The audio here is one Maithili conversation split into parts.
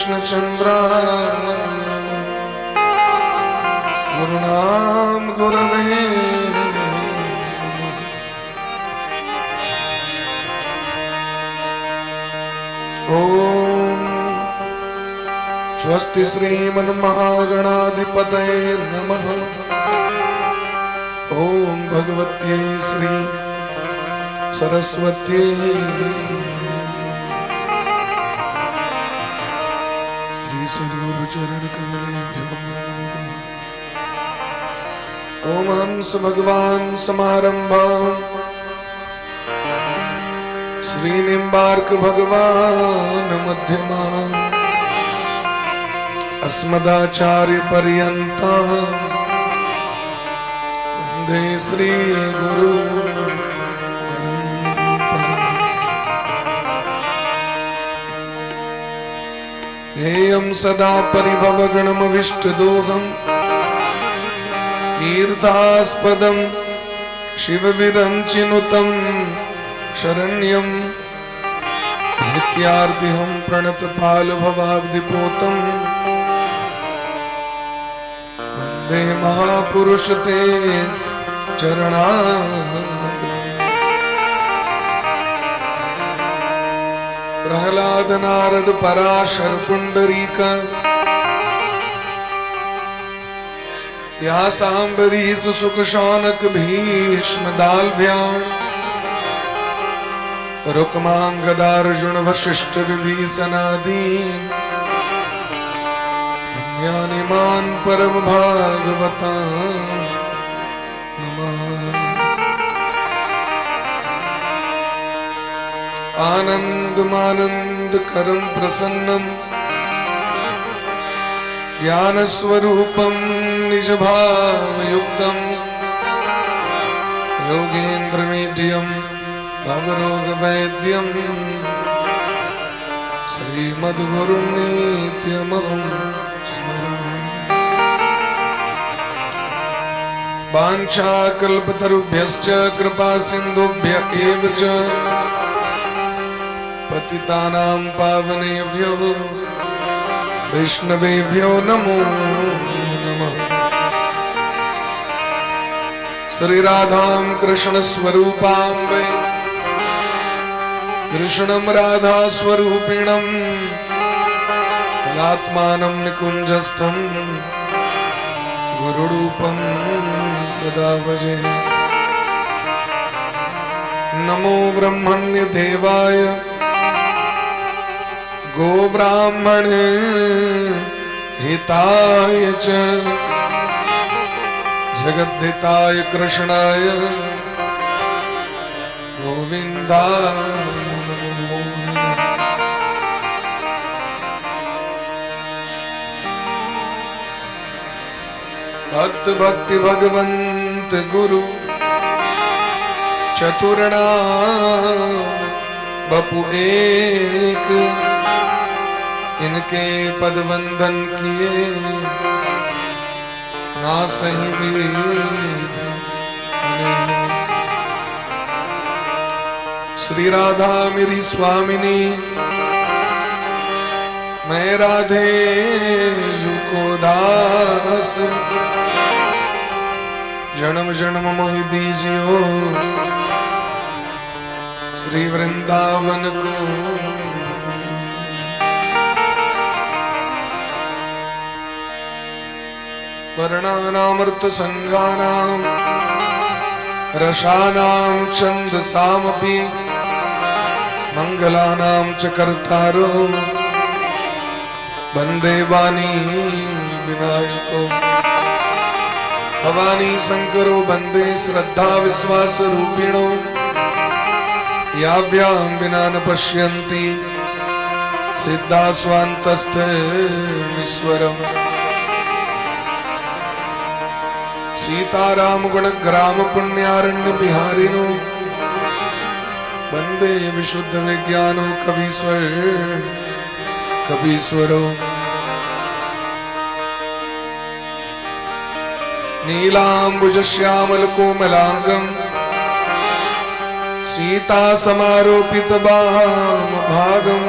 कृष्णचंद्राय गुरुणाम गुरवे नमः। ॐ स्वस्ति श्रीमन्महागणाधिपतये नमः। ॐ भगवत्यै श्री सरस्वत्यै श्री सद्गुरु चरण कमलेभ्यो नमः। ओम हंस भगवान समारंभां श्री निम्बार्क भगवान मध्यमा अस्मदाचार्य पर्यंता वंदे श्री गुरु परंपरा। ध्येयं सदा परिभवगणमविष्टदोहं तीर्थास्पदं शिवविरञ्चिनुतं शरण्यं नित्यार्तिहं प्रणतपालभवाब्धिपोतं वन्दे महापुरुष ते चरणा। प्रहलाद नारद पराशर पुंडरीक व्यासाम्बरीश सुख शौनक भीष्म दाल्भ्याण रुक्मांगदार्जुन वशिष्ठ विभीषणादि ज्ञानिमान परम भागवता नमः। आनंदमानंद करम प्रसन्नम ज्ञानस्वरूपं निजभावयुक्तं योगेन्द्रमेढ्यं भवरोगवैद्यं श्रीमद्गुरुं नित्यमहं स्मरामि। वाञ्छाकल्पतरुभ्यश्च कृपा सिन्धुभ्य एव च पतितानां पावनेभ्यो वैष्णवेभ्यो नमो नमः। श्री राधां कृष्ण स्वरूपां वै कृष्णं राधा स्वरूपिणं कलात्मानं निकुञ्जस्थं गुरुरूपं सदा भजे। नमो ब्रह्मण्य देवाय गोब्राह्मणे हिताय च जगद्धिताय कृष्णाय गोविंदाय नमो नमः। भक्त भक्ति भगवंत गुरु चतुर्णा बपु एक, इनके पद वंदन किए ना सही विघ्न अनेक। श्री राधा मेरी स्वामिनी, मैं राधे जू को दास। जन्म जन्म मोहि दीजियो श्री वृंदावन को। वर्णानामर्थ संघानां रसानां छन्दसामपि मंगलानां च कर्तारो वंदे वाणी विनायको। भवानी शंकरो वंदे श्रद्धा विश्वास रूपिणो। याभ्यां विना न पश्यन्ति सिद्धा स्वान्तस्थमीश्वरम्। सीताराम गुण ग्राम पुण्यारण्य बिहारिनो वंदे विशुद्ध विज्ञानो कवीश्वर कपीश्वरो। नीलांबुज श्यामल कोमलांगम सीता समारोपित वाम भागम।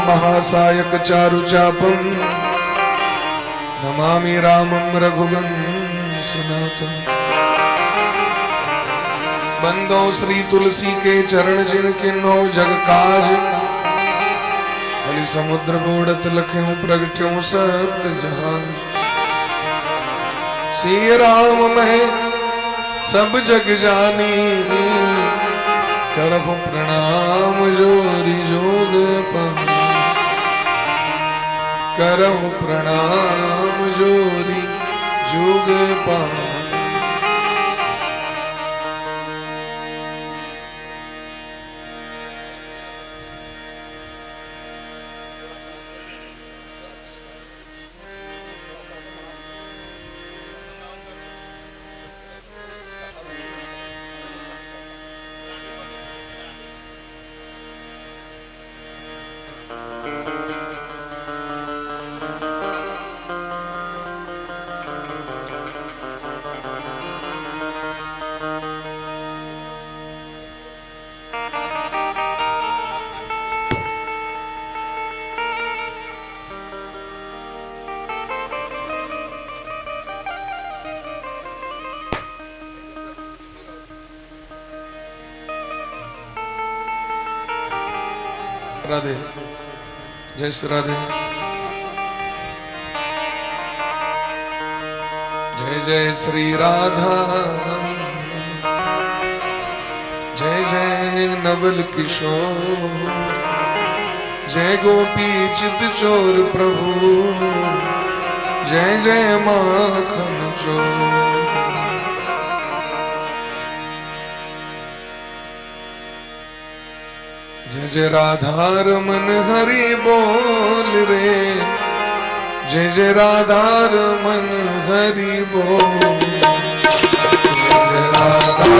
महासायक चारु चापम नमामि रामं रघुवंशनाथम। बंदो श्री तुलसी के चरण जिन किन्नो जग काज, कलि समुद्र बोड़त लख्यों प्रगट्यों सप्त जहाज। श्री राम मह सब जग जानी, करहु प्रणाम जोरी जोग पानी। करहु प्रणाम जोरी जोग पानी। राधे, जय श्री राधे। जय जय श्री राधा, जय जय नवल किशोर, जय गोपी चित चोर प्रभु, जय जय माखन चोर। जय जय राधा रमन हरि बोल रे, जय जय राधा रमन हरि बोल। जय जय राधा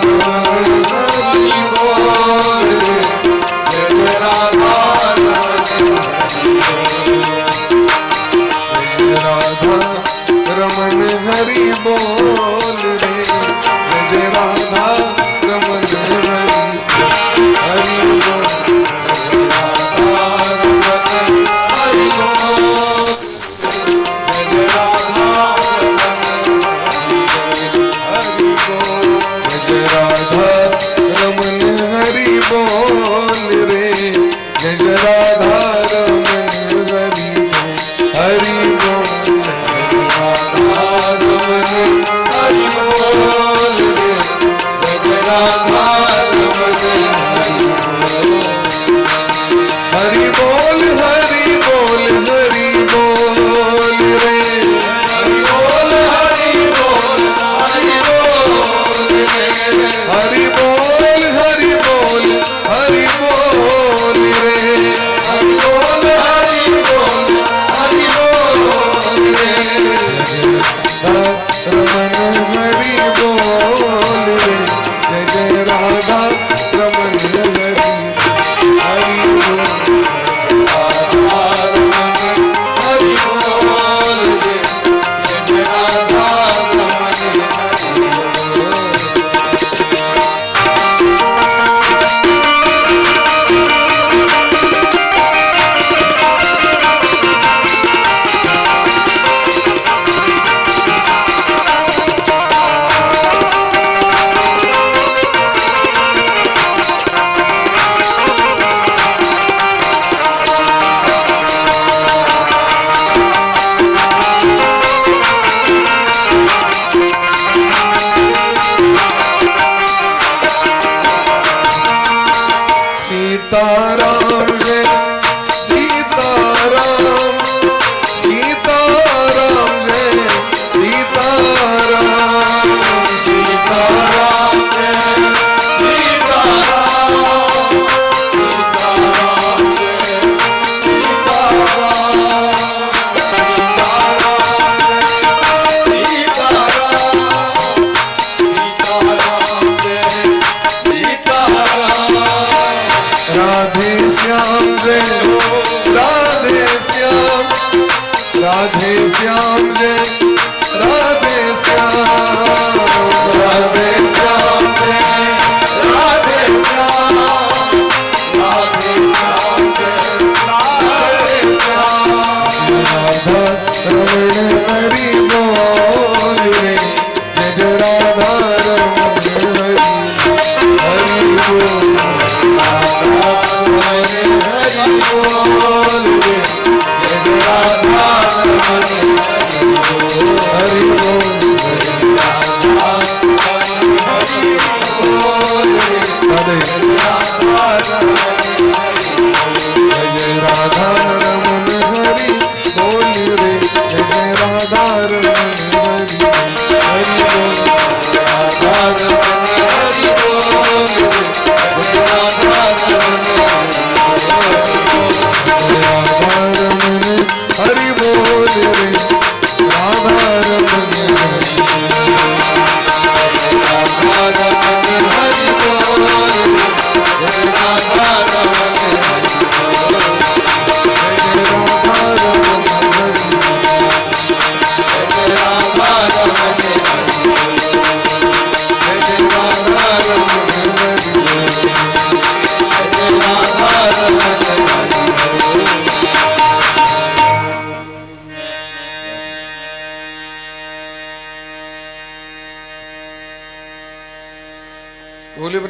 रमन हरि बोल रे, जय जय राधा रमन हरि बोल। जय जय राधा रमन हरि बोल रे, जय जय राधा रमन हरि हरि बोल। जय जय राधा रमन हरि बोल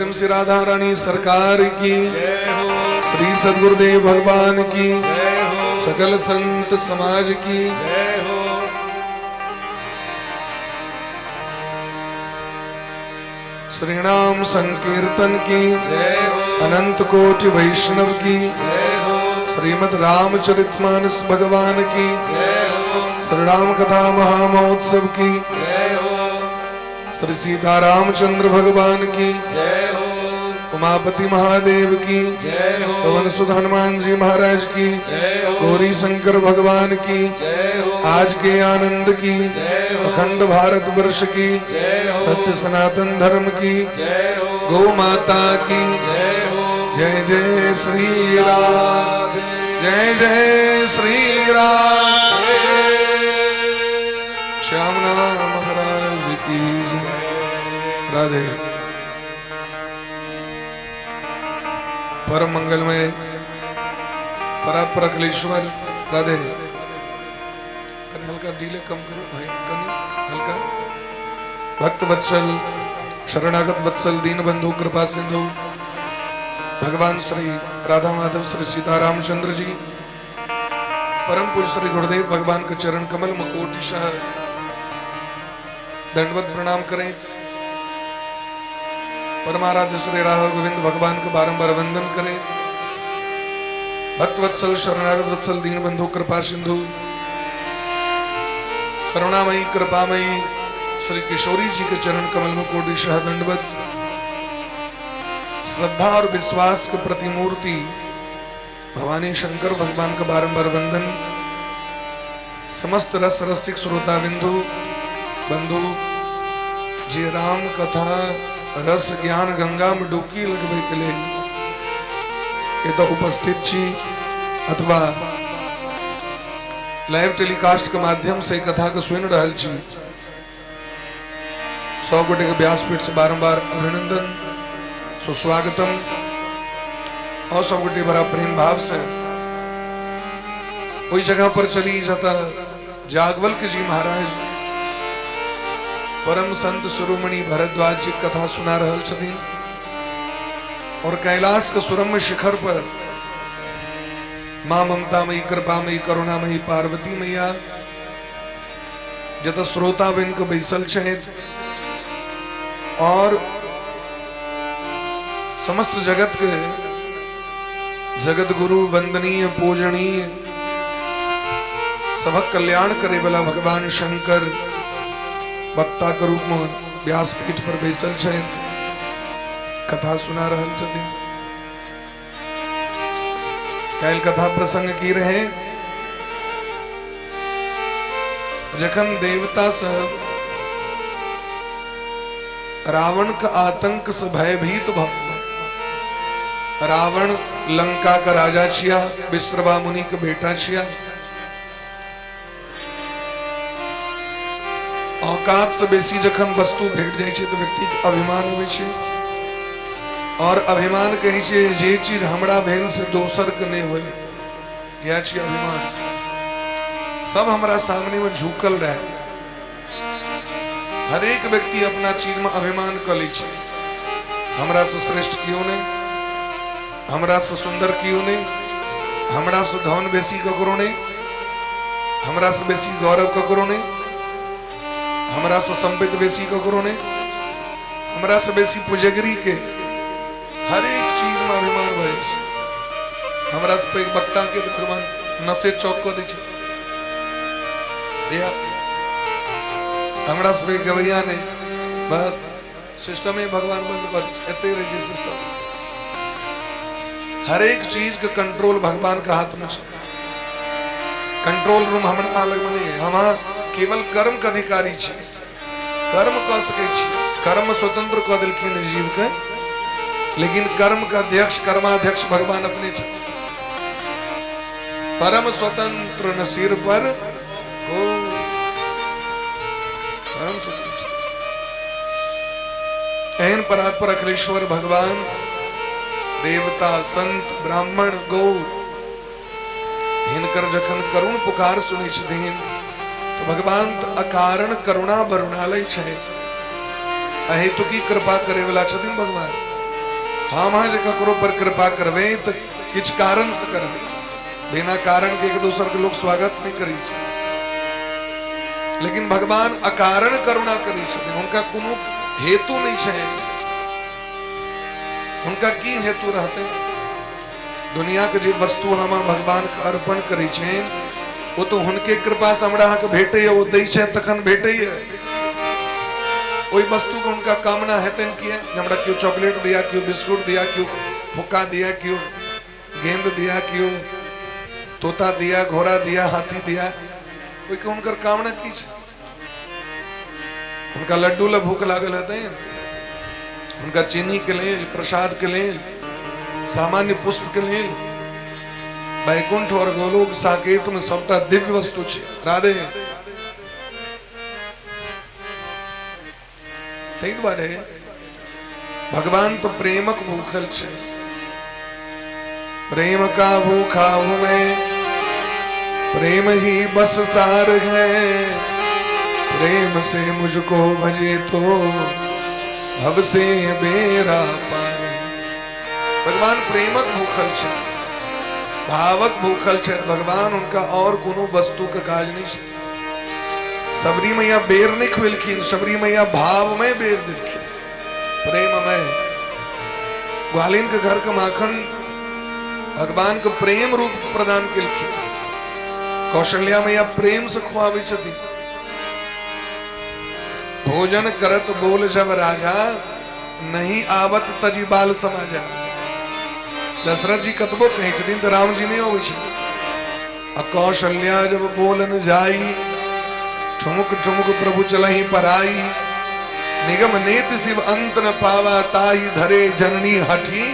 प्रेम से राधा रानी सरकार की, श्री सदगुरुदेव भगवान की, सकल संत समाज की। श्री नाम संकीर्तन की, अनंत कोटि वैष्णव की, श्रीमद रामचरितमानस भगवान की, श्री राम कथा महामहोत्सव की, श्री सीता रामचंद्र भगवान की, उमापति महादेव की, पवन सुत हनुमान जी महाराज की, गौरी शंकर भगवान की, आज के आनंद की, अखंड भारत वर्ष की, सत्य सनातन धर्म की, गौ माता की जय। जय श्री राम, जय जय श्री राम। श्याम नाम महाराज की जय। राधे। परम मंगलमय परात्पर अखिलेश्वर राधे। कनी हल्का डीले कम करो भाई, कनी हल्का। भक्त वत्सल, शरणागत वत्सल, दीन बंधु, कृपा सिंधु भगवान श्री राधा माधव श्री सीतारामचंद्र जी, परम पूज्य श्री गुरुदेव भगवान के चरण कमल में कोटिशः दंडवत प्रणाम करें। परमाराध्य श्री राधा गोविंद भगवान के बारंबार वंदन करें। भक्तवत्सल, शरणागत वत्सल, दीन बंधु, कृपा सिंधु, करुणामयी, कृपामयी श्री किशोरी जी के चरण कमल में कोटिशः दंडवत। श्रद्धा और विश्वास के प्रतिमूर्ति भवानी शंकर भगवान का बारंबार वंदन। समस्त रस रसिक श्रोता बिंदु बंधु, जे राम कथा रस ज्ञान गंगा में डुबकी लगबै के लेल एतऽ उपस्थित छी अथवा लाइव टेलीकास्ट के माध्यम से कथा के सुनि रहल छी, सब गोटे के व्यासपीठ से बारंबार अभिनंदन, सुस्वागतम। और सब गोटे बड़ा प्रेम भाव से ओहि जगह पर चली जतऽ याज्ञवल्क्य जी महाराज परम संत शिरोमणि भरद्वाज जी कथा सुना रहल छथिन और कैलाश के सुरम्य शिखर पर मां ममतामयी, कृपामयी, करुणामयी पार्वती मैया जतऽ श्रोता बनि कऽ बैसल छथि और समस्त जगत के जगत गुरु, वंदनीय, पूजनीय, सबक कल्याण करे वाला भगवान शंकर वक्ता के रूप में व्यासपीठ पर बैसल छथि, कथा सुना रहल छथिन। काल्हि कथा प्रसंग की रहे? जखन देवता सब रावण के आतंक से भयभीत भ गेलै। रावण लंका का राजा छिया, विश्रवा मुनि के बेटा छिया। औकात से बेसी जखन वस्तु भेट जाइ छै तऽ व्यक्ति के अभिमान होइ छै और अभिमान कहै छै जे चीज हमरा भेल से दोसर के नहि होय। इएह छी अभिमान। सब हमरा सामने में झुकल रहे। हरेक व्यक्ति अपना चीज में अभिमान कऽ लै छै। हमरा से श्रेष्ठ केओ नहि, हमरा से सुंदर केओ नहि, हमरा से धन बेसी ककरो नहि, हमरा से बेसी गौरव ककरो नहि, हमरा से संपत्ति बेसी ककरो नहि, हमरा से बेसी पुजगरी के। हरेक चीज में अभिमान भऽ जाइ छै। हमरा से पैघ वक्ता के तऽ भगवान नशे चौक कऽ दै छै। हमरा से पैघ गवैया नहि। बस सिस्टमे भगवान बंद कऽ दै छै, एते रहै छै सिस्टम। हरेक चीज के कंट्रोल भगवान के हाथ में छै। कंट्रोल रूम हमरा लग में नहीं है। हम केवल कर्म के अधिकारी छी, कर्म कऽ सकै छी। कर्म स्वतंत्र कऽ देलखिन जीव के, लेकिन कर्म के अध्यक्ष, कर्माध्यक्ष भगवान अपने छथिन। परम स्वतंत्र न सिर पर हो, परम स्वतंत्र। एहन परात्पर अखिलेश्वर भगवान देवता, संत, ब्राह्मण, गौ हिनकर जखन करुण पुकार सुनै छथिन तऽ भगवान तऽ अकारण करुणा बरुणालय छथि, अहेतुकी कृपा करे वाला छथिन भगवान। हम अहाँ जे ककरो पर कृपा करबै तऽ किछु कारणसँ करबै। बिना कारण के एक दोसर के लोक स्वागत नहि करै छै। लेकिन भगवान अकारण करुणा करै छथिन, हुनका कोनो हेतु नहि छै। हुनका की हेतु रहतै? दुनिया के जे वस्तु हम भगवान के अर्पण करै छनि ओ तऽ हुनके कृपा से हमरा अहाँके भेटैए, ओ दै छै तखन भेटैए। ओहि वस्तुके हुनका कामना हेतनि किए जे हमरा केओ चॉकलेट दिया, केओ बिस्कुट दिया, केओ फुक्का दिया, केओ गेंद दिया, केओ तोता दिया, घोड़ा दिया, हाथी दिया। ओहिके हुनकर कामना की छै? हुनका लड्डू लए भूख लागल हेतनि, हुनका चीनी के लेल, प्रसाद के लेल, सामान्य पुष्प के लेल। वैकुंठ और गोलोक साकेत में सबटा दिव्य वस्तु छै। राधे। ताहि दुआरे भगवान तो प्रेमक भूखल छै। प्रेम का भूखा हूं मैं, प्रेम ही बस सार है, प्रेम से मुझको भजे तो भव से बेरा पार। भगवान प्रेमक भूखल छै, भावक भूखल छै भगवान। हुनका और कोनो वस्तु के काज नहीं छै। सबरी मैया बेर नहीं खुएलखिन, सबरी मैया भाव में बेर देलखिन, प्रेममय। ग्वालिन के घर के माखन भगवान के प्रेम रूप प्रदान केलखिन। कौशल्या मैया प्रेम से खुआबै छथिन। भोजन करत बोल जब राजा, नहीं आवत तजी बाल समाजा। दशरथ जी कतबो कहै छथिन तऽ राम जी नहीं अबै छै। आ कौशल्या जब बोलन जाई, ठुमुक ठुमुक प्रभु चलही पराई। निगम नेत शिव अंत न पावा, ताही धरे जननी हठी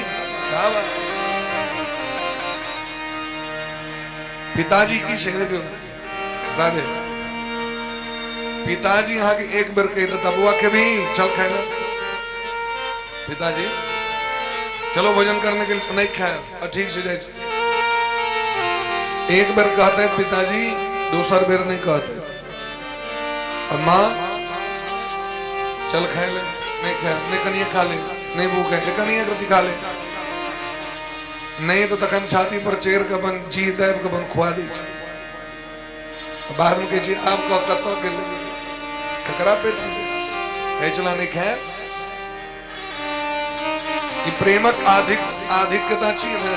गावा। पिताजी की छै देखियौ राधे। पिताजी अहाँके एक बेर कहि देता, बौआ खेबही, चल खाय ले। पिताजी चलो भोजन करने के लिए, नहीं खाए, ठीक से जाए। एक बेर कहते हैं पिताजी, दोसर बेर नहीं कहते। अम्मा चल खाए ले, नहीं खाए, नहीं कनिए खा ले, नहीं भूख है, कनिए कृति खा ले। नहीं तो तखन छाती पर चेर के अपन जी दाबि के अपन खुआ दै छै। बाद में कहै छै आब कह कतऽ गेलै, ककरा पेट में कहै छला नहीं खाए। ई प्रेमक आधिक्यता छी ने।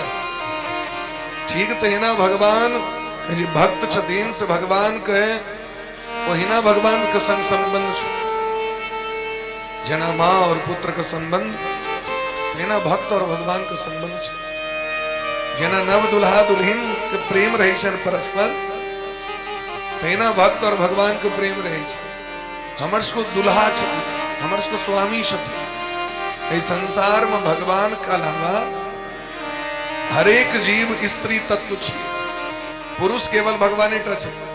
ठीक तहिना भगवान जे भक्त छथिन से भगवान के ओहिना भगवान के संग संबंध छै। जेना माँ और पुत्र के संबंध, तहिना भक्त और भगवान के संबंध छै। जेना नव दुल्हा दुल्हिन के प्रेम रहै छनि परस्पर, तहिना भक्त और भगवान के प्रेम रहै छै। हमर सबके दुल्हा छथिन, हमर सबके स्वामी छथिन। एहि संसार में भगवान के अलावा हरेक जीव स्त्री तत्व छियै। पुरुष केवल भगवाने टा छथिन,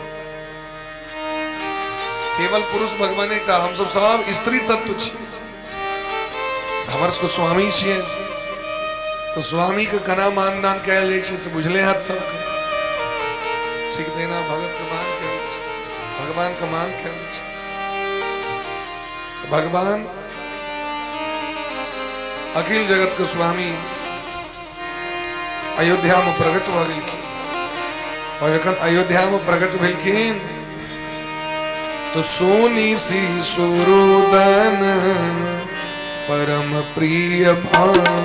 केवल पुरुष भगवाने टा, हम सब सब स्त्री तत्व छी। हमर सबके स्वामी छियै तो स्वामी के केना मानदान कयल जाइ छै से बुझले हैत सबके। ठीक तहिना भगत के मान कयल जाइ छै, भगवान के मान कयल जाइ छै। भगवान अखिल जगत के स्वामी अयोध्या में प्रकट भऽ गेलखिन। और जखन अयोध्या में प्रकट भेलखिन तो सोनी सी सुरुदन परम प्रिय भान,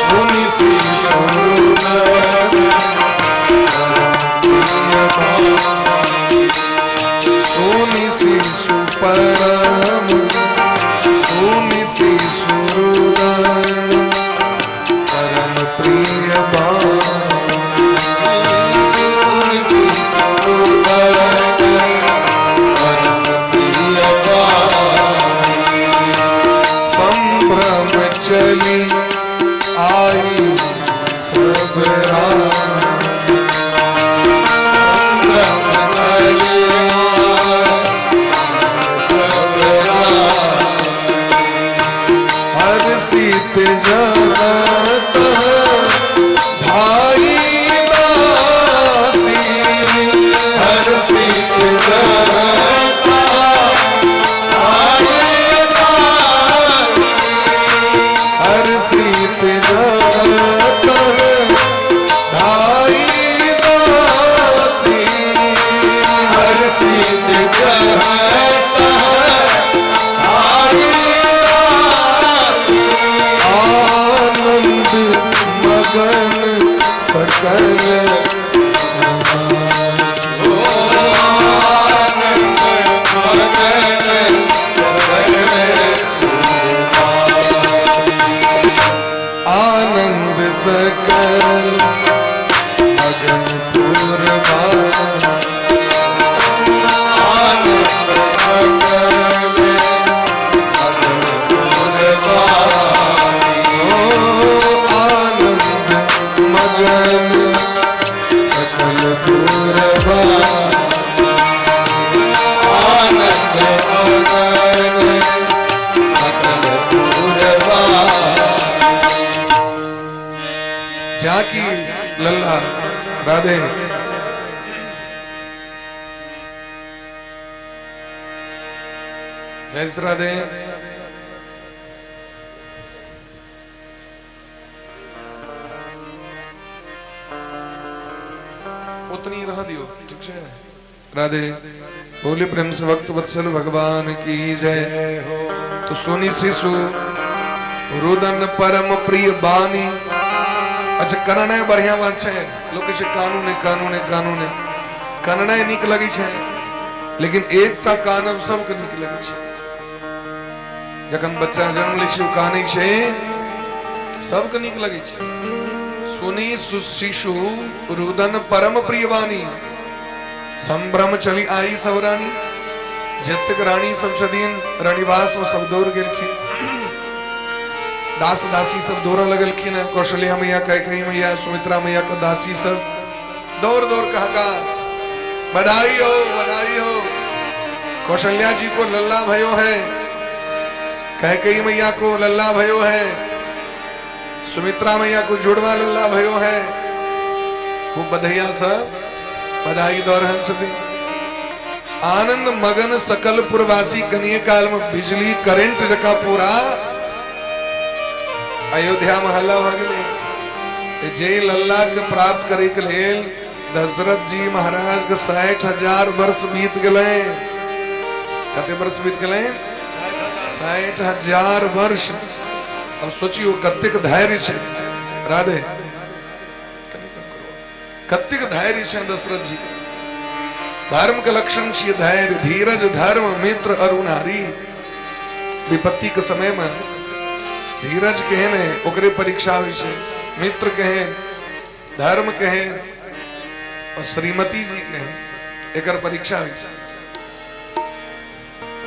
सोनी सी सुरुदन परम प्रिय भान, सोनी सी सुपरम, सोनी सी सुरुदन परम प्रिय भान, सोनी सी सुरुदन परम प्रिय बानी। संभ्रम चली आई सब रानी। राधे। जय श्री राधे। उतनी रह दियो, ठीक है। राधे। बोले प्रेम से भक्त वत्सल भगवान की जय। तो सुनी शिशु रुदन परम प्रिय बानी। अच्छा, कननाइ बढ़िया बात छै। लोक कहै छै कानू ने, कानू ने, कानू ने। कननाइ नीक लगै छै, लेकिन एकटा कानब सबके नीक लगै छै। जखन बच्चा जन्म लै छै, ओ कानै छै, सबके नीक लगै छै। सुनी शिशु रुदन परम प्रिय बानी, संभ्रम चली आई सब रानी। जतेक रानी सब छथिन रणिवास में, सब दौड़ गेलखिन। दास दासी सब दौड़ऽ लगलखिन। कौशल्या मैया, कैकेयी मैया, सुमित्रा मैया के दासी सब दौड़ दौड़ कह का बधाई हो, बधाई हो, कौशल्या जी को लल्ला भयो है, कैकेयी मैया को लल्ला भयो है, सुमित्रा मैया को जुड़वा लल्ला भयो है। खूब बधैया सब बधाई दऽ रहल छथिन। आनंद मगन सकल पुरवासी। कनिये काल में बिजली करेंट जका पूरा अयोध्या में हल्ला भऽ गेलै। जे लल्ला के प्राप्त करे के लेल दशरथ जी महाराज के 60,000 वर्ष बीत गेलै। कते वर्ष बीत गेलै? 60,000 वर्ष। अब सोचियो कतेक धैर्य छै। राधे। कतेक धैर्य छै दशरथ जी। धर्म के लक्षण छियै धैर्य, धीरज धर्म मित्र अरुणारी। विपत्ति के समय में धीरज केहन है, ओकरे परीक्षा होइ छै। मित्र केहन, धर्म केहन और श्रीमती जी केहन, एकर परीक्षा होइ छै।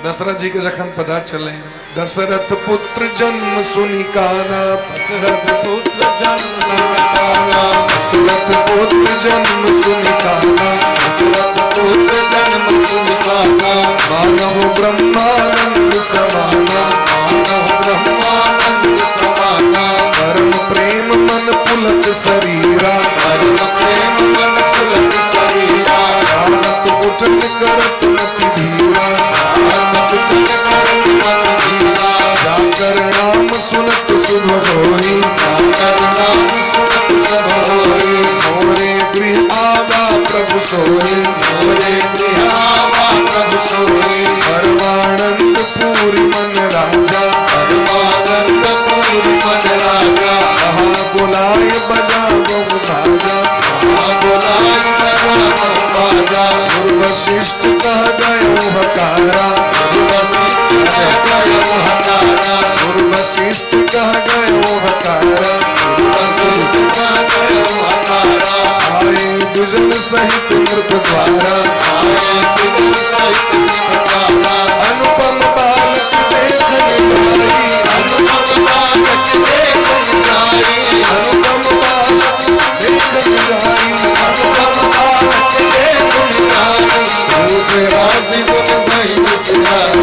दशरथ जी के जखन पता चले, दशरथ पुत्र जन्म सुनि काना, दशरथ पुत्र जन्म सुनि काना, दशरथ पुत्र जन्म सुनि काना, दशरथ पुत्र जन्म सुनि काना, मानव ब्रह्मानंद समाना, मानव ब्रह्मानंद समाना, परम प्रेम मन पुलक शरीरा, परम प्रेम मन पुलक शरीरा, जानत उठन करत मति धीरा, जानत उठन करत मति धीरा, जाकर नाम सुनत शुभ होई, जाकर नाम सुनत सब होई, मोरे गृह आवा प्रभु सोई, मोरे गृह आवा प्रभु सोई, परमानंद पूरी मन राजा, परमानंद पूरी मन राजा, कहा बुलाय बजा बहु बाजा, कहा बुलाय बजा बहु बाजा, गुरु वशिष्ठ कह गयो हकारा, गुरु वशिष्ठ कह गयो हकारा, गुरु वशिष्ठ कह गयो हकारा, गुरु वशिष्ठ कह गयो हकारा, आए दुजन सहित नृप द्वारा, आए दुजन सहित नृप द्वारा, अनुपम बालक देखन जाई, अनुपम बालक देखन जाई, अनुपम बालक देखन जाई, अनुपम बालक देखन जाई, रूप राशि गुण सहित सुधारी,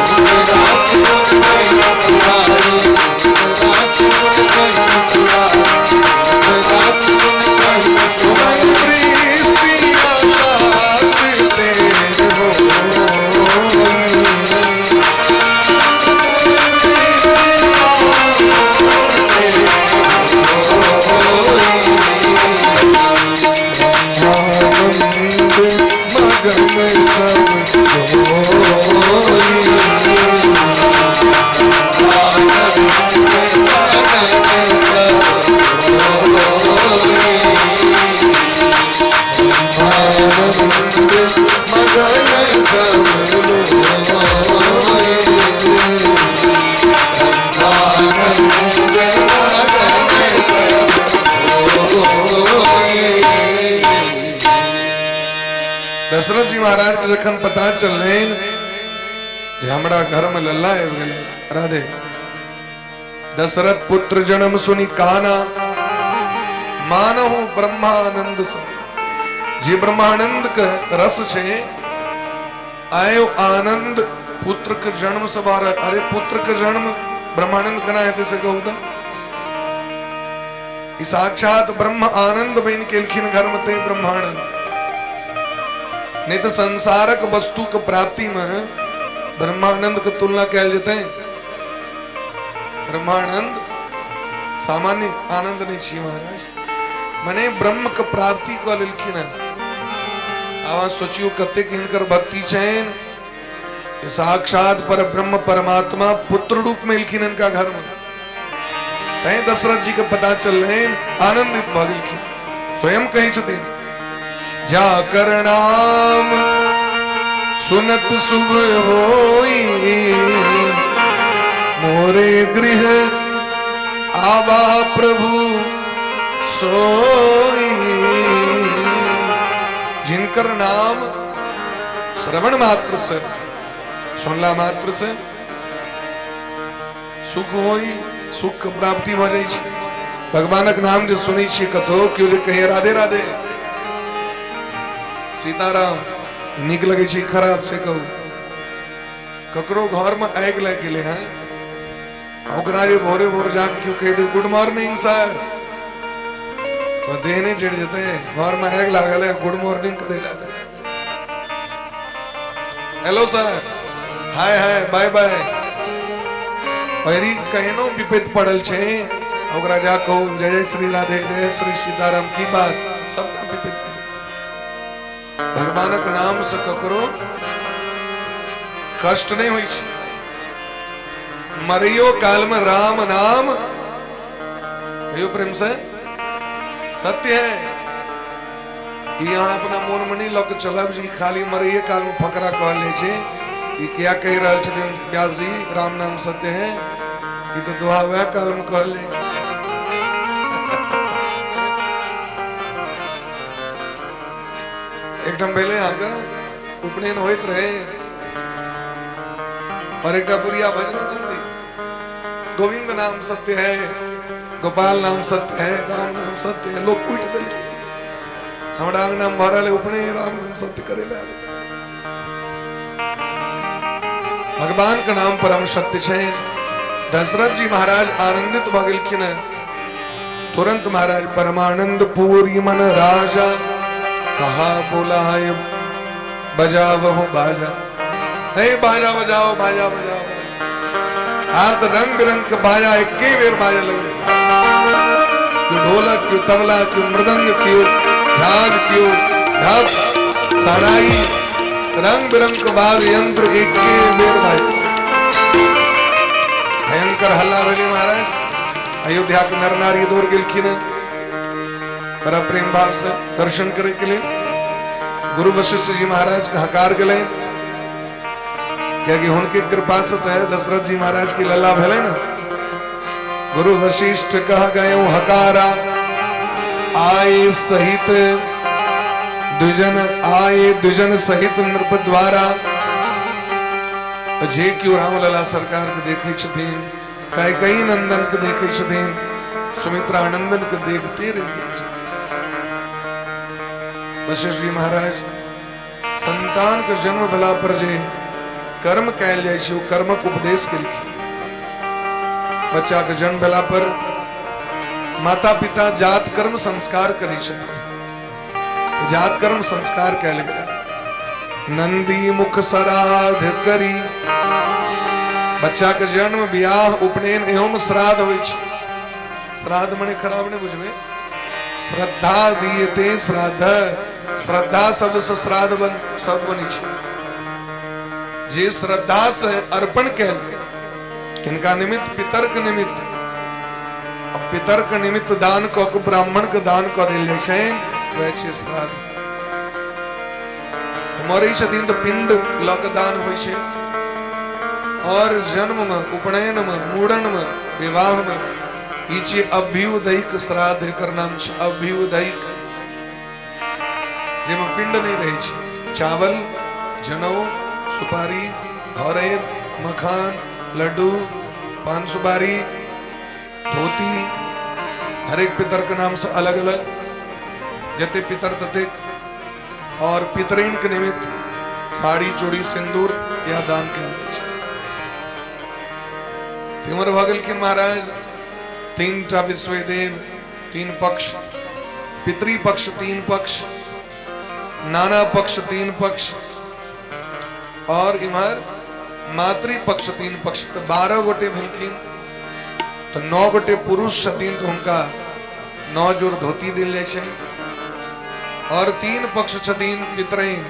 रूप राशि गुण सहित सुधारी, रूप राशि गुण सहित सुधारी, रूप राशि गुण सहित सुमन सुधारी। वृष्टि आकाश ते होई। आनंद मगन सब होई। आनंद मगन सब होई। आनंद मगन सब होई। दशरथ जी महाराज के जखन पता चललनि जे हमरा घर में लल्ला आबि गेलै। राधे। दशरथ पुत्र जन्म सुनि काना, मानहु ब्रह्मानंद सम। जे ब्रह्मानंद के रस छै, आयो आनंद पुत्र के जन्म से बाहर। अरे, पुत्र के जन्म ब्रह्मानंद केना हेतै से कहू तऽ? ई साक्षात ब्रह्म आनंद बनि गेलखिन घरमे तैं ब्रह्मानंद। नहि तऽ संसारक वस्तुके प्राप्तिमे ब्रह्मानंद के तुलना कयल जेतै? ब्रह्मानंद सामान्य आनंद नहि छियै महाराज। मने ब्रह्म के प्राप्ति कऽ लेलखिन हँ। आब सोचियौ कतेक हिनकर भक्ति छनि। साक्षात पर ब्रह्म परमात्मा पुत्र रूप में एलखिन हिनका घर में, तैं दशरथ जी के पता चललनि, आनंदित भऽ गेलखिन। स्वयं कहै छथिन, जा कर नाम सुनत शुभ होई, मोरे गृह आवा प्रभु सोई। जिनकर नाम श्रवण मात्र से, सुनला मात्र से सुख होई, सुख के प्राप्ति भऽ जाइ छै। भगवानक नाम जे सुनै छियै कतौ केओ जे कहै राधे राधे सीताराम, नीक लगै छै खराब से कहू? ककरो घरमे आगि लागि गेलै हँ, ओकरा जे भोरे भोर जाके केओ कहि दे गुड मॉर्निंग सर, तो देह नहि चढ़ि जेतै? घरमे आगि लागल है, गुड मॉर्निंग करे लागल, hello sir, hi hi bye bye. यदि केहनो विपत्ति पड़ल छै, ओकरा जा कहू जय जय श्री राधे, जय श्री सीताराम, की बात, सबटा विपत्ति। भगवानक नाम से ककरो कष्ट नहि होइ छै। मरैयो काल में राम नाम कहियो प्रेम से, सत्य है। ई अहाँ अपना मोन में नहि लऽ के चलब जे ई खाली मरैये काल में फकरा कहल जाइ छै। ई किया कहि रहल छथिन व्यास जी राम नाम सत्य है? ई तऽ दोहा वएह काल में कहल जाइ छै। एकठाम भेलै अहाँके उपनयन होइत रहे और एकटा बुढ़िया भजनानंदी गोविंद नाम सत्य है, गोपाल नाम सत्य है, राम नाम सत्य है। लोग कुटि देलकै, हमरा अंगना में भरल है उपनयन, राम नाम सत्य करे ला। भगवान के नाम परम सत्य छै। दशरथ जी महाराज आनंदित भऽ गेलखिन हैं। तुरंत महाराज परमानंद पूरी मन राजा, कहा बोला है बजावहु बाजा। हे बाजा बजाओ, बाजा बजाओ। हाथ रंग बिरंग के बाजा एके बेर बाजे लगले, क्यों ढोलक, क्यों तबला, क्यों मृदंग, क्यों झांझ, क्यों ढप सराई, रंग बिरंग के वाद्य यंत्र एके बेर बाजे। भयंकर हल्ला भेलै महाराज। अयोध्या के नर नारी दौड़ गेलखिन हैं बड़ा प्रेम भाव से दर्शन करे के लिए। गुरु वशिष्ठ जी महाराज के हकार गेले, कियाकि हुनके कृपा से तो है दशरथ जी महाराज की लला भेले ना। गुरु वशिष्ठ कह गए हकारा, आए सहित द्विजन, आए द्विजन सहित नृप द्वारा। जे केओ रामलला सरकार के देखे छथिन, कैकई नंदन के देखे छथिन, सुमित्रा नंदन के देखते रह जाइ छथिन। वशिष्ठ जी महाराज संतान के जन्म भेला पर जे कर्म कयल जाइ छै, ओ कर्मक उपदेश केलखिन। बच्चा के जन्म भेला पर माता पिता जात कर्म संस्कार करै छथिन, जात कर्म संस्कार कयल गेलै। नंदी मुख श्राद्ध करी, बच्चा के जन्म, बियाह, उपनयन, एहोमे श्राद्ध होइ छै। श्राद्ध मने खराब नहि बुझबै, श्रद्धा दीयते श्राद्ध, श्रद्धा शब्द से श्राद्ध बन शब्द बनै छै। जे श्रद्धा से अर्पण कयल गेल, किनका निमित्त? पितर के निमित्त। अब पितर के निमित्त दान कऽ के ब्राह्मण के दान कऽ देल जाइ छै, वएह छै श्राद्ध। तऽ मरै छथिन तऽ पिंड लऽ के दान होइ छै। और जन्म में, उपनयन में, मूड़न में, विवाह में, ई छै अभ्युदयिक श्राद्ध। एकर नाम छै अभ्युदयिक, जाहिमे पिंड नहि रहै छै। चावल, जनउ, सुपारी, हरैद, मखान, लड्डू, पान सुपारी, धोती, हरेक पितर के नाम से अलग अलग, जते पितर ततेक, और पितरिन के निमित्त साड़ी, चूड़ी, सिंदूर या दान कयल जाइ छै। तिमर भऽ गेलखिन महाराज तीन टा विश्वदेव। तीन पक्ष, पितृपक्ष तीन पक्ष, नाना पक्ष तीन पक्ष, और इम्हर मातृपक्ष तीन पक्ष, तऽ 12 गोटे भेलखिन। तऽ 9 गोटे पुरुष छथिन तऽ हुनका 9 जोड़ धोती देल जाइ छै, और 3 पक्ष छथिन पितरैन,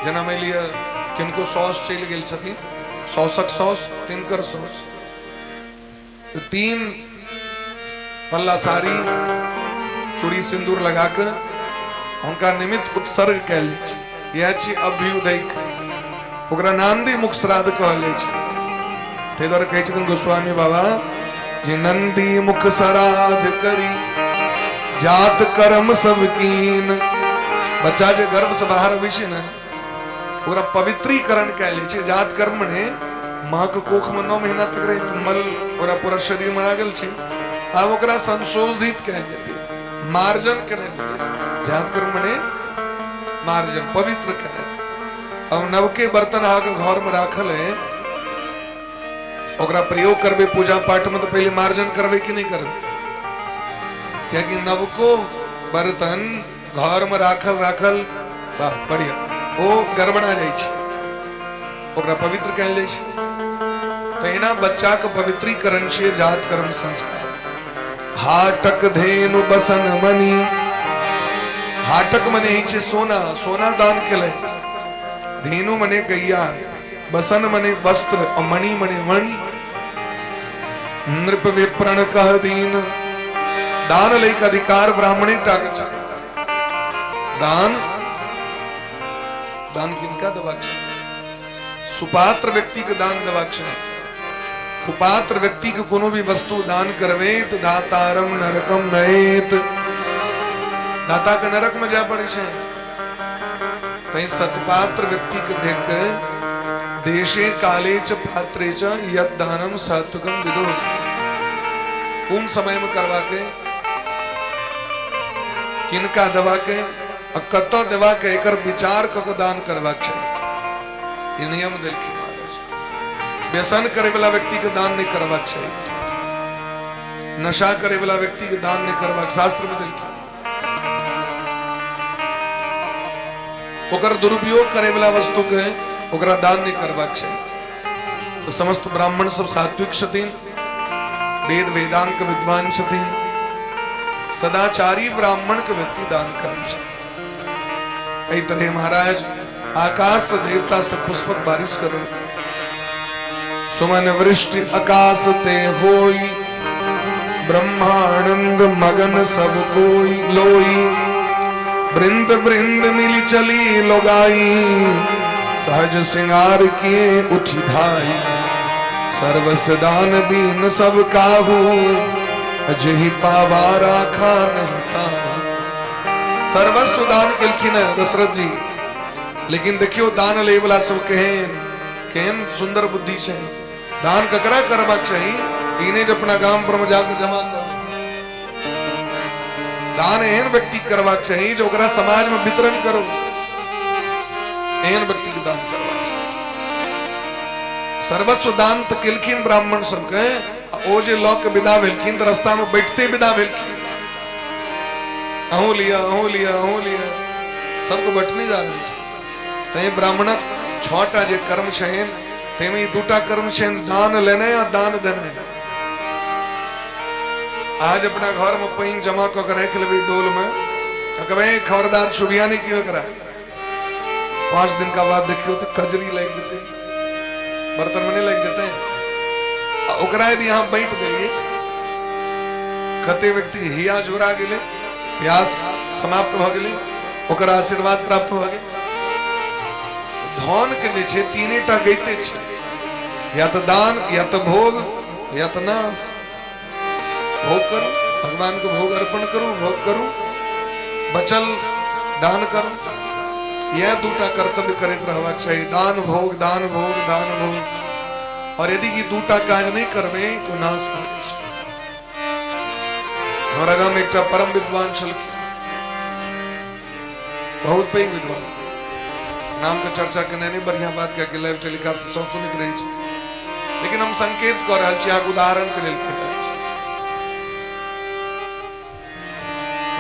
जेना मानि लिअ किनको साउस चलि गेल छथिन, साउसक साउस तिनकर साउस, तऽ 3 पल्ला साड़ी चूड़ी सिंदूर लगा कऽ हुनका निमित्त उत्सर्ग कयल जाइ छै। इएह छी अभ्युदय, ओकरा नांदी मुख श्राद्ध कहल जाइ छै। ताहि दुआरे कहै छथिन गोस्वामी बाबा जे नंदी मुख श्राद्ध करी जात कर्म सब कीन। बच्चा जे गर्भ से बाहर अबै छै ने, ओकरा पवित्रीकरण कयल जाइ छै। जात कर्म मने माँ के कोख में 9 महीना तक रही मल ओकरा पूरा शरीर में लागल छै, आब ओकरा संशोधित कयल जेतै, मार्जन केनाइ भेलै। जात कर्म मने मार्जन, पवित्र केनाइ। अब नवके बर्तन अहाँके घर में राखल है, ओकरा प्रयोग करबै पूजा पाठ में तऽ पहिले मार्जन करबै कि नहि करबै? कियाकि नवको बर्तन घर में राखल राखल वाह बढ़िया ओ गड़बड़ा जाइ छै, ओकरा पवित्र कयल जाइ छै। तहिना बच्चाके पवित्रीकरण छियै जात कर्म संस्कार। हाटक धेनु बसन मनी, हाटक मने होइ छै सोना, सोना दान केलथि। धेनु मने गैया, बसन मने वस्त्र, और मणि मने मणि। नृप विप्रण कह दीन, दान लैके अधिकार ब्राह्मणे टा के छै। दान दान किनका देबाक चाही? सुपात्र व्यक्ति के दान देबाक चाही। कुपात्र व्यक्ति के कोनो भी वस्तु दान करबे तऽ दातारम नरकम नएत, दाता के नरक में जाय पड़े छै। तैं सत्पात्र व्यक्ति के देख के देशे काले च पात्रे च यद दानम सात्विकम विदो, कोन समय में करवा के, किनका देवा के आ कतऽ देवा के, एकर विचार कऽ के दान करबाक चाही। ई नियम देलखिन महाराज। व्यसन करे वाला व्यक्ति के दान नहीं करबाक चाही, नशा करे वाला व्यक्ति के दान नहीं करबाक, शास्त्र में देलखिन। ओकर दुरुपयोग करे वाला वस्तु के ओकरा दान नहीं करबाक चाही। तो समस्त ब्राह्मण सब सात्विक छथिन, वेद वेदांत विद्वान छथिन, सदाचारी ब्राह्मण के व्यक्ति दान करै छै। एहि तरह महाराज आकाश से देवता से पुष्पक बारिश करो। सुमन वृष्टि आकाश ते होई, ब्रह्मानंद मगन सब कोई लोई। वृंद वृंद मिली चली लोगाई, सहज सिंगार किए उठी धाई। सर्वस दान दीन सब काहू, अजहि पावा राखा नहीं ताहू। सर्वस्व दान केलखिन है दशरथ जी, लेकिन देखियो दान ले वाला सब केहन केहन सुंदर बुद्धि छै। दान ककरा करबाक चाही? ई नहि जे अपना गाम पर में जाके जमा कर। दान एहन व्यक्ति करबाक चाही जे ओकरा समाज में वितरण करो, एहन व्यक्ति के दान करबाक चाही। सर्वस्व दान तऽ केलखिन ब्राह्मण सबके, आ ओ जे लऽ के विदा भेलखिन तऽ रास्ता में बैठते विदा भेलखिन, अहूँ लिअ, अहूँ लिअ, अहूँ लिअ, सबके बटने जा रहल छै। तैं ब्राह्मणक 6टा जे कर्म छनि ताहिमे ई 2टा कर्म छनि, दान लेनाइ आ दान देनाइ। आज अपना घर में पानि जमा कऽ के राखि लेबै डोल में, आ कहबै खबरदार छुबिया नहि कियो एकरा, 5 दिन का बाद देखियो तऽ कजरी लागि जेतै, बर्तन में नहि लागि जेतै। आ ओकरा यदि अहाँ बाँटि देलियै, कते व्यक्ति हिया जोड़ा गेलै, प्यास समाप्त भऽ गेलै, ओकर आशीर्वाद प्राप्त भऽ गेल। धन के जे छै 3टा गैते छै, या तऽ दान, या तऽ भोग, या तऽ नाश। भोग करू, भगवान के भोग अर्पण करू, भोग करू, बचल दान करू। यह 2टा कर्तव्य करैत रहबाक चाही, दान भोग, दान भोग, दान भोग। और यदि ई 2टा काज नहीं करबै तो नाश भऽ जाइ छै। हमरा गाम में एकटा परम विद्वान छलखिन, बहुत पैघ विद्वान, नाम के चर्चा केनाइ नहि बढ़िया बात, कियाकि लाइव टेलीकास्ट सब सुनैत रहै छथिन, लेकिन हम संकेत कऽ रहल छी, अहाँके उदाहरण के लेल कहि रहल छी।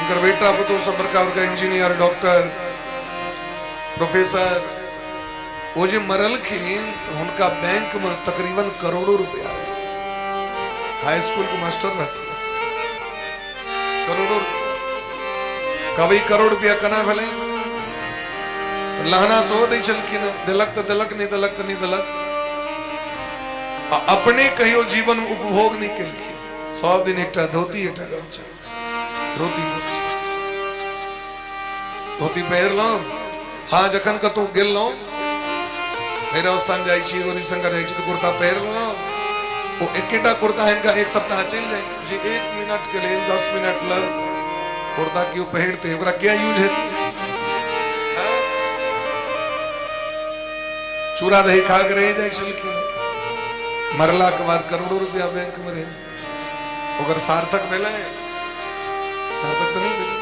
हिनकर बेटा पुतोह सब बड़का बड़का इंजीनियर, डॉक्टर, प्रोफेसर। ओ जे मरलखिन तऽ हुनका बैंक में तकरीबन करोड़ों रुपया रहे। हाई स्कूल के मास्टर रहथिन। करोड़ों, कभी करोड़ रुपया केना भेलै? तऽ लहना सेहो दै छलखिन, देलक तऽ देलक, नहि देलक तऽ नहि देलक। आ अपने कहियो जीवन उपभोग नहि केलखिन। सब दिन एकटा धोती, एकटा गमछा, धोती, गमछा, धोती पहिरलहुँ। हाँ, जखन कतहु गेलहुँ, भैरव स्थान जाइ छी, गौरी शंकर जाइ छी, तऽ कुर्ता पहिर लेलहुँ। ओ एकेटा कुर्ता हिनका एक सप्ताह चलि जाय। जे एक मिनट के लेल, 10 मिनट लग कुर्ता केओ पहिरतै, ओकरा क्या यूज हेतै? हाँ? चूड़ा दही खा के रहि जाइ छलखिन। मरला के बाद करोड़ों रुपया बैंक में रहे, ओकर सार्थक भेलै? सार्थक तऽ नहि भेलै।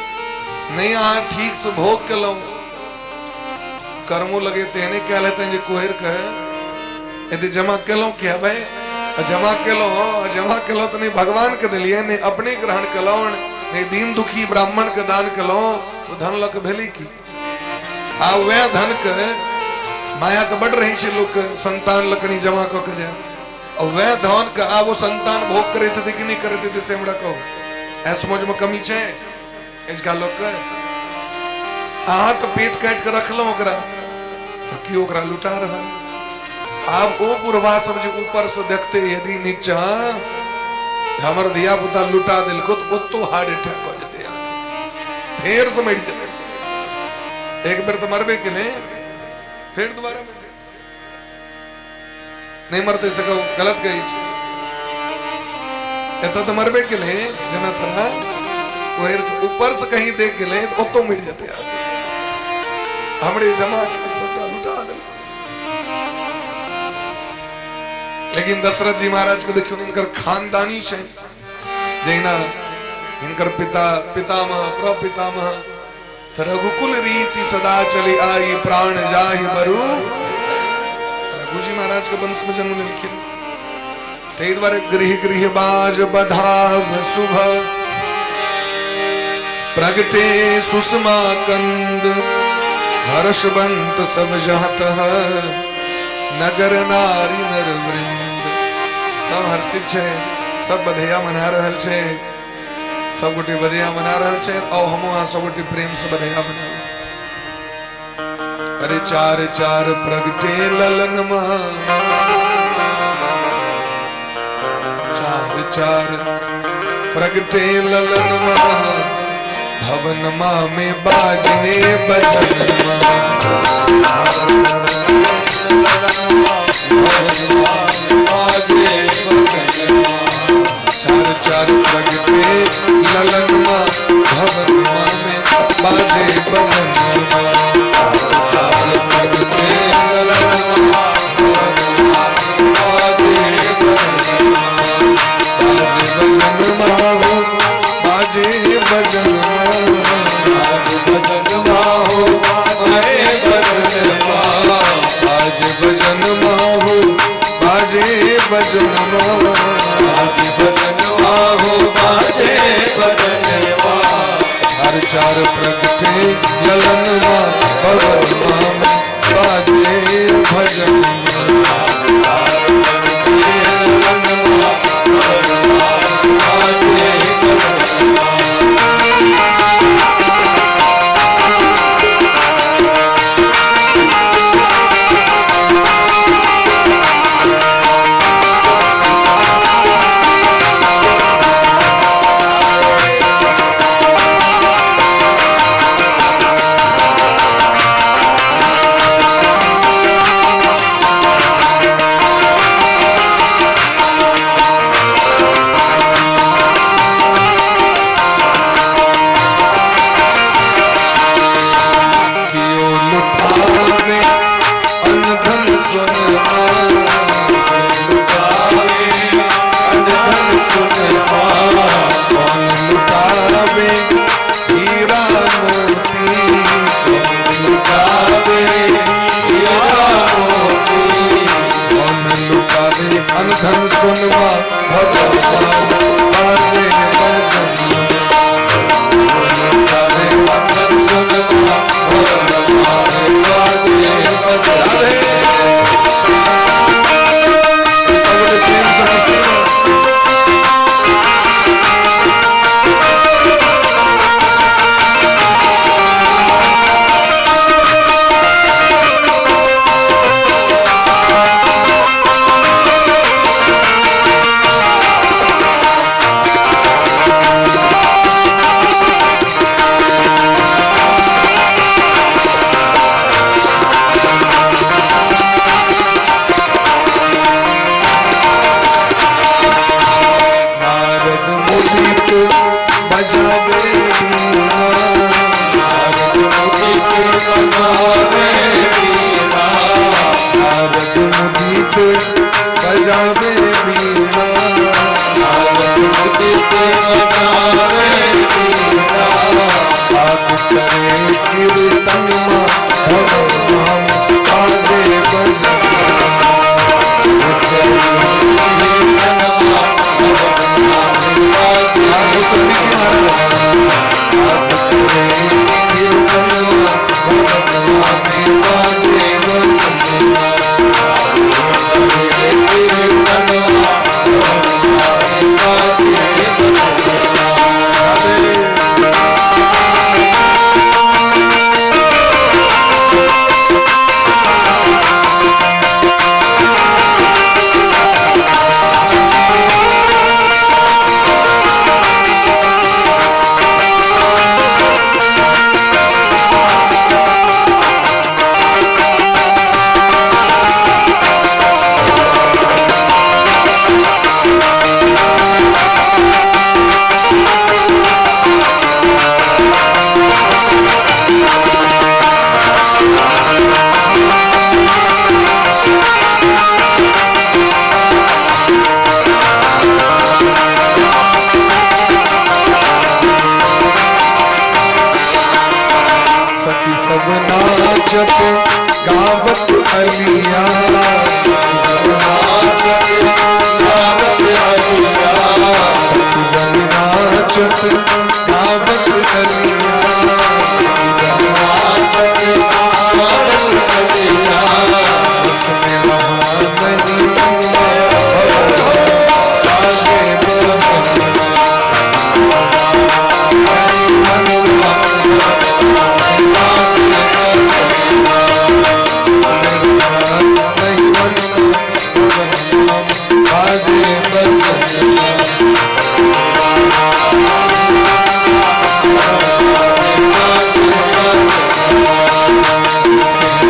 नहि अहाँ ठीक से भोग केलहुँ, कर्मो लगे तेहने कयल हेतनि जे कोहरि के यदि जमा केलहुँ किया भाई? आ जमा केलहुँ, आ जमा केलहुँ तऽ नहि भगवान के देलियै, नहि अपने ग्रहण केलहुँ, नहि दीन दुखी ब्राह्मण के दान केलहुँ, तऽ धन लऽ के भेलै की? आ वएह धन के माया तऽ बड रहै छै लोक, संतान लऽ कनि जमा कऽ के जाय। आ वएह धन के आब ओ संतान भोग करैत हेतै कि नहि करैत हेतै, से हमरा कहू। ऐश मौज मे कमी छै अजुका लोकके? अहाँ तऽ पेट काटि कऽ रखलहुँ ओकरा, तऽ केओ ओकरा लुटा रहल। आब ओ बुढ़वा सब जे ऊपर से देखते यदि नीचा, हमर धिया पुता लुटा देलको, तऽ ओतो हार्ट अटैक कऽ जेतै, फेर से मरि जेतै। एक बेर तऽ मरबे केलै, फेर दोबारा मरि जेतै। नहि मरतै से कहू गलत कहै छै। एतऽ तऽ मरबे केलै जेना तेना, ऊपर से कहीं देख गेलै तऽ ओतौ मरि जेतै आदमी। हमरे जमा कयल सबटा लुटा देलकै। लेकिन दशरथ जी महाराज के देखियौ, हिनकर खानदानी छै। जहिना हिनकर पिता, पितामह, प्रपितामह, तऽ रघुकुल रीति सदा चली आई, प्राण जाहि बरु। रघुजी महाराज के वंश में जन्म लेलखिन, ताहि दुआरे गृह गृह बाज बधाव शुभ, प्रगटे सुषमा कंद, हर्षवंत सब जहत नगर नारी नर वृंद। सब हर्षित छै, सब बधैया मना रहल छै, सब गोटे बधैया मना रहल छै। आओ हमहूँ अहाँ सब गोटे प्रेम से बधैया मनाबी। अरे चार चार प्रगटे ललन माँ, चार चार प्रगटे ललन माँ, भवन माँ में बाजे भजन माँ। चार चार प्रगटे ललन माँ, भवन माँ में बाजे भजन माँ। बाजे भजन माँ हो, बाजे भजन माँ, बाजे भजन माँ हो, बाजे भजन माँ, चार चार प्रगटे ललन माँ, भवन माँ में बाजे भजन माँ। सब नाचत गावत अलिया, नाचत गावत अलिया, सखी बन नाचत गावत अलिया, नाचत गावत अलिया, उसमें रहा नहीं मनवा भवन बाजे बजन, नहीं मनवा उसमें रहा नहीं मनवा भवन बाजे बजन।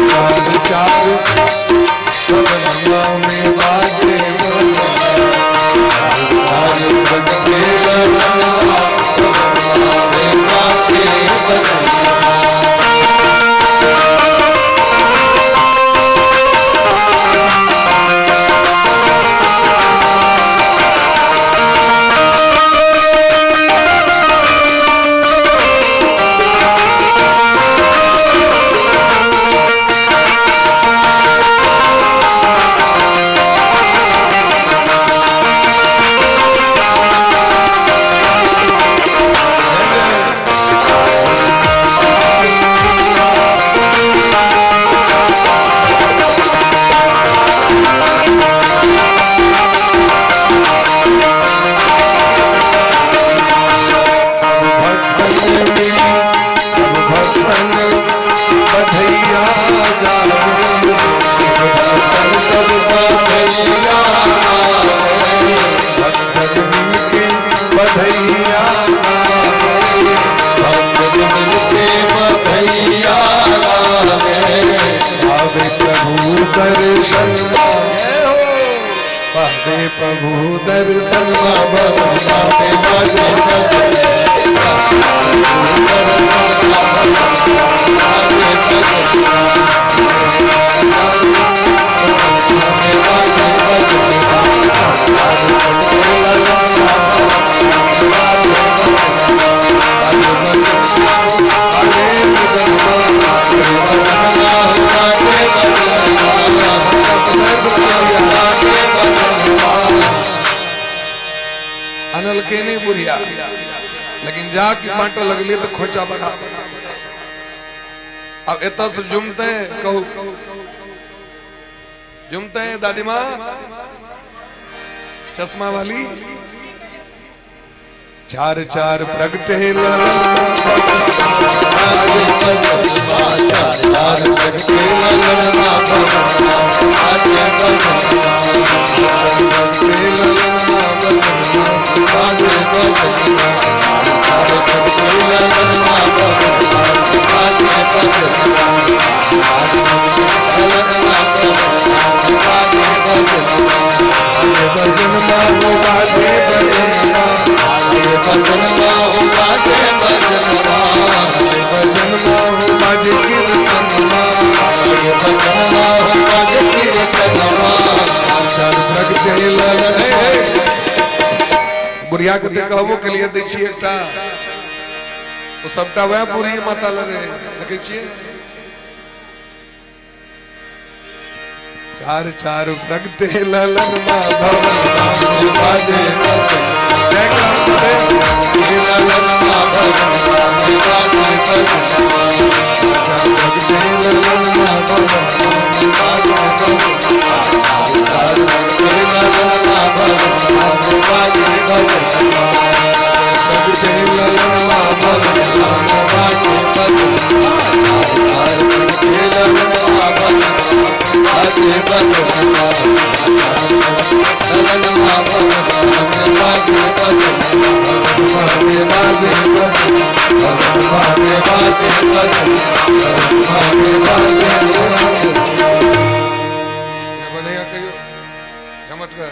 चार चार भवनवा में बाजे बजन, चार प्रगटे ललनवा भवनवा में बाजे बजन। सब भक्तन मिली सब भक्तन बधैया गावे, सब भक्तन सब बधैया गावे, भक्तन मिलके बधैया गावे, भक्तन मिलके बधैया गावे, आवे प्रभु दर्शन पावे प्रभु दर्शन भवनवा में बाजे बजन, दर्शन बाजे बजन, बाजे बजन, अनल के नहीं बुढ़िया, लेकिन जाके बांट लगली तो खोचा बढ़ा दे। अब एत से जुमते कहू जुमते हैं दादी माँ चश्मा वाली, चार चार प्रगटे ललन बाजे बजन, चार चार प्रगटे ललनवा भवनवा बाजे बजन, प्रगटे ललन बाजे बजन, चार प्रगटे ललनवा भवनवा बाजे बजन, ललनवा भवनवा बाजे बजन, भजन माहो बाजे भजन बाजे भजन माहो बाजे भजन भजन माहो बाजे कीर्तन बाजे भजन माहो बाजे कीर्तन चार प्रगटे ललन। बुढ़िया के तऽ कहबो के लिए दै छियै एकटा, ओ सबटा वएह बूढ़ी माता लग रहे देखै छियै। चार चार प्रगटे ललन मा भवन बाजे भजन, जय काम करे ललनवा भवनवा में बाजे भजन, चार प्रगटे ललन मा भवन बाजे भजन, चार प्रगटे ललनवा भवनवा में बाजे भजन, प्रगटे ललन मा भवन बाजे भजन, चार प्रगटे ललनवा भवनवा बाजे भजन, ललनवा भवनवा में बाजे भजन, बाजे बाजे भजन बाजे बाजे भजन, बाजे बाजे भजन। बधैया कहियो झमट कर।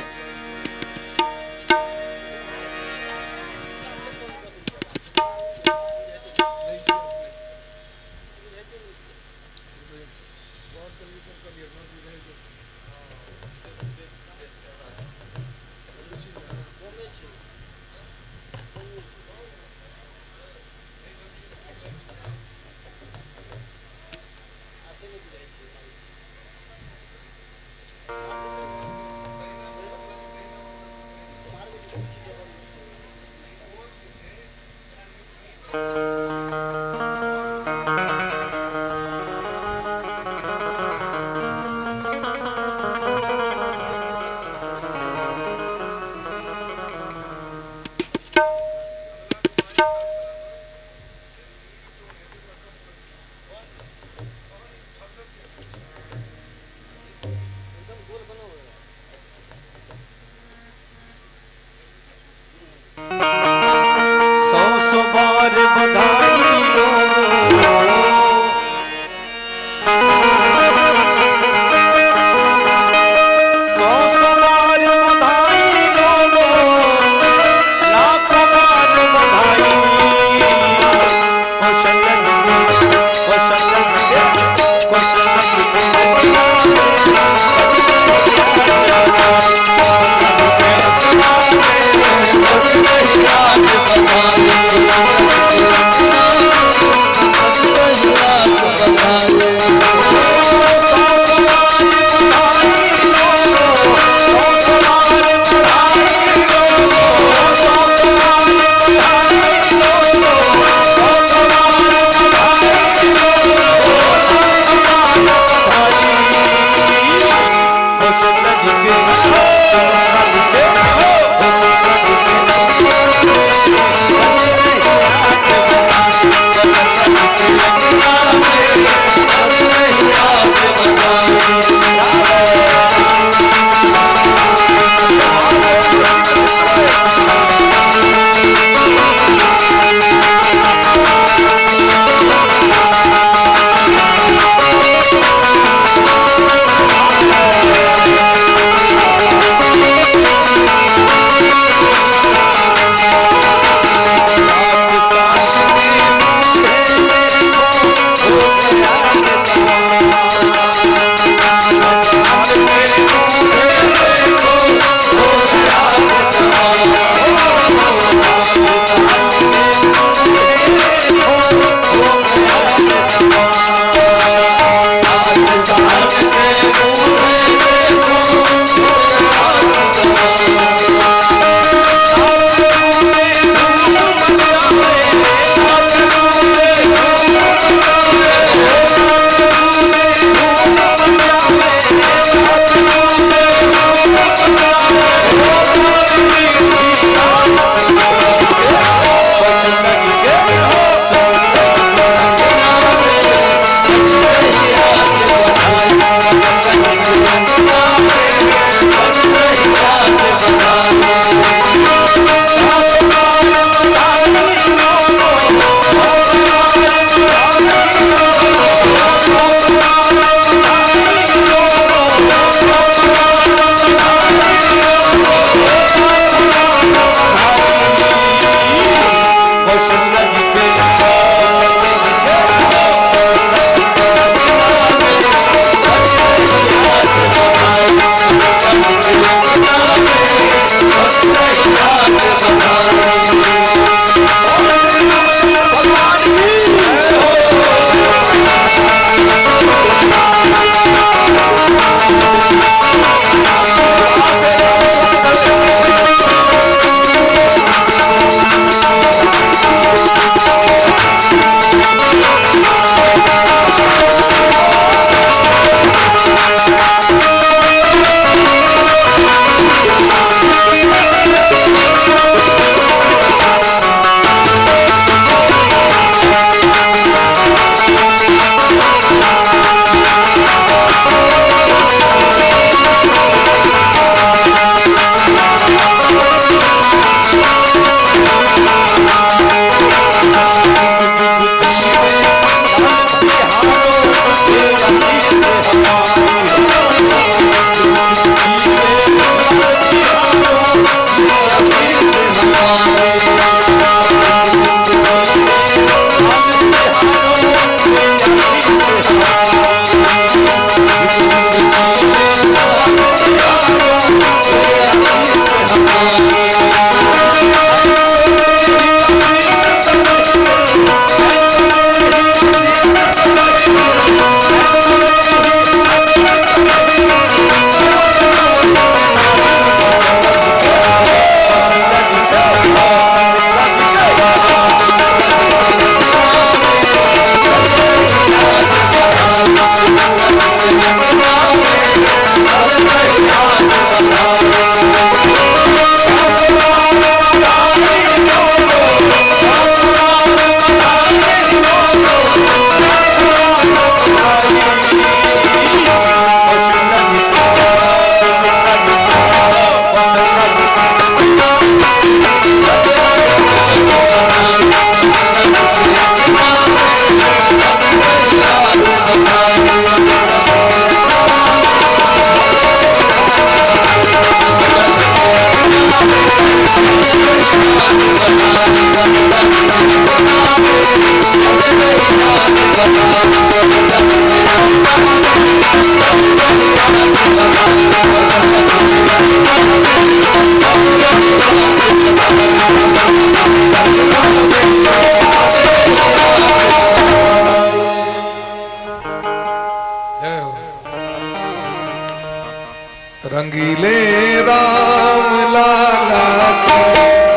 रंगीले राम लाला की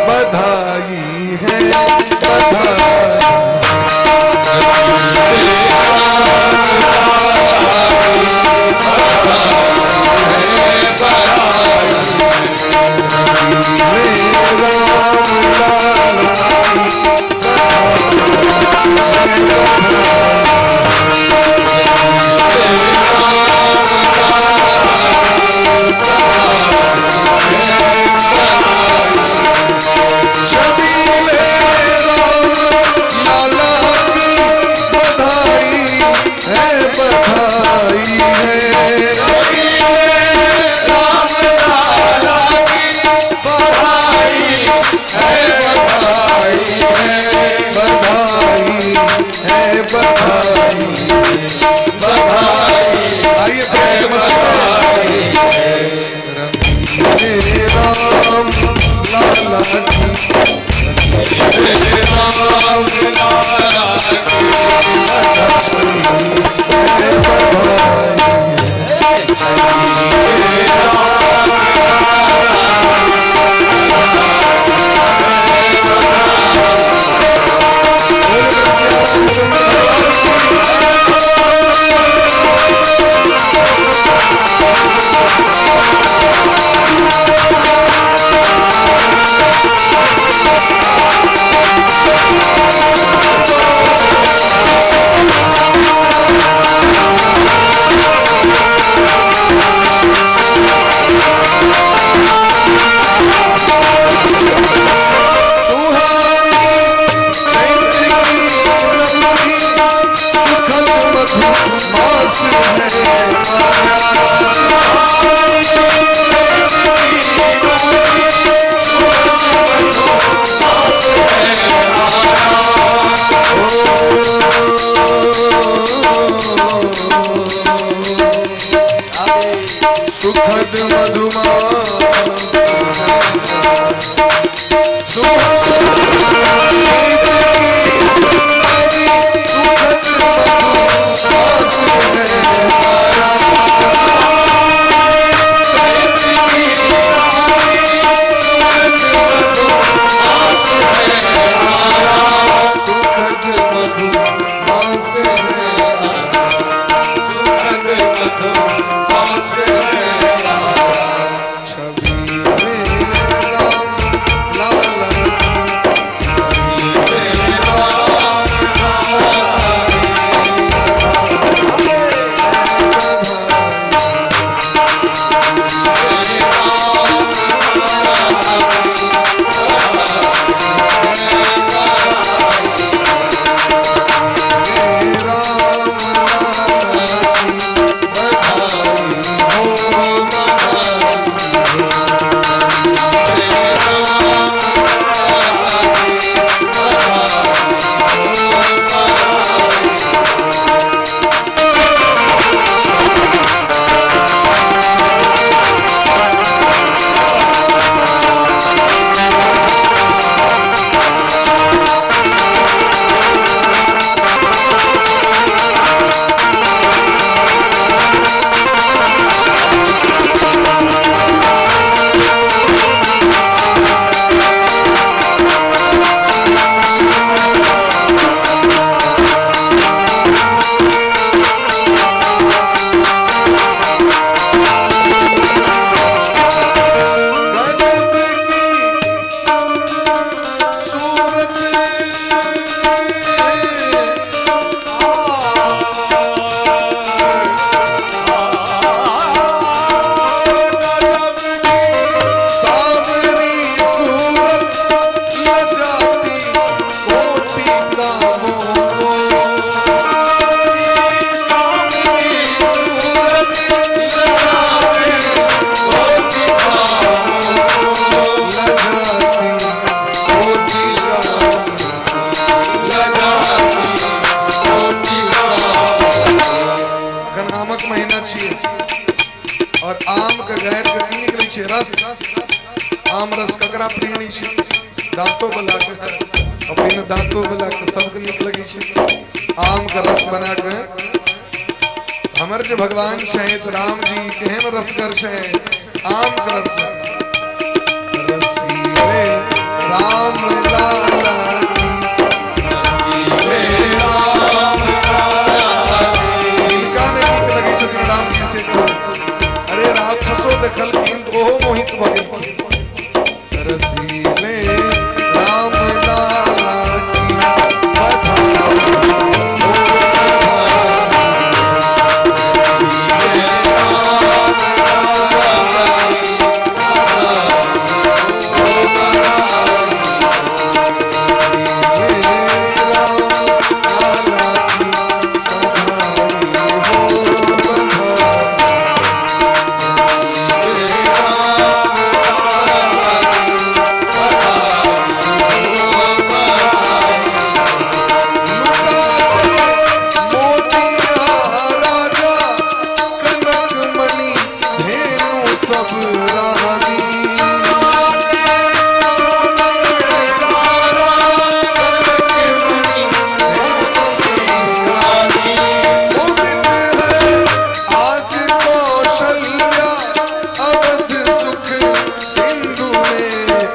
बधाई है बधाई। रंगीले राम लाला की बधाई। छबीले राम लाला की बधाई है बधाई है। बधाई है बधाई बधाई। आइए प्रेम से मस्ती में। रंगीले राम लाला की राम लाला बधाई है बधाई। बोलो सिया रामचंद्र भगवान की। सुहानी चैत की नवमी सुखद मधु मास है आया। सुखद मधुमास सुहानी चैत की नवमी सुखद मधुमास है आया। सुखद मधुमास है आया। छवि में राम लाला की बधाई। राम लाला की बधाई हो बधाई। गजब की सूरत सावरी सूरत लजाती कोटि कामों को। लजाती कोटि कामों। अखन आमक महीना छियै और आम के गारि के की निकलै छै रस। आम रस ककरा प्रिय नहि छै? दांतो वाला के, अपने दांतो वाला के सबके नीक लगै छै आम के रस बना के। हमर जे भगवान छथि राम जी केहन रसगर छै, आम के रस रसीले राम लाला की, रसीले राम लाला की। हिनका नहि नीक लगै छथिन राम जी से कहू। अरे राक्षसो देखलखिन तऽ ओहो मोहित भऽ गेलखिन। रसीले राम लाला की बधाई हो बधाई। रसीले राम लाला की बधाई हो बधाई। लुटाते मोतिया राजा कनक मणि धेनु सब रानी। कनक मणि धेनु सब रानी। उदित है आज कौशल्या अवध सुख सिंधु में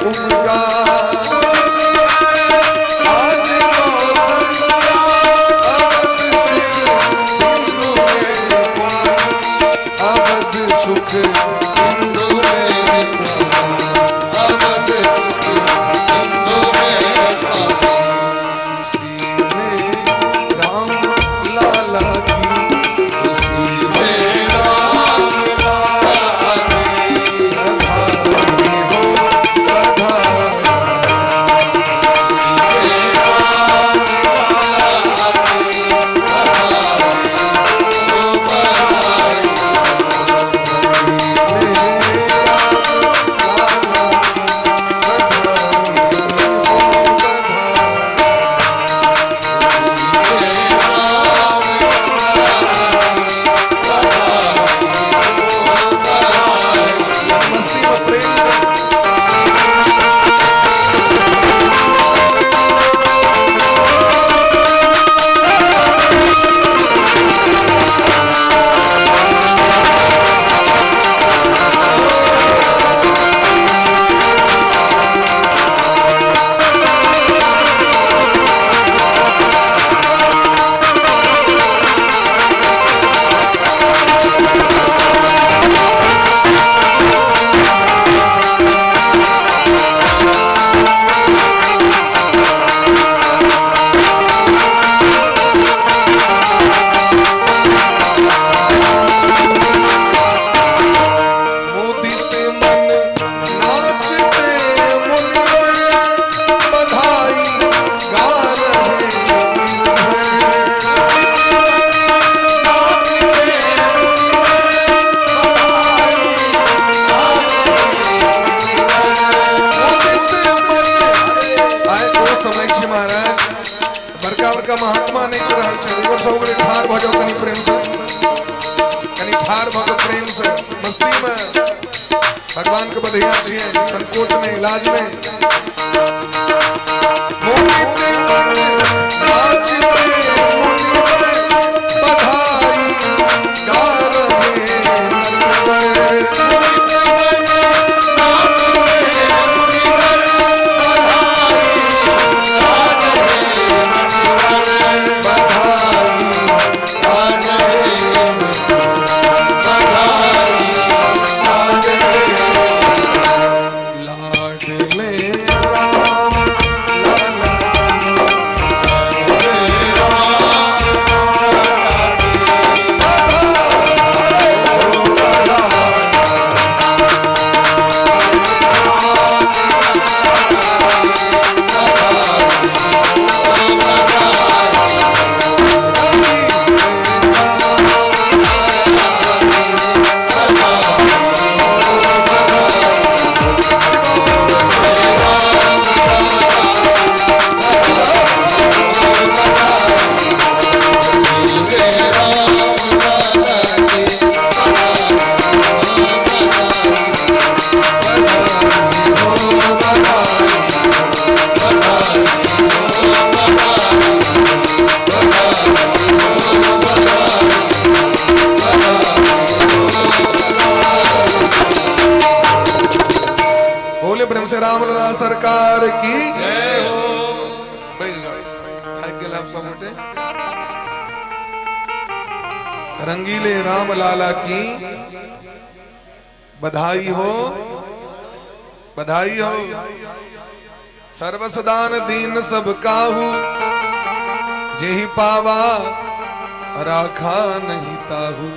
उमगा। आज कौशल्या अवध सुख सिंधु में उमगा। अवध सुख सिंधु में उमगा। अवध सुख सिंधु में सुशीले राम लाला की, सुशीले राम लाला की बधाई हो बधाई। रसीले राम लाला की बधाई हो बधाई। मस्ती में प्रेम से। मुदित मन नाचते मुनिवर बधाई गा रहे हैं। मुदित मन आइ ओ समय छी महाराज, बड़का बड़का महात्मा नहि चढ़ल छै। एगो सब गोटे ठाढ़ भऽ जाउ कनि प्रेम से, कनि ठाढ़ भऽ कऽ प्रेम से मस्ती में भगवान के बधैया छियै, संकोच नहीं, लाज नहीं। मुदित मन नाचते मुनिवर बधाई गा रहे नटवर। बधाई गा रहे लाडले राम लाला की। दरबार की जय हो। बैठ जाओ, थाकि गेल आप सब गोटे। रंगीले राम लाला की बधाई हो, बधाई हो। सर्वसदान दीन सब काहू, जेहि पावा राखा नहीं ताहू।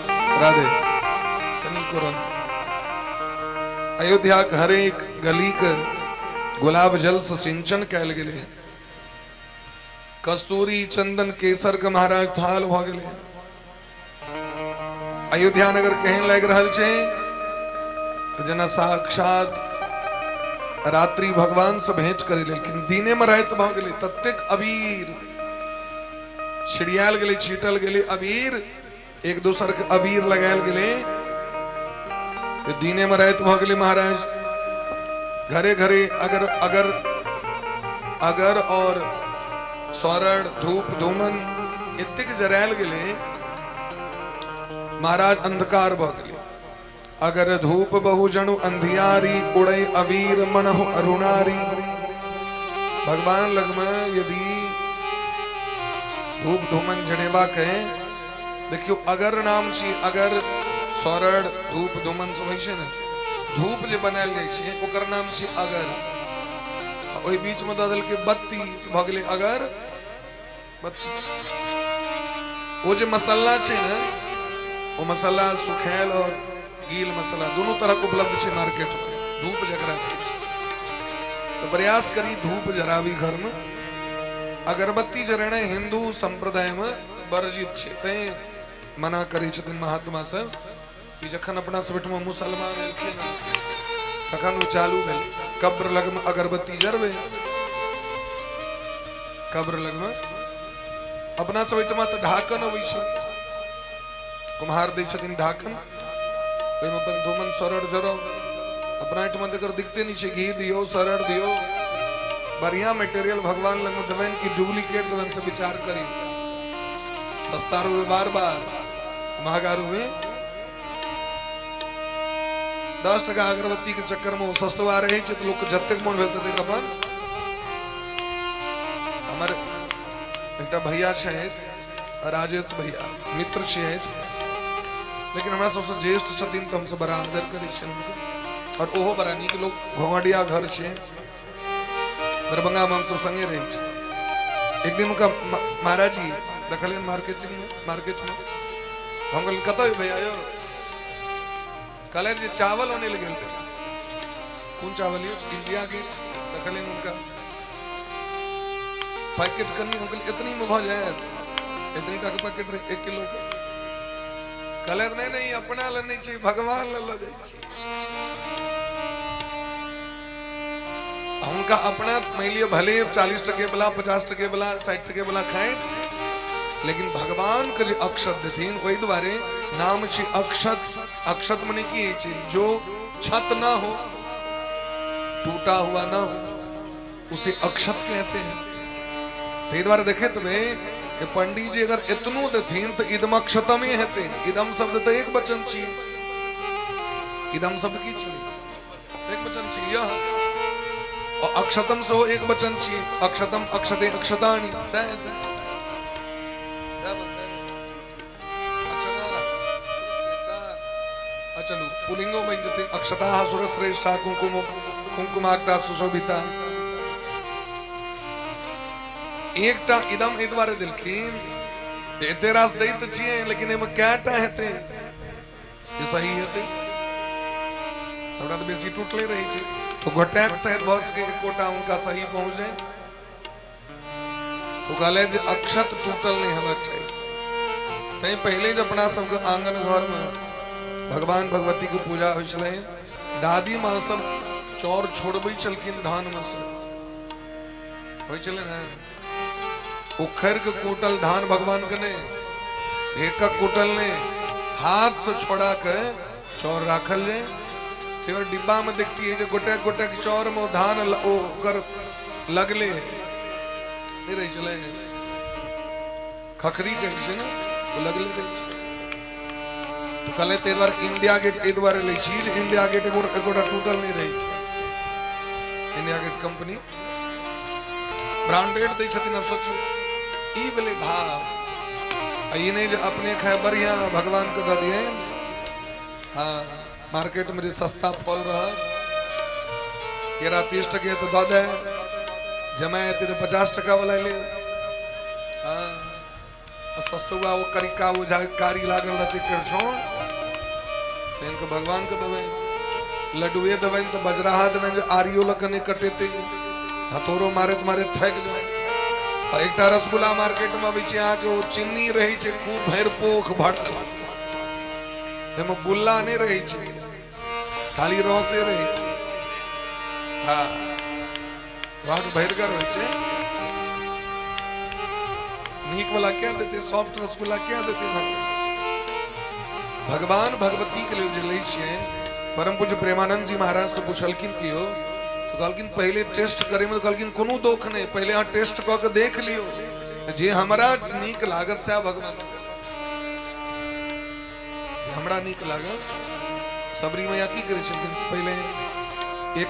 राधे कनिको रंग। अयोध्या के हरेक गली के गुलाब जल से सिंचन कैल गेलै। कस्तूरी चंदन केसर के महाराज थाल भऽ गेलै। अयोध्या नगर केहन लागि रहल छै जेना साक्षात रात्रि भगवान से भेंट करे लेकिन दिने में राति भऽ गेलै। ततेक अबीर छिड़ियाल गेलै, छीटल गेलै अबीर, एक दोसर के अबीर लगायल गेलै, दिने में राति भऽ गेलै महाराज। घरे घरे अगर अगर अगर और स्वरण धूप धूमन एतेक जरायल गेलै महाराज, अंधकार भऽ गेलै। अगर धूप बहु जनु अंधियारी, उड़े अबीर मनहु अरुणारी। भगवान लगमे यदि धूप धूमन जड़ेबा के देखियो, अगर नाम छी अगर स्वरण धूप धूमन सब होइ छै ने, धूप जे बनायल जाइ छै ओकर नाम छी अगर। ओहि बीच में दऽ देलकै बत्ती, तऽ भऽ गेलै अगर बत्ती। ओ जे मसाला छै ने, ओ मसाला सुखायल और गील मसाला दुनू तरह के उपलब्ध छै मार्केट में, धूप जकरा कहै छै। तऽ प्रयास करी धूप जराबी घर में। अगरबत्ती जरेनाइ हिंदू संप्रदाय में वर्जित छै, तैं मना करै छथिन महात्मा सब कि जखन अपना सब ओहिठमा मुसलमान एलखिन तखन ओ चालू भेलै कब्र लगमे अगरबत्ती जरबै। कब्र लगमे अपना सब ओहिठमा तऽ ढाकन अबै छै, कुम्हार दै छथिन ढाकन, ओहिमे अपन धूमन सरड़ जराउ। अपना ओहिठमा तऽ एकर दिक्कते नहि छै, घी दियौ, सरड़ दियौ, बढ़िया मटेरियल भगवान लगमे देबनि कि डुप्लीकेट देबनि से विचार करियौ। सस्ता रुपए बार बार, महगा रुपए 10 टका। अगरबत्ती के चक्कर में सस्तवा रहे छै तऽ लोक जतेक मोन भेल ततेक अपन। हमर एकटा भैया छथि, राजेश भैया, मित्र छथि, लेकिन हमरा सबसँ ज्येष्ठ छथिन तऽ हमसब बड़ा आदर करै छियनि हुनकर, और ओहो बड़ा नीक लोक। घोंघडिया घर छै दरभंगा में, हमसब संगे रहै छी। एक दिन हुनका महाराज जी देखलियनि मार्केटिंग में, मार्केट में। हम कहलियै कतऽ भैया यौ? कहले जे चावल अनै लए गेल रहे। कोन चावल यौ? इंडिया गेट देखलियनि हुनका पैकेट कनि। हम कहलियै एतनी में भऽ जायत? एतनी टा के पैकेट रहे 1 किलो के। कहले नहि नहि, अपना लए नहि छै, भगवान लए लऽ जाइ छी। हुनका अपना मानि लिअ भले 40 टके वाला, 50 टके वाला, 60 टके वाला खाइत, लेकिन भगवान के जे अक्षत देथिन, ओहि दुआरे नाम छै अक्षत। अक्षत मने की होइ छै? जो क्षत ना हो, टूटा हुआ ना हो, उसे अक्षत कहते हैं। ताहि दुआरे देखैत हेबै जे पंडित जी अगर एतनो देथिन तऽ इदम अक्षतमे हेतै। इदम शब्द तऽ एक वचन छी। इदम शब्द की छी? एक वचन छी यह। और अक्षतम सेहो एक वचन छी। अक्षतम, अक्षते, अक्षतानि, सएह हेतै। चलू, पुलिंगो बनि जेतै। अक्षता सुरश्रेष्ठा कुंकुम कुंकुमाक्ता सुशोभिता। एकटा इदम एहि दुआरे देलखिन, एते रास दै तऽ छियै, लेकिन एहिमे कएटा हेतै जे सही हेतै? सबटा तऽ बेसी टूटले रहै छै, तो गोटैक शायद भऽ सकै एकोटा हुनका सही पहुँच जाय। तो कहले जे अक्षत टूटल नहि हेबाक चाही। तैं पहिले जे अपना सबके आंगन घरमे भगवान भगवतीके पूजा होइ छलै, दादी माँ सब चाउर छोड़बै छलखिन धानमे से, होइ छलै ने? उखड़ के कूटल धान भगवान के नहि, ढेकक कूटल नहि, हाथ से छोड़ा के चाउर राखल जाय। ते डिब्बा में देखती है जे गोटे गोटे के चाउर में धान ओकर लगले है, नहि रहै छलै? खखरी कहै छै ने, ओ लगले रहै छै। तऽ कहले ताहि दुआरे इंडिया गेट एहि दुआरे लै छी जे इंडिया गेट एगो एकोटा टूटल नहि रहै छै। India gate company. ब्रांडेड दै छथिन। आब सोचियौ, ई भेलै भाव। आ ई नहि जे अपने खाय बढ़िया, भगवान के दऽ दियनि। हाँ, मार्केट में जे सस्ता फल रहत, केरा 30 टके तऽ दऽ दे, जमाय एतै तऽ 50 टका वाला ले। हाँ, आ सस्तुआ ओ करिका ओ जा कारी लागल रहतै करछौन से इनके भगवान के देबै। लड्डुए देबनि तऽ बजराहा देबनि जे आरियो लऽ कऽ नहि कटेतै, हथौड़ो मारैत मारैत थाकि जाय। आ एकटा रसगुल्ला मार्केट में अबै छै अहाँके, ओ चिन्नी रहै छै खूब भरि पोख भरल, ताहिमे गुल्ला नहि रहै छै, खाली रसे रहै छै। हँ, अहाँके भरिगर होइ छै। नीक वाला क्या देते, सॉफ्ट रसगुल्ला क्या देते भाई? भगवान भगवती के लेल जे लै छियनि, परम पूज्य प्रेमानंद जी महाराज से पुछलखिन कि यौ, तो कहलखिन पहिले टेस्ट करे में, तो कहलखिन कोनो दोख नहीं, पहिले अहाँ टेस्ट कऽ के देख लियौ, जे हमरा नीक लागत सएह भगवान के देबै। जे हमरा नीक लागल। सबरी मैया की करै छलखिन? पहिले एक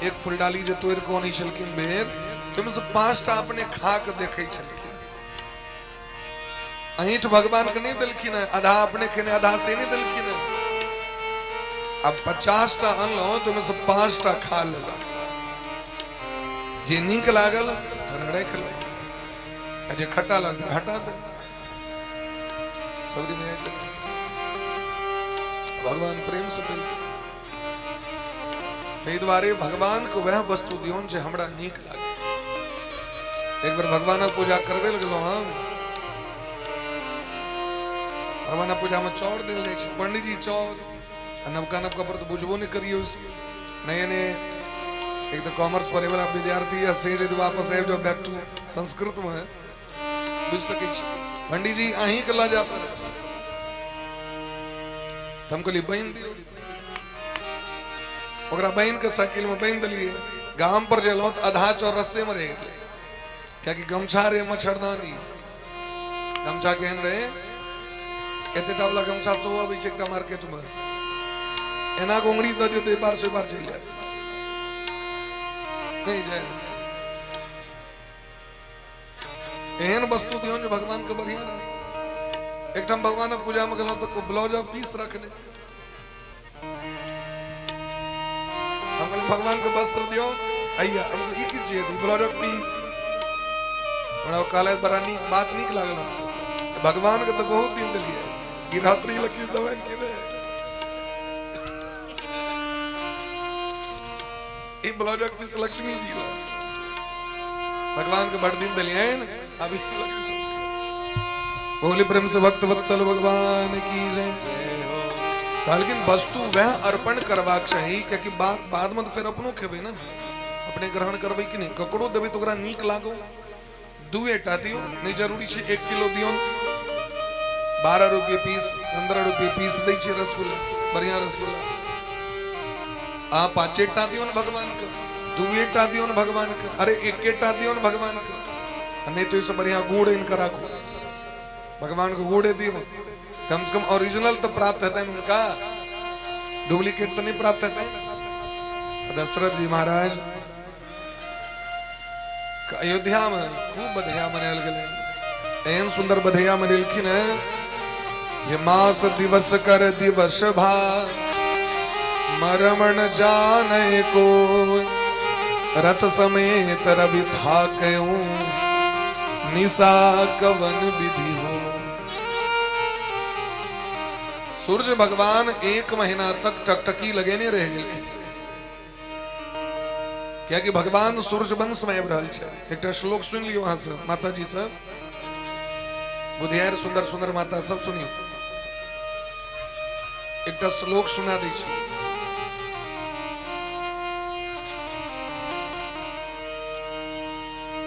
एक फुलडाली जे तोड़ि कऽ अनै छलखिन बेर, ताहिमे से 5टा अपने खा कऽ देखै छलखिन। अहींठ भगवान के नहीं देलखिन है, आधा अपने खेने आधा से नहीं देलखिन है। अब 50टा अनलहुँ तऽ ओहिमे से 5टा खा लेलहुँ, जे नीक लागल तऽ राखि लेलहुँ, आ जे खट्टा लागल तऽ हटा देलहुँ। सबरी में आइ भगवान प्रेम से देलखिन। ताहि दुआरे भगवान के वएह वस्तु दियौन जे हमरा नीक लागे। एक बेर भगवानक पूजा करबे लए गेलहुँ हम। भगवानक पूजा में चाउर देल जाइ छै, पंडीजी चाउर आ नवका नवका पर तऽ बुझबो नहि करियौ। नए नए एक तऽ कॉमर्स पढ़े वाला विद्यार्थी है, से यदि वापस आबि जाओ बैक टू संस्कृत में बुझि सकै छी। पंडीजी अहींके लऽ जाय पड़त। तऽ हम कहलियै बान्हि दियौ ओकरा। बान्हि कऽ साइकिलमे बान्हि देलियै। गाम पर जे एलहुँ तऽ आधा चौर रस्तेमे रहि गेलै, कियाकि गमछा रहै मच्छरदानी। गमछा केहन रहै? एतेटा वाला गमछा सेहो अबै छै एकटा मार्केटमे, एना कऽ उंगली दऽ दियौ तऽ एहि पार से ओहि पार चलि जायत, नहि जाय। एहन वस्तु दियौन जे भगवान के बढ़िया रहे। एकठाम भगवानक पूजा में गेलहुँ तऽ ब्लाउजक पीस रखने। हम कहलियै भगवान के वस्त्र दियौ। अइया हम कहलियै, ई की छियै? ई ब्लाउजक पीस। हमरा ओ कहलथि, बड़ा नीक बात, नीक लागल हमरा सबके। भगवान के तऽ बहुत दिन देलियै, गिरहत्री लए किछु देबनि कि नहि? ई ब्लाउजक पीस लक्ष्मी जी लए। भगवान के बड़ दिन देलियनि, अभी बोली प्रेम से भक्त वत्सल भगवान की जय। कहलखिन वस्तु वह अर्पण करबाक चाही, कियाकि बाद में तऽ फेर अपनो खेबै ने, अपने ग्रहण करबै कि नहि? ककरो देबै तऽ ओकरा नीक लागो। दुएटा दियौ, नहि जरूरी छै 1 किलो दियौ। 12 रुपये पीस, 15 रुपये पीस दै छै रसगुल्ला, बढ़िया रसगुल्ला। अहाँ 5टा दियौ ने भगवान के, 2टा दियौ ने भगवान के, अरे 1टा दियौ ने भगवान के। आ नहि तो ओहिसँ बढ़िया गुड़ आनि कऽ राखू, भगवान के गुड़े दियौ। कम से कम ओरिजिनल तऽ प्राप्त हेतनि हुनका, डुप्लीकेट तऽ नहि प्राप्त हेतनि। दशरथ जी महाराज अयोध्या में खूब बधैया मनायल गेलै। एहन सुंदर बधैया मनेलखिन हैं जे मास दिवस कर दिवस भा मरमण जाने को रथ समेत रवि थाकयूं निशा कवन विधि हो। सूर्य भगवान 1 महीना तक टकटकी लगेने रह गेलखिन, कियाकि भगवान सूर्य वंश में आबि रहल छै। एकटा श्लोक सुनि लियौ अहाँ सब, माता जी सब, बुधियार सुंदर सुंदर माता सब सुनियौ, एकटा श्लोक सुना दै छी।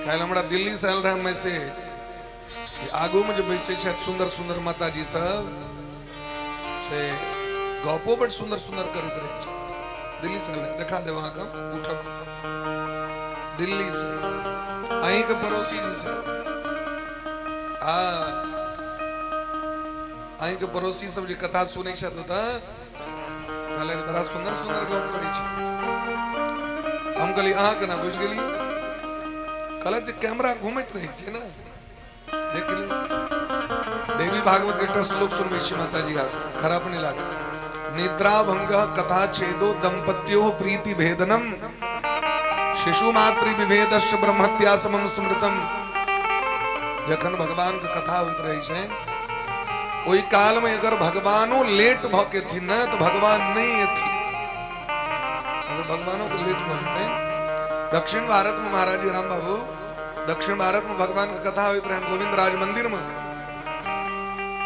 काल्हि हमरा दिल्ली से आयल रहै मैसेज, आगू में जे बैसै छथि सुंदर सुंदर माता जी सब, से गपो बड सुंदर सुंदर करैत रहै छथि। दिल्ली से आयल, देखा देब अहाँके, उठब दिल्ली से अहींके पड़ोसी जी सब, आ अहींके पड़ोसी सब जे कथा सुनै छथि ओतऽ, कहले बड़ा सुंदर सुंदर गप करै छै। हम कहलियै अहाँ केना बुझि गेलियै? कहलथि जे कैमरा घुमैत रहै छै ने। देख लियौ। देवी भागवत के एकटा श्लोक सुनबै छी माताजी, आके खराब नहि लागे। निद्रा भंग कथा छेदो दंपत्यो प्रीति भेदनम शिशु मातृ विभेदश्च ब्रह्मत्या समम स्मृतम। जखन भगवान के कथा होइत रहै छै ओहि काल में अगर भगवानो लेट भ के थिन ने तो भगवान नहीं एथिन। अगर भगवानों के लेट भ जेतै। दक्षिण भारत में महाराज जी राम बाबू, दक्षिण भारत में भगवान के कथा होइत रहन गोविंद राज मंदिर में।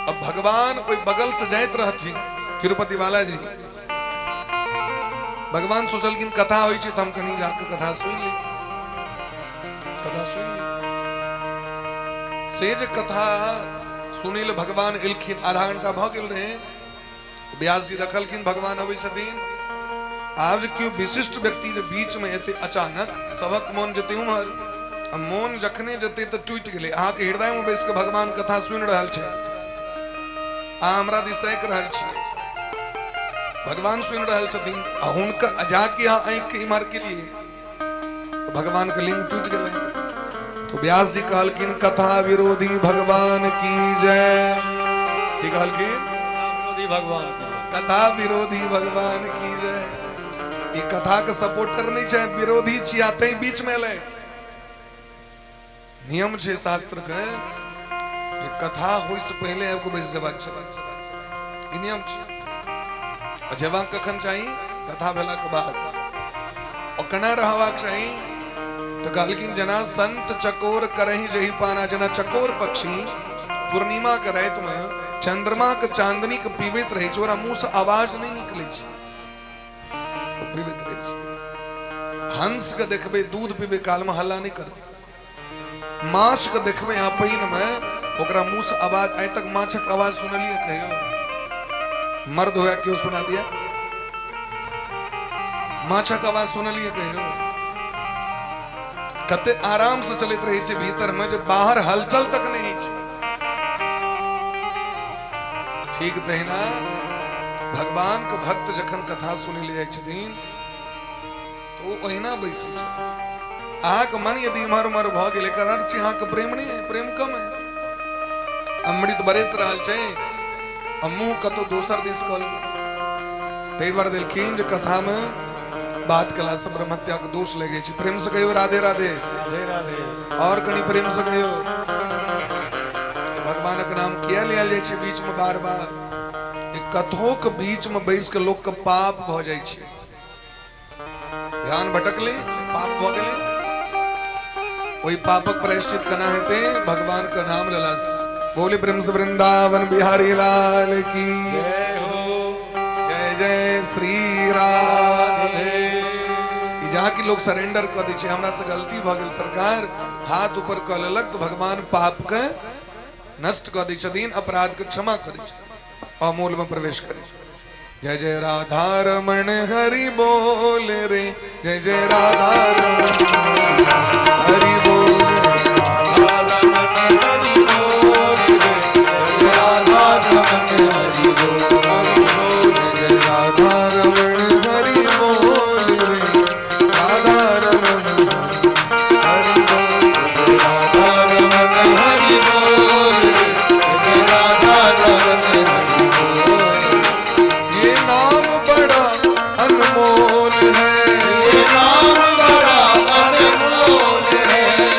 अब भगवान ओहि बगल से जाइत रहथिन तिरुपति बालाजी। भगवान सोचलखिन कथा होइ छै तऽ हम कनि जाके कथा सुनि ली, कथा सुनि ली। से जे कथा सुनै लए भगवान एलखिन, आधा घंटा भऽ गेल रहे। व्यास जी देखलखिन भगवान अबै छथिन। आब जे केओ विशिष्ट व्यक्ति जे बीच में एते अचानक, सबक मोन जेतै उम्हर, आ मोन जखने जेतै तऽ टूटि गेलै। अहाँके हृदय में बैस के भगवान कथा सुनि रहल छथि, अहाँ हमरा दिस ताकि रहल छियै, भगवान सुनि रहल छथिन, आ हुनकर जाके अहाँ आँखि इम्हर केलियै तऽ भगवान के लिंग टूटि गेलै। तो व्यास जी कहलखिन कथा विरोधी भगवान की जय। की कहलखिन? विरोधी भगवान की जय। कथा विरोधी भगवान की जय। ई कथा के सपोर्टर नहीं छै, विरोधी छी, आ तै बीच में एलै। नियम छै शास्त्र के जे कथा होइ से पहिले आबि कऽ बैस जेबाक चाही, ई नियम छै। आ जेबाक कखन चाही? कथा भेलाक बाद। और केना रहबाक चाही? तऽ कहलखिन जेना संत चकोर करही जही पाना, जेना चकोर पक्षी पूर्णिमा के राति में चंद्रमा के चांदनी के पीबैत रहै छै, ओकरा मुंह से आवाज नहि निकलै छै, ओ पीबैत रहै छै। हंस के देखबै दूध पीबै काल में हल्ला नहि करत। माछ के देखबै अहाँ पानि में, ओकरा मुंह से आवाज, आइ तक माछक आवाज सुनलियै कहियो? मर्द हुए केओ सुना दिया? माछक आवाज सुनलियै कहियो? कते आराम से चलैत रहै छै भीतर में, जे बाहर हलचल तक नहि होइ छै। ठीक तहिना भगवान के भक्त जखन कथा सुनै लए जाइ छथिन तऽ ओ ओहिना बैसै छथिन। अहाँके मन यदि इम्हर उम्हर भऽ गेल, एकर अर्थ छै अहाँके प्रेम नहि है, प्रेम कम है। अमृत बरस रहल छै आ मुंह कतौ दोसर दिस कऽ लेलक। ताहि दुआरे देलखिन जे कथामे बात कयलासँ ब्रह्महत्याके दोष लागि जाइ छै। प्रेम से कहियौ राधे राधे। राधे राधे। और कनि प्रेम से कहियौ। भगवानक नाम किया लियल जाइ छै बीच में बार बार? एक कथोक बीच में बैस के लोक के पाप भऽ जाइ छै। ध्यान भटकलै, पाप भऽ गेलै। ओहि पापक प्रायश्चित केना हेतै? भगवान के नाम लेला से। बोले प्रेम से वृंदावन बिहारी लाल की जय हो। जय जय श्री राम। राधे। ई जहाँ की लोग सरेंडर कऽ दै छै, हमरा से गलती भऽ गेल सरकार, हाथ ऊपर कऽ लेलक तऽ भगवान पाप के नष्ट कऽ दै छथिन, अपराध के क्षमा कऽ दै छथिन, अमूल में प्रवेश करै। जय जय राधा रमण हरि बोल रे, जय जय राधा रमण हरि बोल। जय जय राधा रमण हरि बोल रे, राधा रमण हरि बोल। ये नाम बड़ा अनमोल है, ये नाम बड़ा अनमोल है।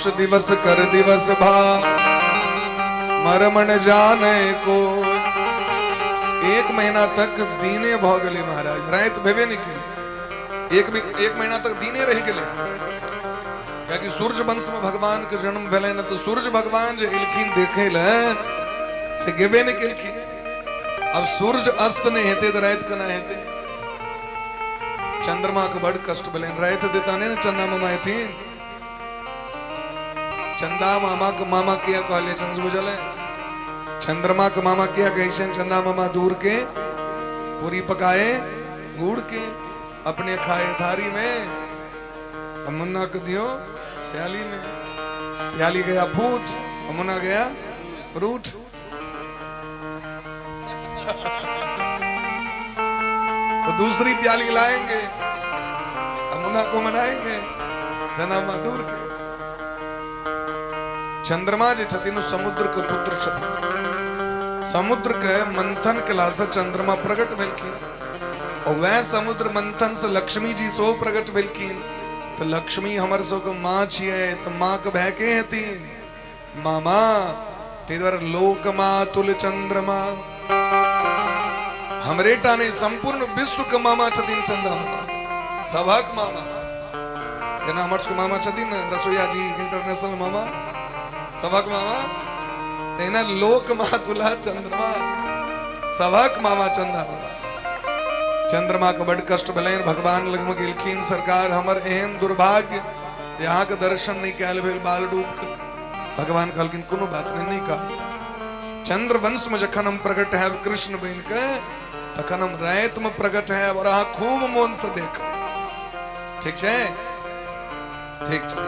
मास दिवस कर दिवस भा मरमन जाने को। एक महीना तक दीने भऽ गेलै महाराज, राति भेबे नहि केलै। एक एक महीना तक दीने रहि गेलै, कियाकि सूर्य वंश में भगवान के जन्म भेलै ने, तऽ सूर्य भगवान जे एलखिन देखै लए से गेबे नहि केलखिन। अब सूर्य अस्त नहि हेतै तऽ राति केना हेतै? चंद्रमा के बड़ कष्ट भेलनि, राति हेतै तहने ने चंदा मामा एथिन। चंदा मामा के मामा किया कहले छनि से बुझल है? चंद्रमा के मामा किया कहै छनि चंदा मामा दूर के पूरी पकाए गुड़ के, अपने खाए थारी में, आ मुन्ना के दियो प्याली में। प्याली गया फूट, आ मुन्ना गया रूठ। तो दूसरी प्याली लाएंगे, मुन्ना को मनाएंगे जना मधुर के। चंद्रमा जे छथिन समुद्र के पुत्र छथिन। समुद्र के मंथन केला से चंद्रमा प्रकट भेलखिन, और वह समुद्र मंथन से लक्ष्मी जी सो प्रकट भेलखिन। तो लक्ष्मी हमर सबके माँ छियै, तो माँ के भाय के हेथिन? मामा। ताहि दुआरे लोक मातुल चंद्रमा, हमरे टा नहि संपूर्ण विश्व के मामा छथिन चंदा मामा, सभक मामा। जेना हमर सबके मामा छथिन ने रसोईया जी इंटरनेशनल मामा, सभक मामा, तहिना लोक मातुला चंद्रमा, सभक मामा चंदा मामा। चंद्रमा के बड कष्ट भेलनि, भगवान लगमे गेलखिन, सरकार हमर एहन दुर्भाग्य जे अहाँके दर्शन नहि कयल भेल बाल रूप के। भगवान कहलखिन कोनो बात नहीं, नहीं कह, चंद्र वंश में जखन हम प्रकट हैब कृष्ण बन के, तखन हम रात में प्रकट हैब और अहाँ खूब मोन से देख। ठीक छै? ठीक छै।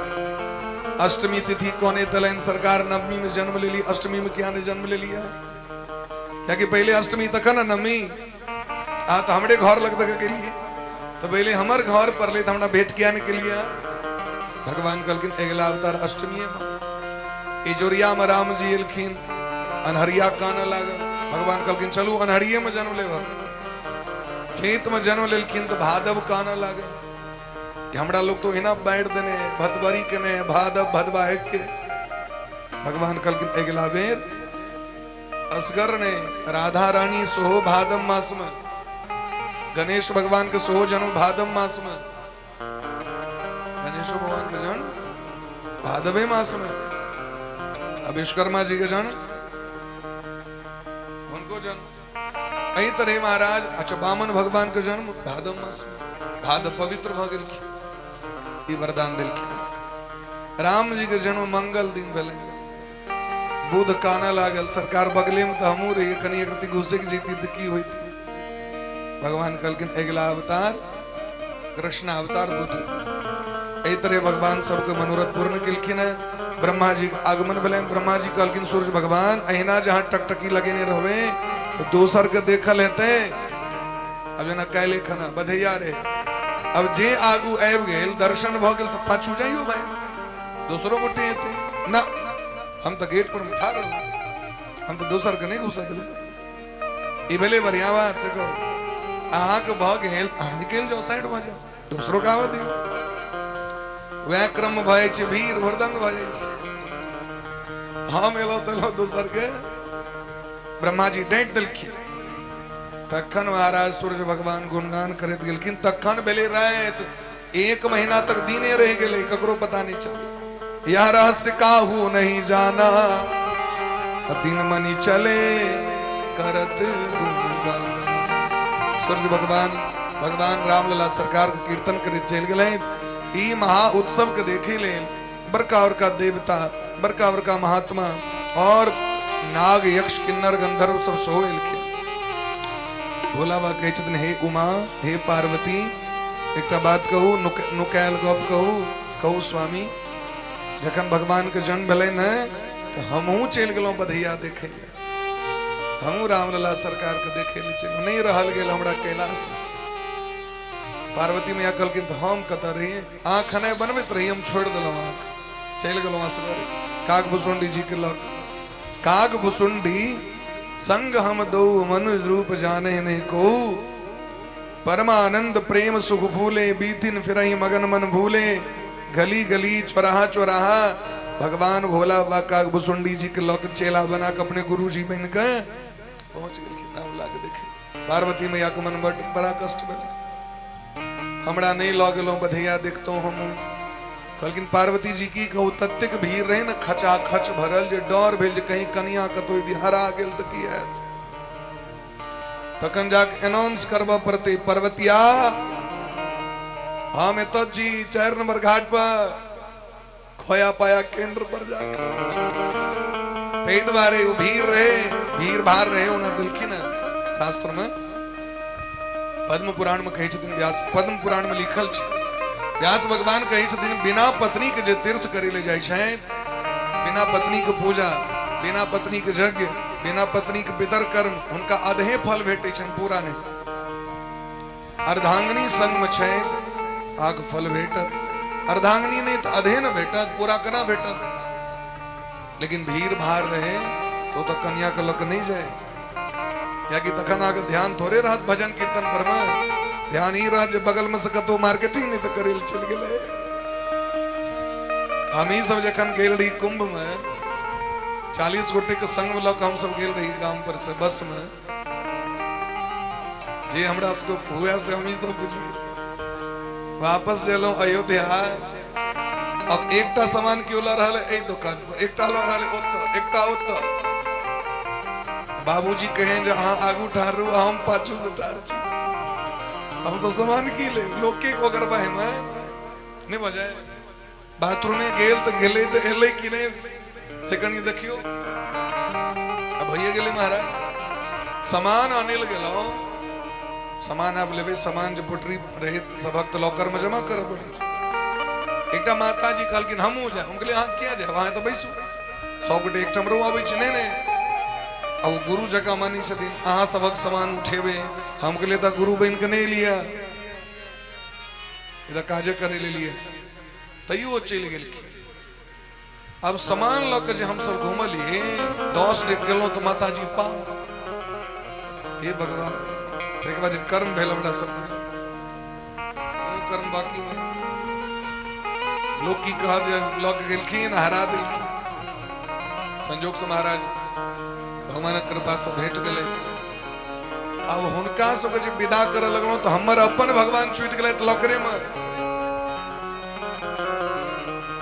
अष्टमी तिथि कोने तलैन सरकार नवमी में जन्म लेली, अष्टमी में क्या ने जन्म ले लिया? कियाकि पहले अष्टमी तखन नवमी। आ तो हमरे घर लग देखे के लिए तो पहले हमर घर पर ले, हमरा भेंट किया ने के लिए? भगवान कहलखिन अगिला अवतार अष्टमी में। इजोरिया में राम जी एलखिन, अनहरिया कान लागल। भगवान कहलखिन चलू अनहरिये में जन्म लेब। चैत में जन्म लेलखिन तो भादव कान लागल। हमरा लोग तो एना बांटि देने भदबरी केने भादव भदवा एक के। भगवान कहलखिन अगिला बेर असगर ने राधा रानी सोहो भादव मास में, गणेश भगवान के सोहो जन्म भादव मास में, गणेश भगवान के जन्म भादवे मास में, अब विश्वकर्मा जी के जन्म उनको जन्म एहि तरह महाराज। अच्छा वामन भगवान के जन्म भादव मास में, भादव पवित्र भऽ गेलखिन, ई वरदान देलखिन। राम जी के जन्म मंगल दिन भेलै, बुध काना लागल, सरकार बगले में तो हमहूँ रहिए, कनि एक रति घुसक जैती तऽ की होइत? भगवान कहलखिन अगिला अवतार कृष्ण अवतार बुध। एहि तरह भगवान सबके मनोरथ पूर्ण केलखिन है। ब्रह्मा जी के आगमन भेलनि, ब्रह्मा जी कहलखिन सूर्य भगवान अहिना जहाँ टकटकी लगेने रहबे तो दोसर के देखल हेतै। अब जेना काल्हि खना बधैया रहे, अब जे आगू आबि गेल दर्शन भऽ गेल तऽ पाछू जाइयो भाई, दोसरो गोटे हेतै ना, हम तऽ गेट पर ठाढ़ रहू, हम तऽ दोसर के नहि घुसऽ देबै। ई भेलै बढ़िया बात। से कहू अहाँके भऽ गेल, अहाँ निकलि जाउ, साइड भऽ जाउ, दोसरो के आबऽ दियौ। वएह क्रम भऽ जाइ छै, भीड़ भुरदंग भऽ जाइ छै। हम एलहुँ तऽ एलहुँ दोसर के ब्रह्माजी डाँटि देलखिन। तखन महाराज सूर्य भगवान गुणगान करैत गेलखिन, तखन भेलै राति। एक महीना तक दिने रहि गेलै, ककरो पता नहीं चललै। यह रहस्य काहू नहीं जाना, दिन मनी चले करत गुणगान। सूर्य भगवान भगवान रामलला सरकार के कीर्तन करैत चलि गेलै। ई महा उत्सव के देखे लेल बड़का बड़का देवता, बड़का बड़का महात्मा और नाग यक्ष किन्नर गंधर्व सब सेहो एलखिन। भोला बाबा कहै छथिन हे उमा, हे पार्वती, एकटा बात कहू, नुकायल गप कहू? कहू स्वामी। जखन भगवान के जन्म भेलै ने तऽ हमहूँ चलि गेलहुँ बधैया देखै लए, हमहूँ रामलला सरकार के देखै लए चलि, नहि रहल गेल हमरा कैलाश। पार्वती मैया कहलखिन तऽ हम कतऽ रही? अहाँ खेनाइ बनबैत रही, हम छोड़ि देलहुँ अहाँके, चलि गेलहुँ असगर काक भुसुंडी जी के लग। काक भुसुंडी संग हम दो मनुज रूप जाने नहीं को, परमानंद प्रेम सुख फूले, बीतिन फिरही मगन मन भूले। गली गली चौराहा चौराहा भगवान भोला बाबा काकभुसुंडी जी के लऽ चेला बना के अपने गुरु जी बनि के पहुंच गेलखिन। राम लाके देखे पार्वती मैया के मन बड़ बड़ा कष्ट भेल, हमरा नहीं लऽ गेलहुँ बधैया देखतहुँ हम। कहलखिन पार्वती जी की कहू, ततेक भीड़ रहे ने खचाखच भरल जे डर भेल जे कहीं कनिया कतौ यदि हरा गेल तऽ की हैत। तखन जाके अनाउंस करबऽ पड़तै, पर्वतिया हम एतऽ छी 4 नंबर घाट पर खोया पाया केंद्र पर जाके। ताहि दुआरे ओ भीड़ रहे, भीड़ भाड़ रहे, ओना देलखिन हँ शास्त्र में। पद्म पुराण में कहै छथिन व्यास, पद्म पुराण में लिखल छै, व्यास भगवान कहै छथिन बिना पत्नी के जे तीर्थ करे ले जाइ छथि, बिना पत्नी के पूजा, बिना पत्नी के यज्ञ, बिना पत्नी के पितर कर्म, हुनका आधे फल भेटै छनि, पूरा नहि। अर्धांगिनी संग में छथि, अहाँके फल भेटत। अर्धांगिनी नहि तऽ आधे ने भेटत, पूरा केना भेटत? लेकिन भीड़ भाड़ रहे तो तऽ कन्या के लऽ कऽ नहि जाय, कियाकि तखन अहाँके ध्यान थोड़े रहत भजन कीर्तन पर में, ध्यान ई रहत जे बगल में से कतौ मार्केटिंग नहि तऽ करै लए चलि गेलै। हमही सब जखन गेल रही कुंभ में, 40 गोटे के संग लऽ कऽ हमसब गेल रही गाम पर से बस में, जे हमरा सबके हुए से हमही सब बुझिए। वापस एलहुँ अयोध्या, अब एकटा सामान केओ लऽ रहल एहि दुकान पर, एकटा लऽ रहल ओतऽ, एकटा ओतऽ। बाबूजी कहें जे अहाँ आगू ठाढ़ रहू, हम पाछू से ठाढ़ छी, हम तो सामान की ले, लोक के ओकर बाहे में नहि भऽ जाए। बाथरूमे गेल तऽ गेलै तऽ एलै कि नहि से कनि देखियौ। आ भइए गेलै महाराज, सामान आनै लए गेलहुँ, सामान आब लेबै, सामान जे पोटरी रहै सभक तऽ लॉकरमे जमा करऽ पड़ै छै। एकटा माता जी कहलखिन हमहूँ जायब। हम कहलियै अहाँ किया जायब, अहाँ तऽ बैसू, सब गोटे एकठाम रहू, अबै छी। नहि नहि, आ ओ गुरु जकाँ मानै छथिन, अहाँ सभक सामान उठेबै। हम कहलियै तऽ गुरु बनि कऽ नहि एलियै, ई तऽ काजे करै लए एलियै। तैयो ओ चलि गेलखिन। अब सामान लऽ के जे हमसब घुमलियै, 10 डेग गेलहुँ तऽ माताजी पा, हे भगवान। ताहिके बाद जे कर्म भेल हमरा सबके, कोनो कर्म बाकी नहि। लोक की कहत जे लऽ के गेलखिन, हरा देलखिन। संजोग से महाराज भगवानक कृपा से भेट गेलै। अब हुनका सबके जे विदा करऽ लगलहुँ तऽ हमर अपन भगवान छूटि गेलै तऽ लॉकरे में।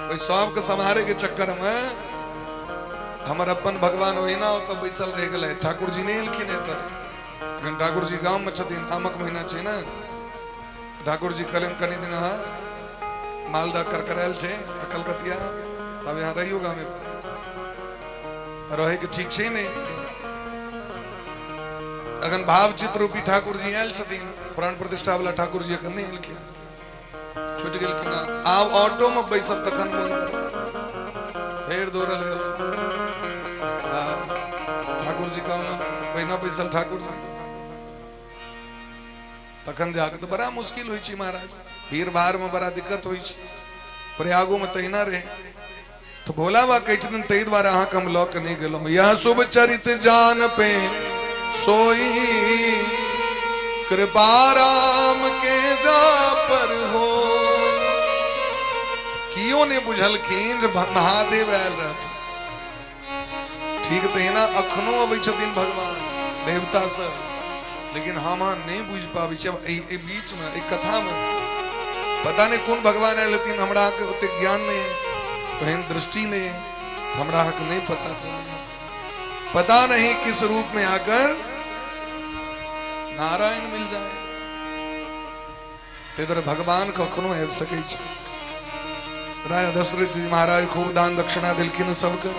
ओहि सबके सम्हारे के चक्कर में हमर अपन भगवान ओहिना ओतऽ बैसल रहि गेलै। ठाकुर जी नहि एलखिन एतऽ, एखन ठाकुर जी गाम में छथिन, आमक महीना छै ने। ठाकुर जी कहलनि कनि दिन अहाँ मालदह करकरायल छै आ कलकतिया, तब यहाँ रहियो गामे पर, रहैके ठीक छै नहि। अखन भाव चित्र रूपी ठाकुर जी आयल छथिन, प्राण प्रतिष्ठा वाला ठाकुर जी एखन नहि एलखिन, छुटि गेलखिन। आब ऑटो में बैसब तखन मोन करब, फेर दौड़ल गेल ठाकुर जी कहलहुँ, पहिने बैसल ठाकुर जी, तखन जाके तऽ बड़ा मुश्किल होइ छै महाराज, भीड़ भाड़ में बड़ा दिक्कत होइ छै। प्रयागो में तहिना रहे। तऽ भोला बाबा कहै छथिन ताहि दुआरे अहाँके हम लऽ के नहि गेलहुँ। यह शुभ चरित जान पे सोई, कृपा राम के जा पर हो। कियो नहि बुझलखिन जे महादेव आयल रहथिन। ठीक तहिना अखनो अबै छथिन भगवान देवता सब, लेकिन हम अहाँ नहि बुझि पाबै छियै। एहि बीचमे एहि कथामे पता नहि कोन भगवान आयल हथिन, हमरा अहाँके ओतेक ज्ञान नहि है, ओहन दृष्टि नहि है, हमरा अहाँके नहि पता चलैए। पता नहीं किस रूप में आकर नारायण मिल जाए। ताहि दुआरे भगवान कखनो आबि सकै छै। राजा दशरथ जी महाराज खूब दान दक्षिणा देलखिन सबके।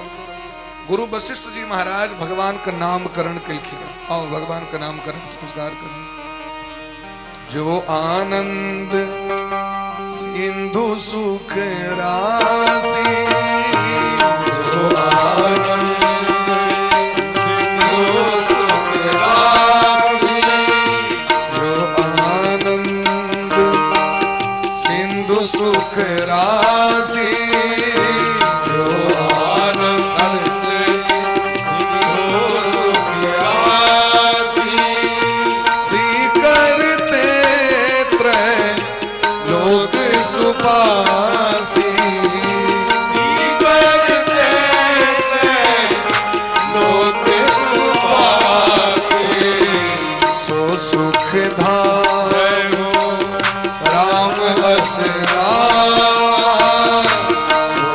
गुरु वशिष्ठ जी महाराज भगवान के नामकरण केलखिन। आओ भगवान के नामकरण संस्कार कर। जो आनंद सिंधु सुख राशि, जो आनंद सिंधु सुख राशि, जो आनंद सिंधु सुख राशि, जो आनंद सिंधु सुख राशि, श्री करते त्रय लोक सुपासी, श्री करते अस नामा।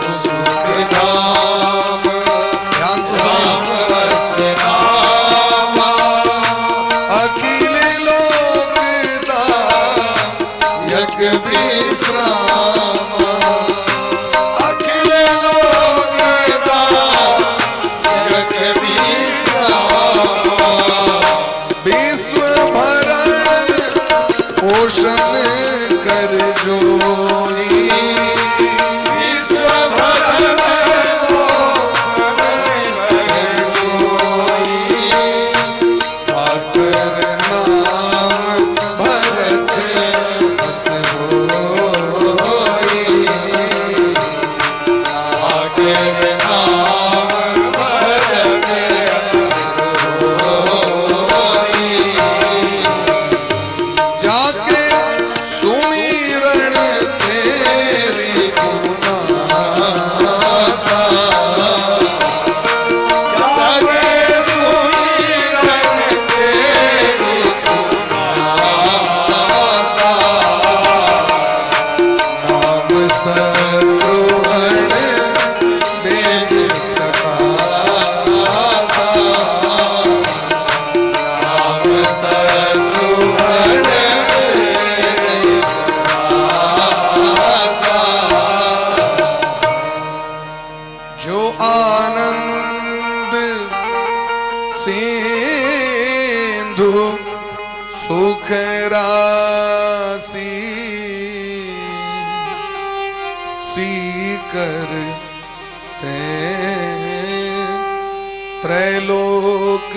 सो सुख धाम, ध्यान से सुनिए। राम अस नामा। अखिल लोक दायक विश्रामा। अखिल लोक दायक विश्रामा। विश्व भरण पोषण कर जोई। विश्व भरण पोषण कर जोई। ठाकर नाम भरत अस होई। ठाकर नाम भरत अस होई। जाके सुमिरन तेरी पुनासा। जाके सुमिरन तेरी पुनासा। नाम शत्रुघ्न वेद प्रकाशा। नाम शत्रुघ्न वेद प्रकाशा। जो आनंद सिंधु सुख राशि सीकर ते त्रैलोक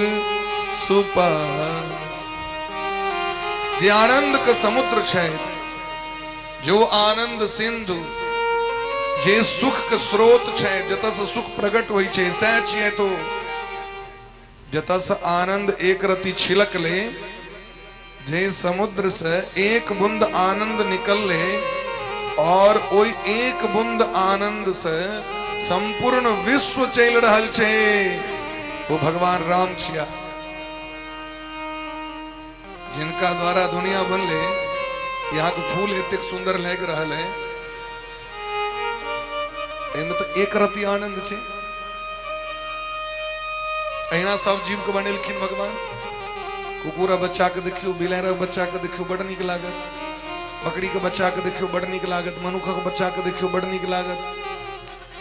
सुपास। जे आनंद के समुद्र छै, जो आनंद सिंधु, जे सुख के स्रोत छै, जतऽ से सुख प्रकट होइ छै, सएह छियै। तो जतऽ से आनंद एक रति छिलकले, जे समुद्र से एक बूंद आनंद निकलले और ओहि एक बूंद आनंद से संपूर्ण विश्व चलि रहल छै, ओ भगवान राम छिया, जिनका द्वारा दुनिया बनले। यहाँ के फूल एतेक सुंदर लागि रहल है, एहिमे तऽ एक रति आनंद छै। अहिना सब जीव के बनेलखिन भगवान। कुकुरक बच्चा के देखियौ, बिलाड़िक बच्चा के देखियौ, बड़ नीक लागत। बकरी के बच्चा के देखियौ, बड़ नीक लागत। मनुखक बच्चा के देखियौ, बड़ नीक लागत।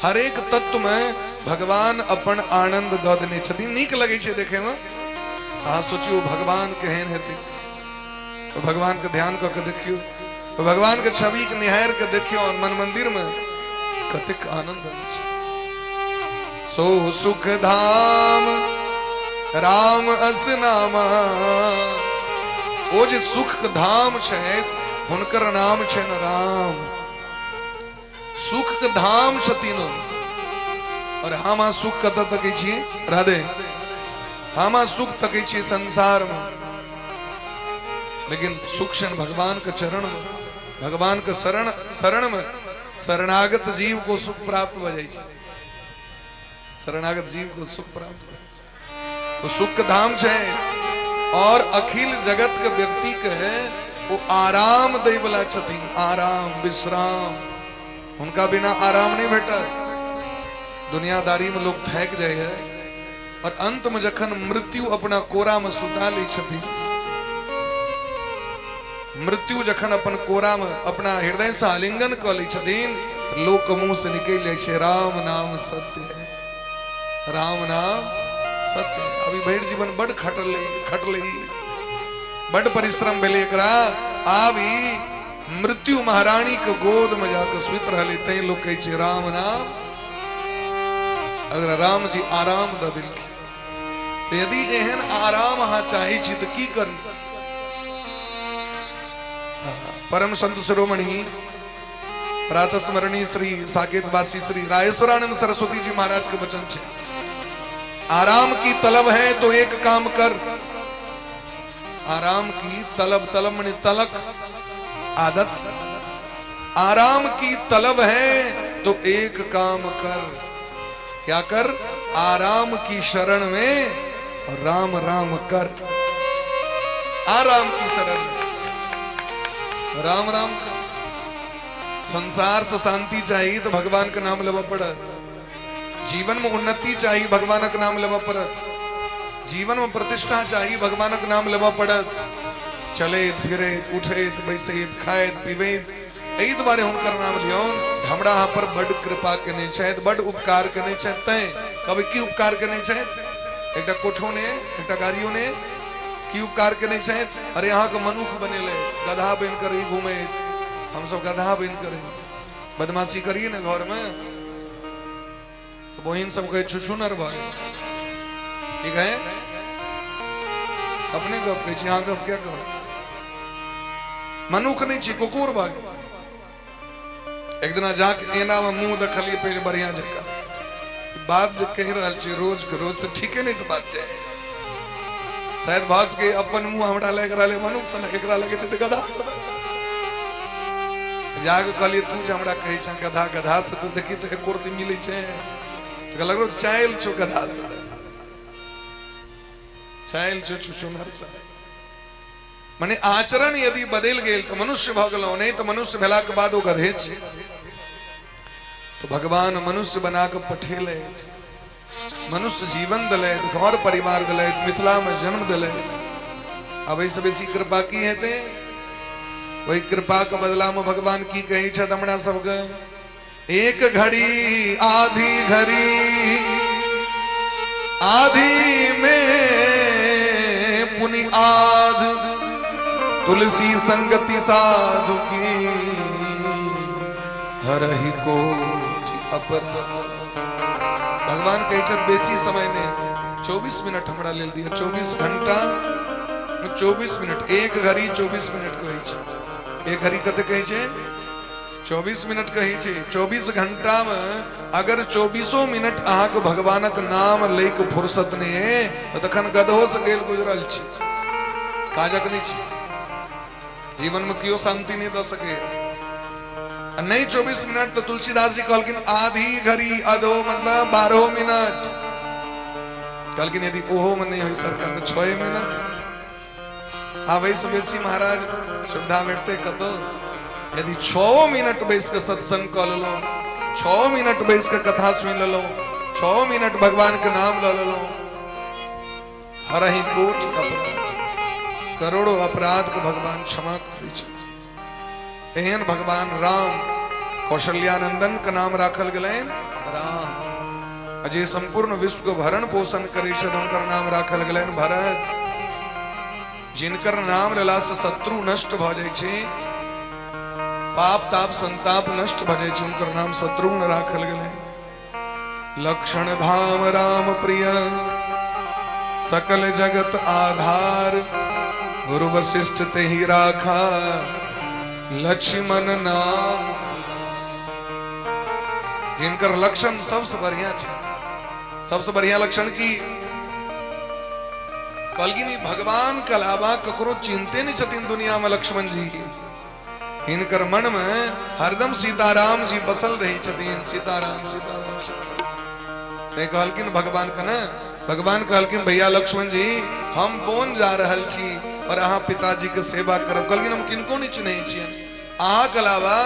हरेक तत्व में भगवान अपन आनंद दऽ देने छथिन। नीक लगै छै देखै में। अहाँ सोचियौ, भगवान केहन हेतै? तो भगवान के ध्यान कऽ के देखियौ, तो भगवान के छवि के निहार के देखियौ और मन मंदिर में कतेक आनंद अबै छै। सो सुख धाम राम अस नामा। ओ जे सुख के धाम छै, हुनकर नाम छै न राम। सुख के धाम छथिन ओ। और हम अहाँ सुख कतऽ तकै छियै? राधे। हम अहाँ सुख तकै छियै संसार में, लेकिन सुख छनि भगवान के चरण में, भगवान के शरण शरण में। शरणागत जीव को सुख प्राप्त भऽ जाइ छै। शरणागत जीव को सुख प्राप्त भऽ जाइ छै। तो सुख के धाम छै और अखिल जगत के व्यक्ति के ओ आराम दै वाला छथिन। आराम, विश्राम। हुनका बिना आराम नहि भेटत। दुनियादारी में लोग थाकि जाइ है और अंत में जखन मृत्यु अपना कोरा में सुता लै छथिन, मृत्यु जखन अपन कोरा में अपना हृदय से आलिंगन कऽ लै छथिन, लोक मुंह से निकलि जाइ छै, राम नाम सत्य है, राम नाम सत्य है। अभी भरि जीवन बड खटलै खटलै, बड परिश्रम भेलै एकरा। आब ई मृत्यु महारानी के गोद में जाके सुति रहलै, तैं लोक कहै छै राम नाम। अगर राम जी आराम दऽ देलखिन, तऽ यदि एहन आराम अहाँ चाहै छी तऽ की करी? परम संत शिरोमणि प्रातः स्मरणीय श्री साकेतवासी श्री रायेश्वरानंद सरस्वती जी महाराज के वचन छे, आराम की तलब है तो एक काम कर। आराम की तलब, तलब मने तलक, आदत। आराम की तलब है तो एक काम कर। क्या कर? आराम की शरण में राम राम कर। आराम की शरण में राम राम कर। संसार से शांति चाही तऽ भगवान के नाम लेबऽ पड़त। जीवन में उन्नति चाही, भगवानक नाम लेबऽ पड़त। जीवन में प्रतिष्ठा चाही, भगवानक नाम लेबऽ पड़त। चलैत फिरैत, उठैत बैसैत, खाइत पीबैत, एहि दुआरे हुनकर नाम लियौन। हमरा अहाँ पर बड कृपा केने छथि, बड उपकार केने छथि। तैं कहबै की उपकार केने छथि? एकटा कोठो ने, एकटा गाड़ियो ने, की उपकार केने छथि? अरे अहाँके मनुख बनेले, गधा बनि कऽ रही घुमैत, हमसब गधा बनि कऽ रही, बदमाशी करिए ने घरमे तो बहिन सब कहे छुछुनर भऽ गेल। ठीक है, अपने गप कहै छी, अहाँ गप क्या कहब? मनुख नहि छी, कुकुर भऽ गेल। एक दिना जाके एना में मुंह देखलिए पहले बढ़िया जगह बात जे कहि रहल छी रोज के रोज से ठीके नहीं तो बात छै। शायद भऽ सके अपन मुंह हमरा लागि रहल है मनुख सन, एकरा लगे तऽ गधा सन। जाके कहलिए तू जे हमरा कहै छह गधा गधा से तू देखी तऽ एको रत्ती मिलै छै। तऽ कहलक रो चाइल छौ गधा सन, चाइल छौ छुछुनर सन। मने आचरण यदि बदलि गेल तऽ मनुष्य भऽ गेलहुँ, नहि तऽ मनुष्य भेलाके बाद ओ गधे छै। तऽ भगवान मनुष्य बना कऽ पठेलथि, मनुष्य जीवन दिलथि, घर परिवार दिलथि, मिथिला में जन्म दिलथि। अब एहिसँ बेसी कृपा की हेतै? ओहि कृपाके बदलामे भगवान की कहै छथि हमरा सबके? एक घड़ी आधी घड़ी आधी में पुनि आध, तुलसी संगति साधु की हरहि कोटि अपराध। भगवान कहै छथि बेसी समय नहि, 24 मिनट हमरा लेल दिअ। 24 घंटा 24 मिनट, एक घड़ी 24 मिनट कहै छै। एक घड़ी कते कहै छै? 24 मिनट कहै छै। 24 घंटा में अगर 24 मिनट अहाँके भगवानक नाम लै के फुर्सत नहि है तऽ तखन गधो से गेल गुजरल छी, काजक नहि छी। जीवन में केओ शांति नहि दऽ सकैए। आ नहि 24 मिनट तऽ तुलसीदास जी कहलखिन आधी घड़ी, अधो मतलब 12 मिनट। कहलखिन यदि ओहो में नहि होइ सरकार तऽ 6 मिनट। आब एहिसँ बेसी महाराज सुविधा भेटतै कतौ? यदि 6 मिनट बैस कऽ सत्संग कऽ लेलहुँ, 6 मिनट बैस कऽ कथा सुनि लेलहुँ, 6 मिनट भगवान के नाम लऽ लेलहुँ, हरहि कोटि अपराध, करोड़ों अपराध के भगवान क्षमा करै छथिन। एहन भगवान राम, कौशल्यानंदन के नाम राखल गेलनि राम। आ जे संपूर्ण विश्व के भरण पोषण करै छथि हुनकर नाम राखल गेलनि भरत। जिनकर नाम लेला से शत्रु नष्ट भऽ जाइ छै, पाप ताप संताप नष्ट भऽ जाइ छै, हुनकर नाम शत्रुघ्न राखल गेलनि। लक्षण धाम राम प्रिय सकल जगत आधार, गुरु वशिष्ठ ते ही राखा लक्ष्मण नाम। जिनकर लक्षण सबसे बढ़िया छै, सबसे बढ़िया लक्षण की? कहलखिन ई भगवान के अलावा ककरो चिन्हते नहीं छथिन दुनिया में लक्ष्मण जी। हिनकर मन में हरदम सीताराम जी बसल रहे छथिन, सीताराम सीताराम सीताराम। ते कहलखिन भगवान के ने, भगवान कहलखिन भैया लक्ष्मण जी हम बोन जा रहल छी और अहाँ पिताजी के सेवा करब। कहलखिन हम किनको नहीं चिन्है छियनि अहाँ के अलावा,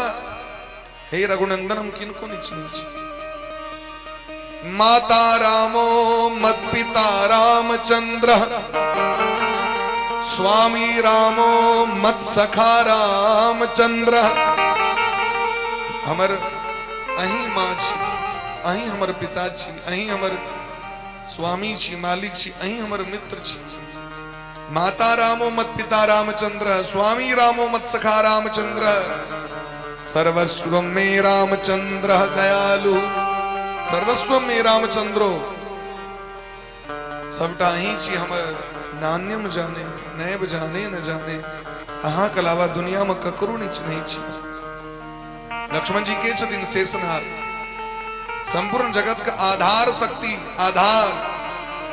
हे रघुनंदन हम किनको नहीं चिन्है छी। माता रामो मत पिता रामचंद्र, स्वामी रामो मत सखा रामचंद्र। हमर अहीं माँ छी, अहीं हमर पिता छी, अहीं हमर स्वामी छी, मालिक छी, अहीं हमर मित्र छी। माता रामो मत पिता रामचंद्र, स्वामी रामो मत सखा रामचंद्र, सर्वस्व में रामचंद्र दयालु, सर्वस्व में रामचंद्रो। सबटा अहीं छी हमर, नान्यम जाने नैब जाने न जाने, अहाँ के अलावा दुनिया में ककरो नहीं चिन्है छी। लक्ष्मण जी के छथिन शेषनाग, संपूर्ण जगत के आधार शक्ति, आधार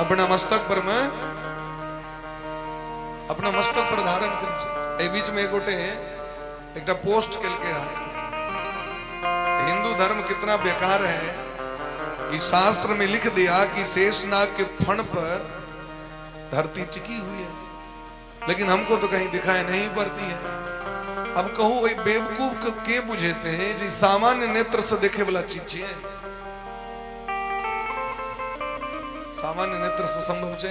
अपना मस्तक पर में अपना मस्तक पर धारण करै छै। एहि बीच में एक गोटे एकटा पोस्ट केलकै अहाँके, हिंदू धर्म कितना बेकार है कि शास्त्र में लिख दिया कि शेषनाग के फण पर धरती टिकी हुई है, लेकिन हमको तो कहीं दिखाई नहीं पड़ती है। अब कहू ओहि बेवकूफ के के बुझेते जे सामान्य नेत्र से देखे वाला चीज छियै? सामान्य नेत्र से संभव छै?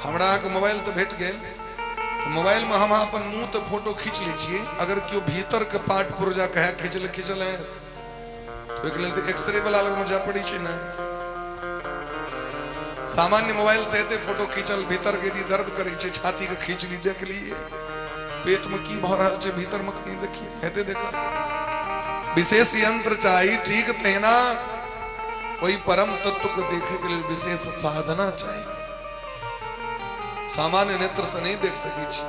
हमरा अहाँके मोबाइल तऽ भेट गेल, तऽ मोबाइलमे हम अहाँ अपन मुँह तऽ फोटो खींच लै छियै। अगर केओ भीतरके पार्ट पुर्जा कहै खींचल खींचल है, ओहिके लेल तऽ एक्सरे वाला लगमे जाय पड़ै छै ने। सामान्य मोबाइल से हेतै फोटो खींचल? भीतर के यदि दर्द करै छै छाती के, खींच ली, देख लिए पेट में की भऽ रहल छै भीतर में, कनी देखिए, हेतै देख? विशेष यंत्र चाही। ठीक तहिना ओहि परम तत्व को देखे के लेल विशेष साधना चाही। सामान्य नेत्र से नहीं देख सकै छी।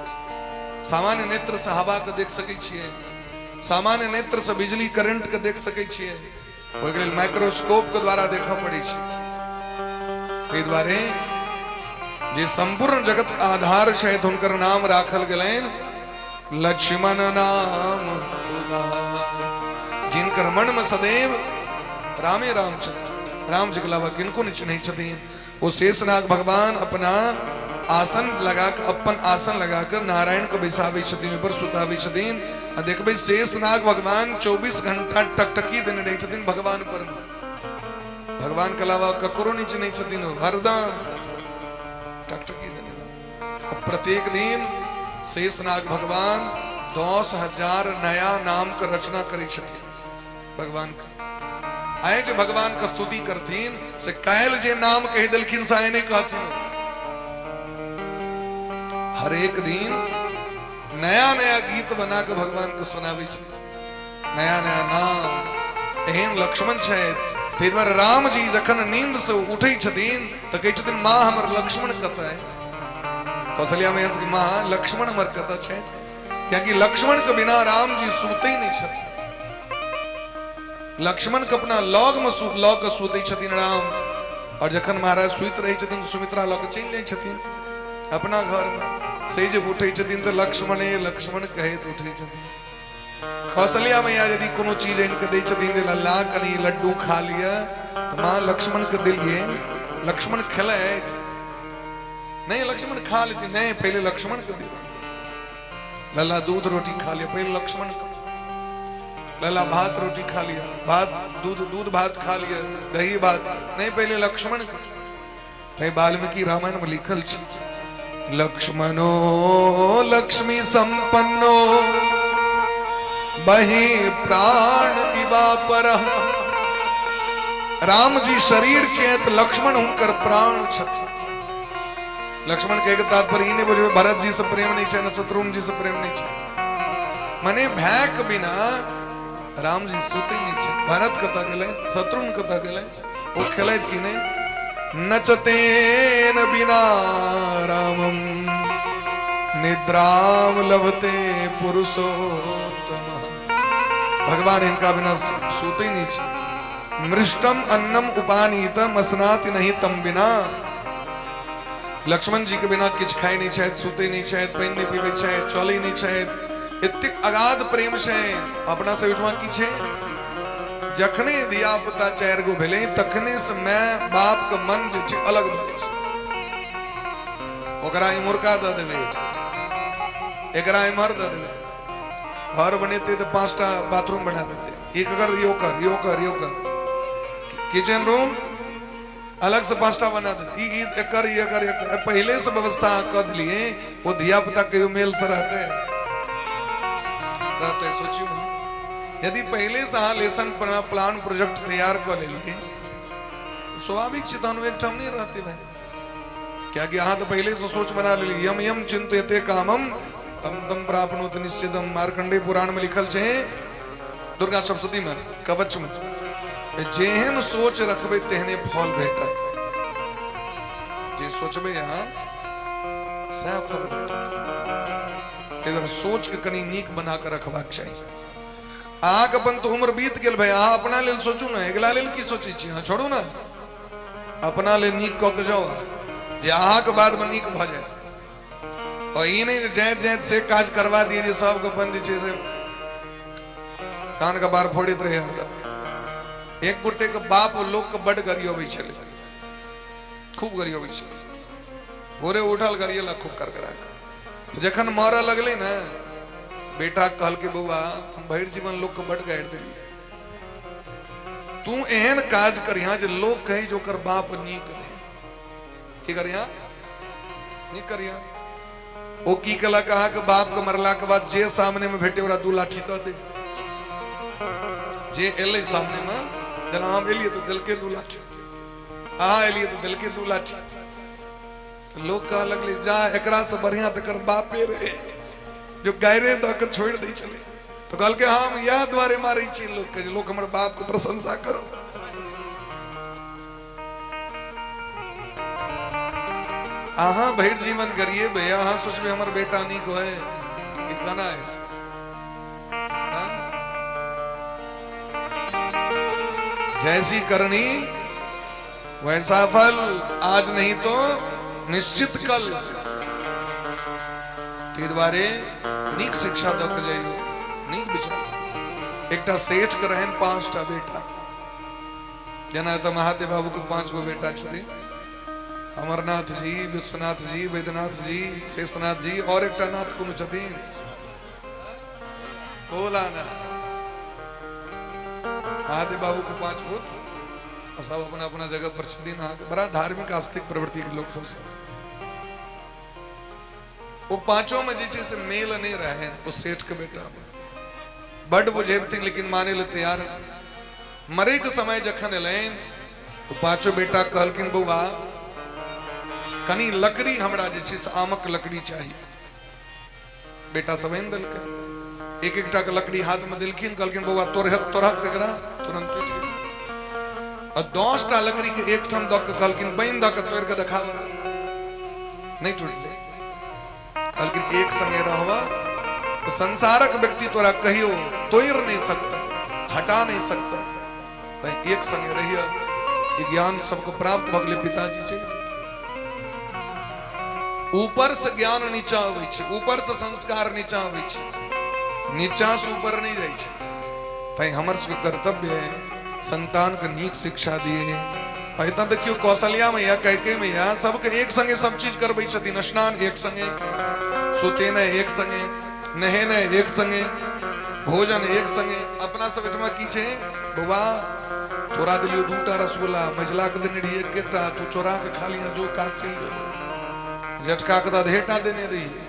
सामान्य नेत्र से हवा के देख सकै छियै? सामान्य नेत्र से बिजली करंट के देख सकै छियै? ओहिके लेल माइक्रोस्कोप के द्वारा देखऽ पड़ै छै। ताहि दुआरे जे संपूर्ण जगत के आधार छथि, हुनकर नाम राखल गेलनि लक्ष्मण नाम उदार। जिनकर मन में सदैव रामे राम छथिन, राम जी के अलावा किनको नहीं चिन्है छथिन, ओ शेषनाग भगवान अपना आसन लगा कऽ, अपन आसन लगा कऽ नारायण के बैसाबै छथिन, ओहि पर सुताबै छथिन। आ देखबै शेषनाग भगवान 24 घंटा टकटकी देने रहै छथिन भगवान पर। भगवान के अलावा ककरो नहीं चिन्है छथिन, हरदम टकटकी देने। आ प्रत्येक दिन शेषनाग भगवान 10,000 नया नाम के रचना करै छथिन भगवान का। आइ जे भगवान के स्तुति करथिन से काल्हि जे नाम कहि देलखिन से आइ नहि कहथिन। हर एक दिन नया नया गीत बना के भगवान के सुनाबै छथिन, नया नया नाम। एहन लक्ष्मण छथि। ताहि दुआरे राम जी जखन नींद से उठै छथिन तऽ कहै छथिन, माँ, हमर लक्ष्मण कतऽ है? कौशल्या मैया से, माँ, लक्ष्मण हमर कतऽ छै? कियाकि लक्ष्मण के बिना राम जी सुतै नहि छथिन। लक्ष्मण के अपना लग में लऽ के सुतै छथिन राम। और जखन महाराज सुति रहै छथिन, सुमित्रा लऽ के चलि जाइ छथिन अपना घर में। से जे उठै छथिन तऽ लक्ष्मणे लक्ष्मण कहैत उठै छथिन। कौशल्या मैया यदि कोनो चीज आनि कऽ दै छथिन जे लल्ला, कनि लड्डू खा लिअ, तऽ माँ, लक्ष्मण के देलियै, लक्ष्मण खेलथि? नहि, लक्ष्मण खा लेथिन। नहि, पहिले लक्ष्मण के दियौ। लला, दूध रोटी खा लिया, पहले लक्ष्मण का। लला, भात रोटी खा लिया, भात दूध, दूध भात खा लिया, दही भात, नहीं, पहले लक्ष्मण का। तै वाल्मीकि रामायण में लिखल छै, लक्ष्मणो लक्ष्मी संपन्नो बही प्राण इवा पर। राम जी शरीर चेत, लक्ष्मण हुनकर प्राण छथि। लक्ष्मण के तात्पर्य ई नहि बुझबै भरत जी से प्रेम नहीं छै, शत्रुघ्न जी से प्रेम नहीं छै। मने भैक बिना राम जी सुते नहीं छै। भरत कतऽ गेलै? शत्रुघ्न कतऽ गेलै? ओ खेलैत कि नहि? नचतेन बिना रामम निद्राम लभते पुरुषोत्तम। भगवान हिनका बिना सुते नहीं छै। मृष्टम अन्नम उपानीतम स्नाति नहीं तम बिना। लक्ष्मण जी के बिना किछु खाइ नहि छथि, सुतै नहि छथि, पानि नहि पीबै छथि, चलै नहि छथि। एतेक अगाध प्रेम छै। अपना सब ओहिठमा की छै? जखने धिया पुता चारि गो भेलै, तखने से माय बाप के मन जे छै अलग भऽ जाइ छै। ओकरा इम्हुरका दऽ देबै, एकरा इम्हर दऽ देबै। घर बनेतै तऽ 5टा बाथरूम बना देतै, एक कर, यो कर, यो कर, यो कर, किचन रूम अलग से 5टा बना दे, ई ई एकर, ई एकर, एकर। पहले से व्यवस्था अहाँ कऽ देलियै, ओ धिया पुता कहियो मेल से रहते रहते? सोचियो, यदि पहले से अहाँ लेसन प्लान प्रोजेक्ट तैयार कऽ लेलियै, स्वाभाविक छै तहन ओ एकठाम नहि रहते भाई, कियाकि अहाँ तऽ पहले से सोच बना लेलियै। यम यम चिंतयते कामम तम तम प्राप्नोति निश्चितम। मार्कंडेय पुराण में लिखल छै, दुर्गा सप्तशती में, कवच में, जेहन सोच रखबै तेहने फल भेटत। जे सोचबै अहाँ सएह फल भेटत। इधर सोच के कनि नीक बना के रखबाक चाही। अहाँके अपन तऽ उम्र बीत गेल भाई, अहाँ अपना लेल सोचू ने, अगिला लेल की सोचै छी अहाँ? छोड़ू ने, अपना लेल नीक कऽ के जाउ जे अहाँके बादमे नीक भऽ जाय। और ई नहि जाइत जाइत से काज करवा दिए जे सबके अपन जे छै से कान के बार फोड़ैत रहे हरदम। एक गोटे के बाप लोक के बड गरियबै छलै, खूब गरियबै छलै। भोरे उठल, गरियेलक खूब करकरा के। जखन मरऽ लगलै ने, बेटा कहलकै, बौआ, हम भरि जीवन लोकके बड गारि देलियै, तू एहन काज करिहा जे लोक कहै जे ओकर बाप नीक रहै। की करिहा? नीक करिहा। ओ की केलक? अहाँके बापके मरलाके बाद जे सामने में भेटे ओकरा 2 लाठी दऽ दे। जे एलै सामने में, जेना हम एलियै तऽ देलकै 2 लाठी, अहाँ एलियै तऽ देलकै 2 लाठी। लोग कह लगले, जा, एकरा से बढ़िया तऽ एकर बापे रहे जो गायरे दऽ के छोड़ि दै छलै। तऽ कहलकै, हम इएह दुआरे मारै छी लोकके जे लोक हमर बापके प्रशंसा करो। अहाँ भरि जीवन गरिएबै, अहाँ सोचबै हमर बेटा नीक होय, ई केना हेतै? हाँ? जैसी करनी वैसा फल, आज नहीं तो निश्चित कल। ताहि दुआरे नीक शिक्षा दऽ के जइयौ, नीक विचार। एकटा सेठ के रहनि 5टा बेटा। जेना तऽ महादेव बाबू के 5 गो बेटा छथिन, अमरनाथ जी, विश्वनाथ जी, वैद्यनाथ जी, शेषनाथ जी और एकटा नाथ कोनो छथिन, भोलानाथ। महादेव बाबू के 5 पुत्र, सब अपना अपना जगह पर छथिन। अहाँके बड़ा धार्मिक आस्तिक प्रवृत्ति के लोक सब सब। ओ पांचों में जे छै से मेल नहीं रहे। ओ सेठ के बेटा में बड बुझेबथिन, लेकिन माने ले तैयार। मरे के समय जखन एलनि तो पांचों बेटा कहलखिन, बौआ, कनी लकड़ी हमरा जे छै से आमक लकड़ी चाही। बेटा सब आनि देलकै, एक एकटा के लकड़ी हाथ में देलखिन। कहलखिन, बौआ, तोरहक तोरहक। एकरा तुरंत टूटि गेल। आ 10टा लकड़ी के एक ठाम दऽ के कहलखिन, बान्हि दऽ के तोड़ि के देखा। नहि टूटलै। कहलखिन, एक संगे रहबा तो संसारक व्यक्ति तोरा कहियो तोड़ि नहीं सकता, हटा नहीं सकता, तैं एक संगे रहिय। ई ज्ञान सबको प्राप्त भऽ गेलै। पिताजी चलि गेल। ऊपर से ज्ञान नीचा अबै छै, ऊपर से संस्कार नीचा अबै छै, नीचा से ऊपर नहीं जाइ छै। तैं हमर सबके कर्तव्य है संतान के नीक शिक्षा दिए। एतऽ देखियौ, कौशल्या मैया, कैके मैया सबके एक संगे सब चीज करबै छथिन। स्नान एक संगे, सुतेनाइ एक संगे, नहेनाइ एक संगे, भोजन एक संगे। अपना सब एहिठमा की छै? बौआ, तोरा देलियौ 2टा रसगुल्ला, मझिला के देने रहियै एकेटा, तू चोरा के खा लिया, जो काज चलि जो। जेठका के तऽ अधेटा देने रहियै,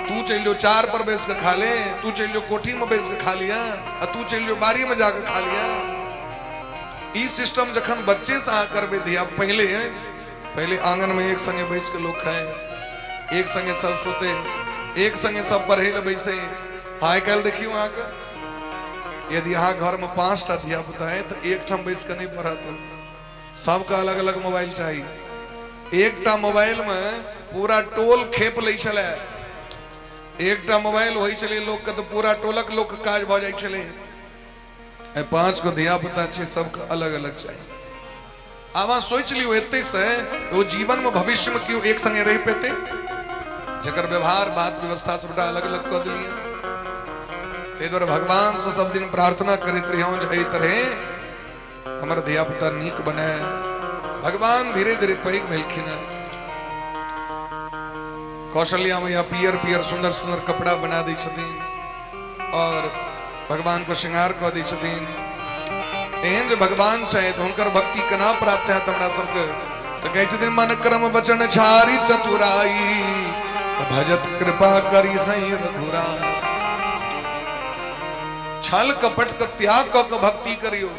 तू चलि जो चार पर बैस के खा ले, तू चलि जो कोठी में बैस के खा लिया, आ तू चलि जो बाड़ी में जाके खा लिया। ई सिस्टम जखन बच्चे से अहाँ करबै धिया, पहिले पहिले आंगन में एक संगे बैस के लोग खाए, एक संगे सब सुते, एक संगे सब पढ़े ले बैसे। आइ काल्हि देखियौ अहाँके, यदि अहाँ घर में 5टा धिया पुता है तो एक ठाम बैस के नहीं पढ़त, सबके अलग अलग मोबाइल चाही। एकटा मोबाइल में पूरा टोल खेप लै छलै। एकटा मोबाइल होइ छलै लोकके तऽ पूरा टोलक लोकके काज भऽ जाइ छलै। आइ 5 गो धिया पुता छै, सबके अलग अलग चाही। आब अहाँ सोचि लियौ एते से ओ जीवन में भविष्य में केओ एक संगे रहि पेतै, जकर व्यवहार बात व्यवस्था सबटा अलग अलग कऽ देलियै। ताहि दुआरे भगवान से सब दिन प्रार्थना करैत रहियौ जे एहि तरहे हमर धिया पुता नीक बने। भगवान धीरे धीरे पैघ भेलखिन हेँ। कौशल्या मैया पियर पियर सुंदर सुंदर कपड़ा बना दै छथिन और भगवान को श्रृंगार कऽ दै छथिन। एहन जे भगवान छथि, हुनकर भक्ति केना प्राप्त हैत हमरा सबके? तऽ कहै छथिन, मन क्रम वचन छारी चतुराई, भजत कृपा करी हई रघुरा। छल कपट के त्याग कऽ के भक्ति करियौ।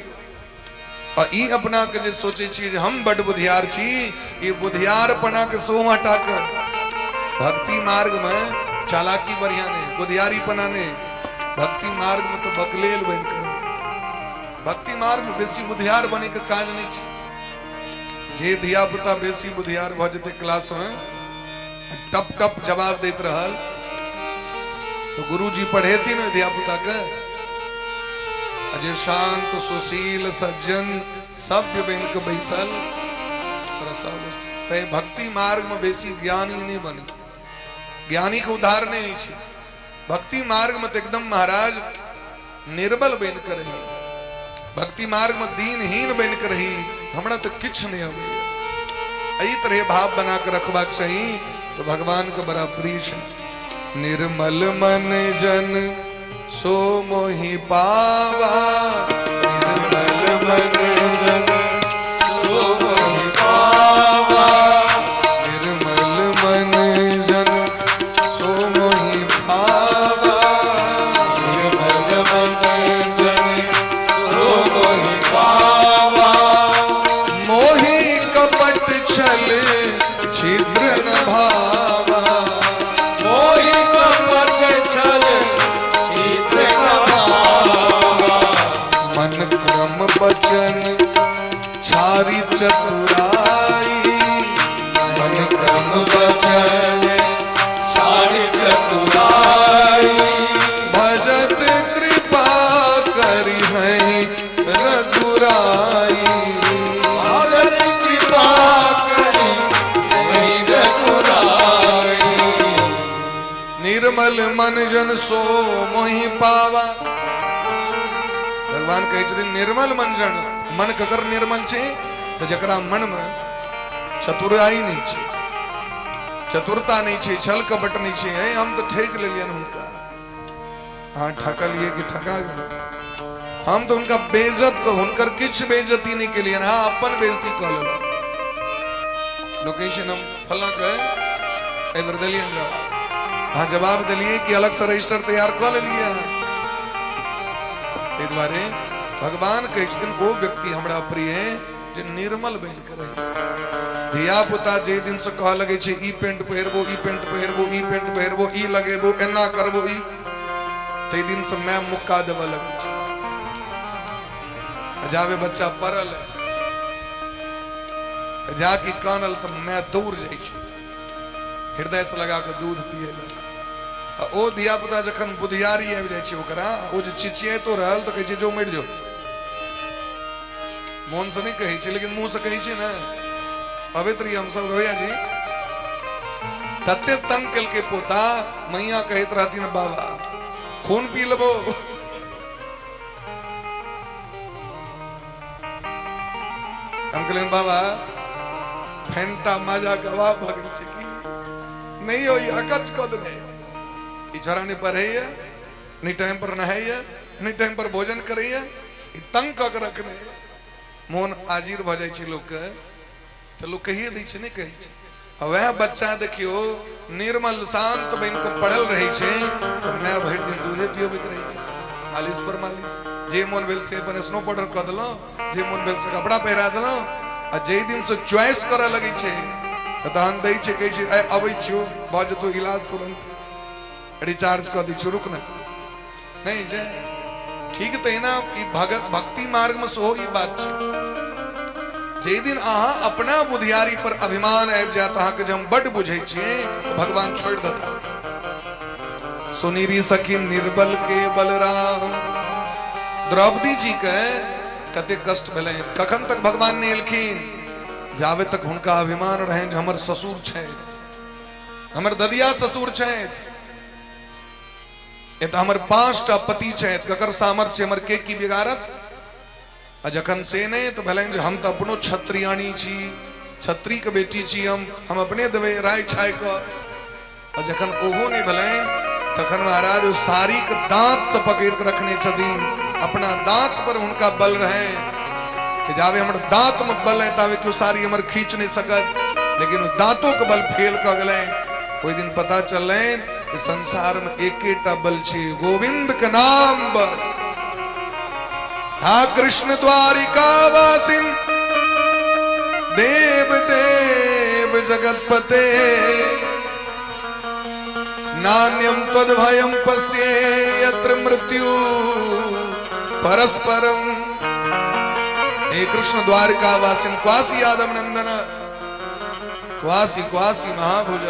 आ ई अपना के जे सोचै छी जे हम बड बुधियार छी, ई बुधियारपना के सेहो हटा के भक्ति मार्ग में चालाकी बढ़िया नहीं, बुधियारीपना नहीं। भक्ति मार्ग में तो बकलेल बन कर, भक्ति मार्ग में बेसी बुधियार बने के काज नहीं छै। जे धिया पुता बेसी बुधियार भऽ जेतै, क्लास में टप टप जवाब दैत रहल, तो गुरुजी पढ़ेथिन ओहि धिया पुता के। आ जे शांत सुशील सज्जन सभ्य बनि के बैसल, ओकरा सब तैं भक्ति मार्ग में बेसी ज्ञानी नहीं बने, ज्ञानी के उद्धार नहीं होइ छै। भक्ति मार्ग में तो एकदम महाराज निर्बल बनि के रही, भक्ति मार्ग में दीनहीन बनि के रही। हमरा तो किछु नहीं अबैया, एहि तरह भाव बना के रखबाक चाही। तऽ भगवानके बड़ा प्रिय छै। निर्मल मन जन सो मोहि पावा, निर्मल मन जन सो मोहि पावा, निर्मल मन जन सो मोहि पावा, निर्मल मन जन सो मोहि पावा, मोहि कपट छल छिद्र न भावा, मोहि कपट छल छिद्र न भावा, मन क्रम बचन छारी चतुराई, मन क्रम बचन छारी चतुराई, भजत कृपा करी है रघुराई, भगत कृपा करी हरि रघुराई। निर्मल मन जन सो मोहि पावा। भगवान कहै छथिन निर्मल मन जन, मन ककर निर्मल छै? तऽ जकरा मन मे चतुराई नहि छै, चतुरता नहि छै, छल कपट नहि छै। हे हम तऽ ठकि लेलियनि हुनका, अहाँ ठकलियै कि ठका गेलै? हम तऽ हुनका बेइज्जत कऽ हुनकर किछु बेइज्जती नहि केलियनि, अहाँ अपन बेइज्जती कऽ लेलहुँ। लोक कहै छै ने फल्लाँ के एहि बेर देलियनि जवाब, अहाँ जवाब देलियै कि अलगसँ रजिस्टर तैयार कऽ लेलियै अहाँ? ताहि दुआरे भगवान कहै छथिन ओ व्यक्ति हमरा प्रिय जे निर्मल बनि कऽ रहै। धिया पुता जाहि दिनसँ कहऽ लगै छै ई पेंट पहिरबो, ई पेंट पहिरबो, ई पेंट पहिरबो, ई लगेबो, एना करबो, ई ताहि दिनसँ माय मुक्का देबऽ लगै छै। आ जाबे बच्चा पड़ल है जाकि कानल तऽ माय दौड़ जाइ छै, हृदयसँ लगा कऽ दूध पियेलक। आ ओ धिया पुता जखन बुधियारी आबि जाइ छै ओकरा, ओ जे चिचियाइतो रहल तऽ कहै छै जो मरि जो। मोनसँ नहि कहै छै लेकिन मुँहसँ कहै छै ने। अबैत रहियै हमसभ भैया जी, तते तंग केलकै पोता, मैया कहैत रहथिन बाबा खून पी लेबो। हम कहलियनि बाबा फेंटा माजा के अभाव भऽ गेल छै की नहि हो, ई अकच कऽ देने ई छोड़ा, नहि पढ़ैया, नहि टाइम पर नहाइया, नहि टाइम पर भोजन करैया, ई तंग कऽ के रखने। मोन आजीर भऽ जाइ छै लोकके तऽ लोक कहिए दै छै, नहि कहै छै। आ वएह बच्चा देखियौ निर्मल शान्त बनि कऽ पढ़ल रहै छै तऽ माय भरि दिन दूधे पियबैत रहै छै, मालिश पर मालिश, जे मोन भेल से अपन स्नो पाउडर कऽ देलहुँ, जे मोन भेल से कपड़ा पहिरा देलहुँ। आ जाहि दिनसँ चॉइस करऽ लगै छै तऽ तहन दै छै, कहै छै आइ अबै छियौ, भऽ जेतौ इलाज, तुरन्त रिचार्ज कऽ दै छियौ, रुक ने। नहि छै ठीक। तहिना ई भगत भक्ति मार्गमे सेहो ई बात छै, जाहि दिन अहाँ अपना बुधियारी पर अभिमान आबि जायत अहाँके जे हम बड्ड बुझै छियै, तऽ भगवान छोड़ि देता। सुनीरी सखी निर्बल के बलराम। द्रौपदी जी के कते कष्ट भेलनि, कखन तक भगवान नहि एलखिन? जाबे तक हुनका अभिमान रहनि जे हमर ससुर छथि, हमर ददिया ससुर छथि, एतऽ हमर 5टा पति छथि, ककर सामर्थ्य हमर के की बिगाड़त? आ जखन से नहि तऽ भेलनि जे हम तऽ अपनो क्षत्रियाणी छी, क्षत्रियके बेटी छी हम अपने देबै राय छाय कऽ। आ जखन ओहो नहि भेलनि तखन महाराज ओ साड़ीके दाँतसँ पकड़ि कऽ रखने छथिन, अपना दाँत पर हुनका बल रहै कि जाबे हमर दाँतमे बल है ताबे केओ साड़ी हमर खींच नहि सकत। लेकिन ओ दाँतोके बल फेल कऽ गेलनि। ओहि दिन पता चललनि कि संसारमे एकेटा बल छै, गोविंद के नाम बल। हा कृष्ण द्वारिका वासिन देव देव जगतपते, नान्यम त्वद्भयं पश्ये यत्र मृत्यु परस्परम। हे कृष्ण द्वारिका वासिन क्वासी यादव नंदन क्वासी क्वासी महाभुज,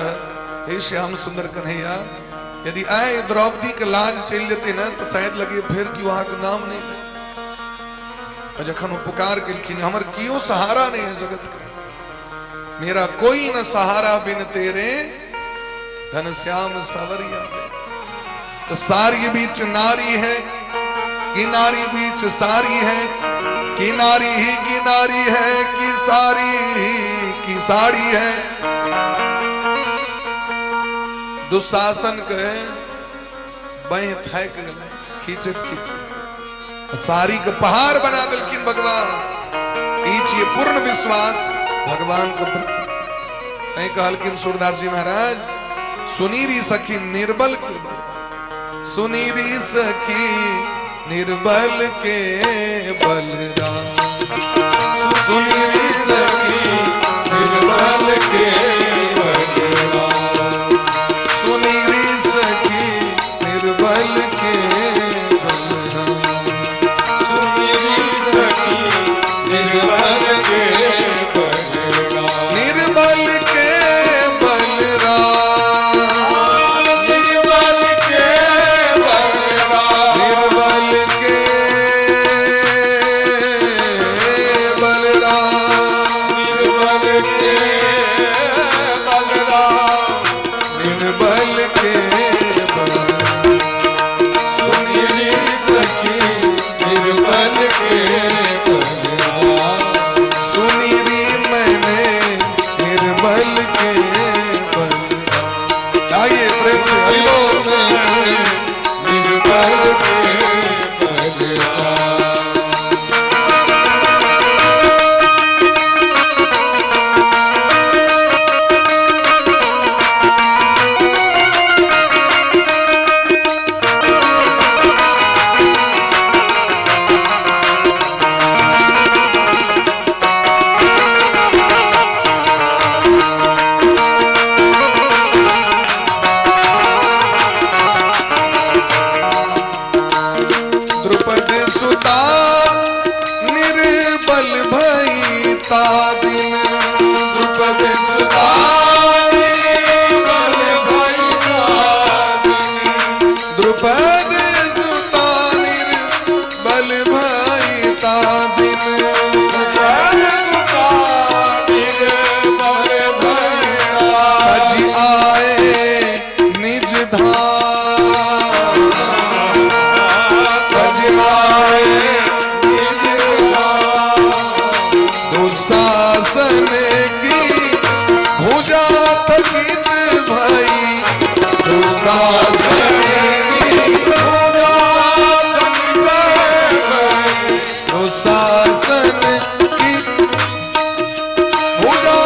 हे श्याम सुंदर कन्हैया, यदि आए द्रौपदी के लाज चलि जेतै ने तऽ शायद लगे फेर केओ अहाँके नाम नहि ले। आ जखन ओ पुकार केलखिन हमर केओ सहारा नहीं है जगत के, मेरा कोई न सहारा बिन तेरे घनश्याम सवरिया। तो सारी बीच नारी है कि नारी बीच सारी है, कि नारी ही की नारी है कि सारी ही की साड़ी है। दुशासन के बाँहि थाकि गेलै खींचैत खींचैत, साड़ी के पहाड़ बना देलखिन भगवान। ई छियै पूर्ण विश्वास भगवान के प्रति। तैं कहलखिन सूरदास जी महाराज, सुनी री सखी निर्बल के बल, सुनी री सखी निर्बल के बलराम, सुनी री सखी निर्बल के बलराम, सुनी री सखी निर्बल के बलराम, सुनी री सखी निर्बल के बलराम, निर्बल के बलराम, निर्बल के बलराम, निर्बल के बलराम, निर्बल के बलराम, निर्बल के बलराम, सुनी री सखी निर्बल के बलराम, सुनी री मैंने निर्बल के बलराम। आइए प्रेम से हरि बोल। निर्बल के बलराम। द्रुपद सुता निर्बल भई ता दिन, द्रुपद सुता निर्बल भई दिन, द्रुपद सुता निर्बल भई ता दिन, सुता निर्बल भई तज आए निज धाम, तज आए निज धाम, दुशासन की भुजा थकित भई, दुशासन की भुजा थकित भई, दुशासन की भुजा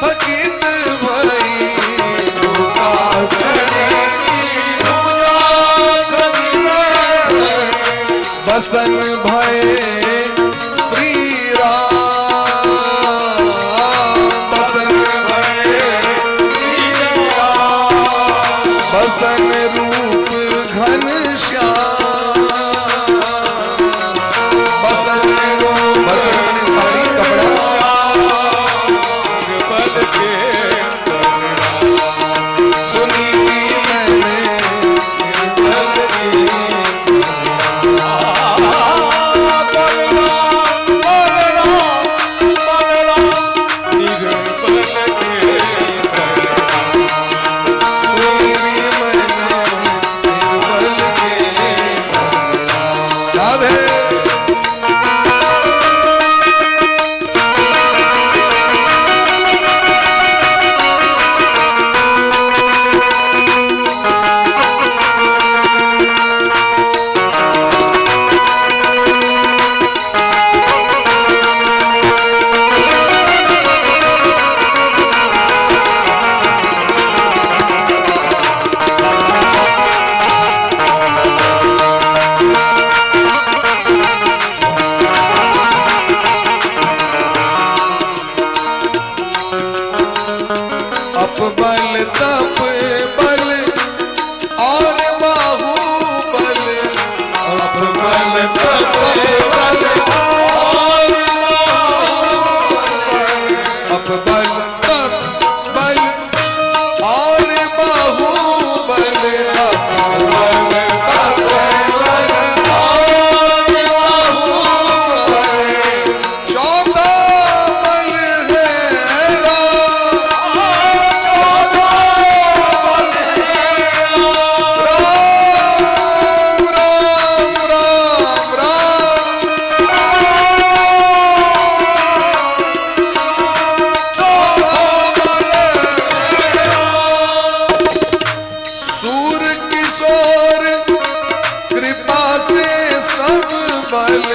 थकित भई, दुशासन की भुजा थकित भई, बसन भय श्री राम, बसन श्री राम, बसन रूप घन श्याम, बसन, बसन मने साड़ी कपड़ा, निर्बल के बलराम, सुनी री मैंने निर्बल के बलराम, से सब बल।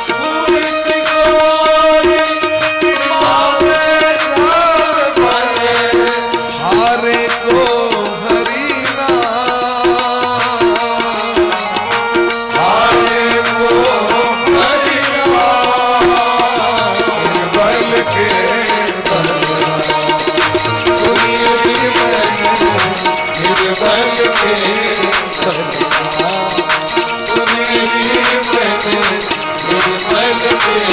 सूर्य किशोर कृपा से सब बल। हारे को हरि नाम, हारे को हरि नाम। बल के बल। सुनिए मैंने निर्बल के बलवान। सुनिए मैंने निर्बल के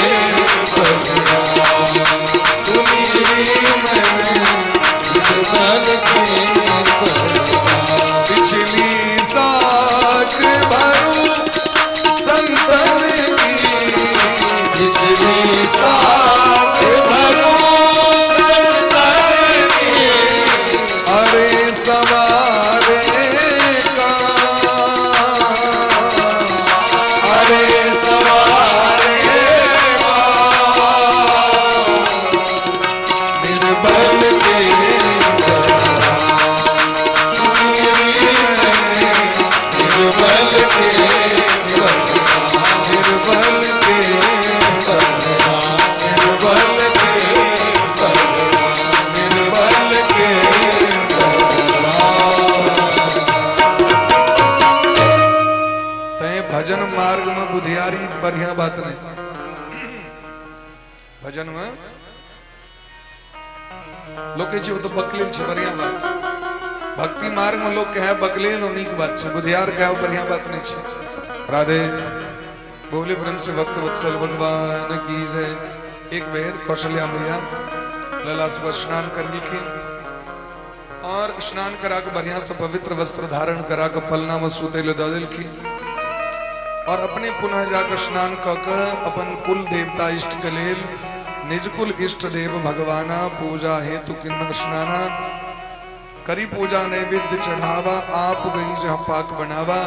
बलवान। सुनिए मैंने निर्बल के बलवान। पिछली साख भरू संतन की। पिछली साख भरो संतन की। अरे सवारे का, अरे सवारे निर्बल के सुनिए मैंने निर्बल के बलवान। निर्बल के निर्बल के निर्बल के। तैं भजन मार्ग में बुधियारी बढ़िया बात नहीं। भजन में लोग कहै छै ओ तऽ बकलेल छै, बढ़िया बात। भक्ति मार्ग में लोग कहे बकलेल, ओ नीक बात छै। बुधियार कहे, ओ बढ़िया बात नहीं छै। राधे। बोले प्रेम से भक्त वत्सल भगवान की जय। एक बेर कौशल्या मैया लला सुबह स्नान करलखिन और स्नान करा के बढ़िया से पवित्र वस्त्र धारण करा के पलना में सुतै लए दऽ देलखिन और अपने पुनः जाकर स्नान कऽ के अपन कुल देवता इष्ट के लेल, निज कुल इष्ट देव भगवाना, पूजा हेतु किन्न स्नाना, करी पूजा नैवेद्य चढ़ावा, आप गई जहाँ पाक बनावा।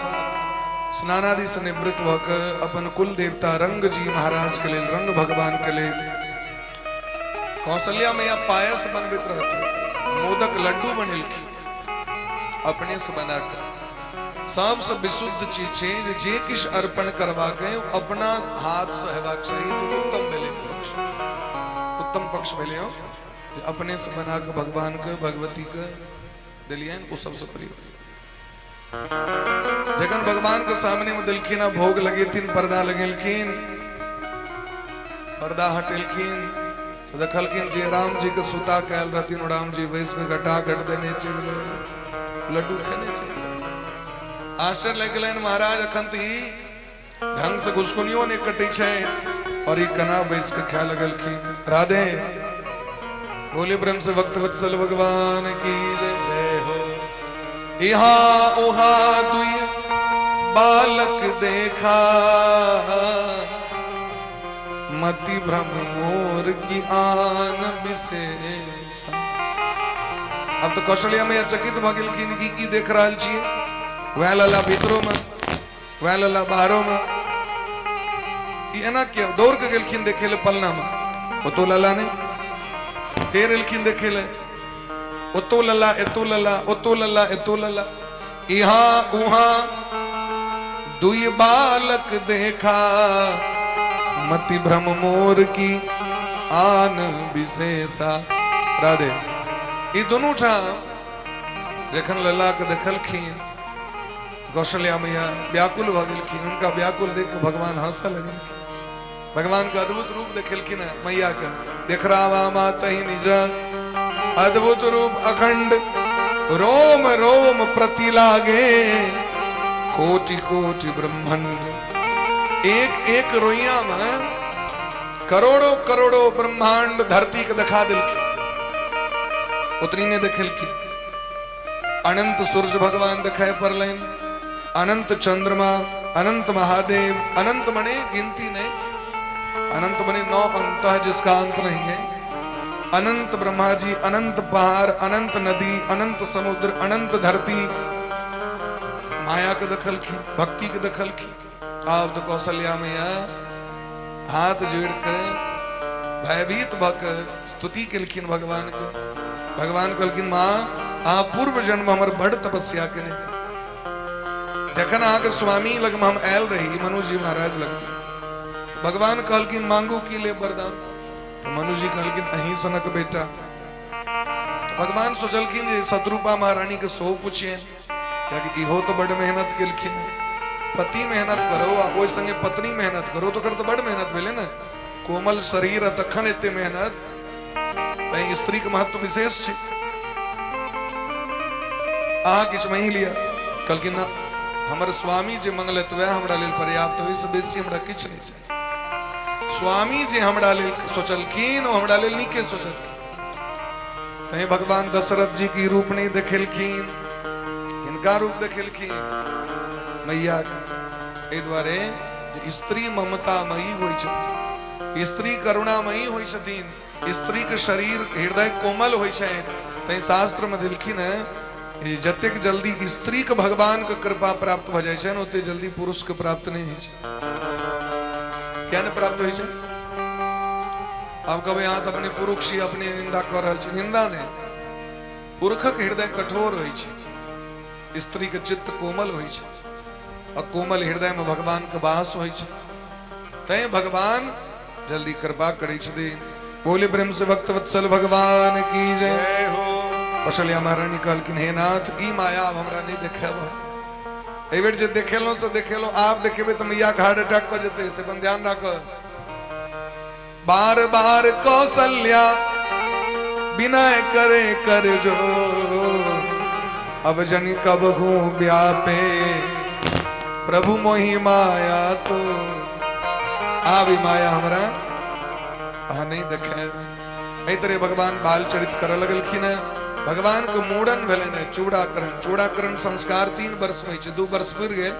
स्नानादि से निवृत्त भऽ के अपन कुल देवता रंग जी महाराज के लेल, रंग भगवान के लेल कौशल्या मैया पायस बनबैत रहथिन। मोदक लड्डू बनेलखिन अपने से बना के। सबसे विशुद्ध चीज छै जे जे किछु अर्पण करबाक है, अपना हाथ से हेबाक चाही, तऽ उत्तम भेलै पक्ष, उत्तम पक्ष भेलै हो जे अपने से बना के भगवान के, भगवती के देलियनि, ओ सबसे प्रिय। जखन भगवान के सामने में देलखिन आ भोग लगेथिन, पर्दा लगेलखिन, पर्दा हटेलखिन तऽ देखलखिन जे राम जी के सुता के आयल रहथिन, ओ राम जी बैस के घटाघट देने चलि जाय, लड्डू खेने चलि जाय। आश्चर्य लागि गेलनि, महाराज, अखन तऽ ई ढंग से घुसकुनियो नहि कटै छै और ई केना बैस के खाय लगलखिन। राधे। बोले प्रेम से भक्त वत्सल भगवान की जय। जय हो। इहा उहा दुई बालक देखा, मति भ्रम मोर की आन विशेषा। अब तो कौशल्या मैया चकित भऽ गेलखिन, ई की देख रहल छियै? वएह लला भीतरो में, वएह लला बाहरो में, ई एना किया? दौड़ के गेलखिन देखे ले पलना में, ओतो लला नहीं। फेर एलखिन देखे ले, ओतो लला, एतो लला, ओतो लला, एतो लला। इहा उहा दुई बालक देखा, मति भ्रम मोर की आन विशेषा। राधे। ई दुनू ठाम जखन लला के देखलखिन कौशल्या मैया, व्याकुल भऽ गेलखिन। हुनका व्याकुल देख के भगवान हंसऽ लगलखिन। भगवान के अद्भुत रूप देखेलखिन है मैया के। देख रामा माता ही निज अद्भुत रूप अखंड, रोम रोम प्रति लागे कोटि कोटि ब्रह्मांड। एक एक रोइया में करोड़ों करोड़ों ब्रह्मांड धरती के दिखा दिलखिन। उतनी ने देखेलखिन, अनंत सूर्य भगवान दिखाई पड़लनि, अनंत चंद्रमा, अनंत महादेव, अनंत मने गिनती नहीं, अनंत मने नौ अंत है जिसका अंत नहीं है। अनंत ब्रह्मा जी, अनंत पहाड़, अनंत नदी, अनंत समुद्र, अनंत धरती। माया के दखलखिन, भक्ति के दखलखिन। आब तो कौशल्या मैया हाथ जोड़ के भयभीत भऽ के स्तुति केलखिन भगवान के। भगवान कहलखिन, माँ, अहाँ पूर्व जन्म हमर बड़ तपस्या केने रही। जखन अहाँके स्वामी लगमे हम आयल रही, मनुजी महाराज लगमे, भगवान कहलखिन मांगू की ले वरदान। तऽ मनुजी कहलखिन अहीं सनक बेटा। तऽ भगवान सोचलखिन जे शत्रुपा महारानी के सेहो पुछियनि, कियाकि इहो तऽ बड मेहनत केलखिन। पति मेहनत करो आ ओहि संगे पत्नी मेहनत करो तऽ ओकर तऽ बड मेहनत भेलै ने। कोमल शरीर आ तखन एते मेहनत, तैं स्त्रीके महत्व विशेष छै। अहाँ किछु मांगि लिअ। कहलखिन ना, हमर स्वामी जे मंगलथि वएह हमरा लेल पर्याप्त, ओहिसँ बेसी हमरा किछु नहि चाही। स्वामी जे हमरा लेल सोचलखिन ओ हमरा लेल नीके सोचलखिन। तैं भगवान दशरथ जी के रूप नहि देखेलखिन, हिनका रूप देखेलखिन मैया के। एहि दुआरे जे स्त्री ममतामयी होइ छथिन, स्त्री करुणामयी होइ छथिन, स्त्री के शरीर हृदय कोमल होइ छै। तैं शास्त्र में देलखिन है जतेक जल्दी स्त्री के भगवान के कृपा प्राप्त भऽ जाइ छै ने, ओते जल्दी पुरुष के प्राप्त नहि होइ छै। किया नहि प्राप्त होइ छै? आब कहबै अहाँ तऽ अपने पुरुष छी, अपने निंदा कऽ रहल छी। निंदा नहि, पुरुषक हृदय कठोर होइ छै, स्त्री के चित्त कोमल होइ छै, आ कोमल हृदय में भगवान के वास होइ छै। तैं भगवान जल्दी कृपा करै छथिन। बोले प्रेम से भक्त वत्सल भगवान की जय। कौशल्या महारानी कहलखिन हे नाथ, ई माया आब हमरा नहि देखायब। एहि बेर जे देखेलहुँ से देखेलहुँ, आब देखेबै तऽ मैया के हार्ट अटैक कऽ जेतै, से अपन ध्यान राख। बार बार कौशल्या विनय करे कर जो, अब जन कब हूँ व्यापे प्रभु मोहि माया। तो आब ई माया हमरा अहाँ नहीं देखे। एहि तरह भगवान बाल चरित करऽ लगलखिन है। भगवान के मूड़न भेलनि है, चूड़ाकरण। चूड़ाकरण संस्कार 3 वर्ष में होइ छै, 2 वर्ष पुरि गेल,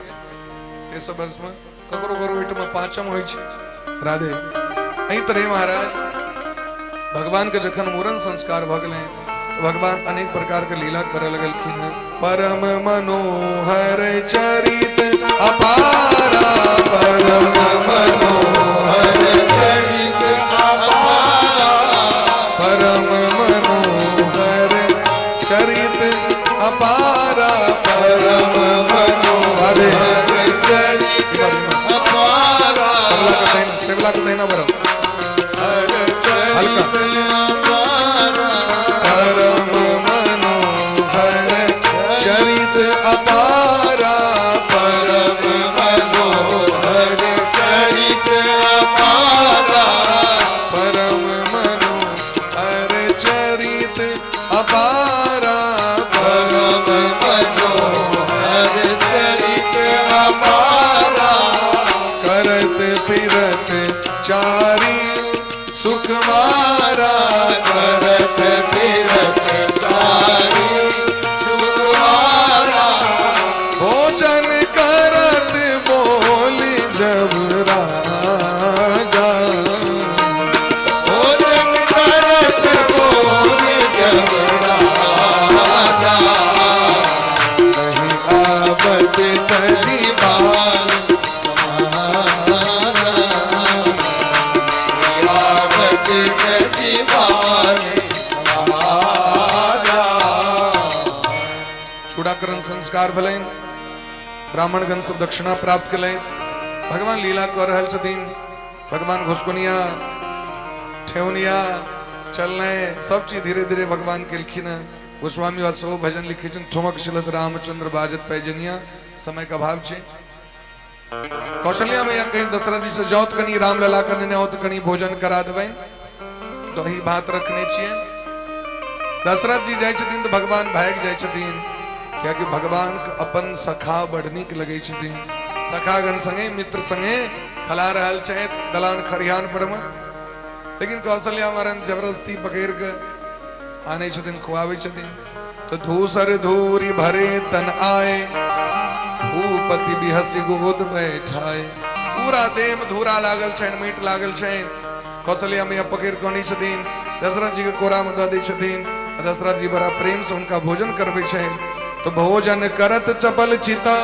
तेसर वर्ष में ककरो ककरो ओहिठाम पाँचम होइ छै। राधे। एहि तरह महाराज भगवान के जखन मूड़न संस्कार भऽ गेलै तऽ भगवान अनेक प्रकार के लीला करऽ लगलखिन है। परम मनोहर चरित अपारा, परम मनोहर चरित अपारा, परम मनोहर चरित अपारा, परम राधे। मनोहर चरित अपारा। तबला के दहिना, तबला के दहिना बरो हल्का। परम मनोहर चरित अपारा, परम मनोहर चरित अपारा, परम मनोहर चरित अपारा, परम मनोहर चरित अपारा। करत फिरत चारी सुकुमारा, करत फिरत चारी सुकुमारा। भोजन करत बोली जब राजा, भोजन करत बोल जब राजा, नहीं आवत तजी बाल समाना, आवत तजी समाना। चूड़ाकरण संस्कार भेलनि, ब्राह्मणगण सब दक्षिणा प्राप्त केलथि। भगवान लीला कऽ रहल छथिन। भगवान घुसकुनिया ठेहुनिया चलनाइ सब चीज धीरे धीरे भगवान केलखिन हँ। गोस्वामी बात सेहो भजन लिखै छथिन, ठुमक चलत रामचंद्र बाजत पैजनिया। समय के अभाव छै। कौशल्या मैया कही दशरथ जी से जाओ कनी रामलला के नेने आओ, कनी भोजन करा देबनि, दही भात रखने छियै। दशरथ जी जाइ छथिन तऽ भगवान भागि जाइ छथिन, कियाकि भगवान के अपन सखा बड़ नीक लगै छथिन। सखागण संगे मित्र संगे खला रहल छथि दलान खरिहान पर मे, लेकिन कौशल्या महाराज जबरदस्ती पकड़ि के आनै छथिन, खुआबै छथिन। तऽ धूसर धूरी भरे तन आए, भूपति बिहसि गोद बैठाए। पूरा देह में धूरा लागल छनि, माटि लागल छनि। कौशल्या मैया पकड़ि कऽ अनै छथिन, दशरथ जी के कोरा में दऽ दै छथिन। दशरथ जी बड़ा प्रेम से हुनका भोजन करबै छनि। तो भोजन करत चपल चिता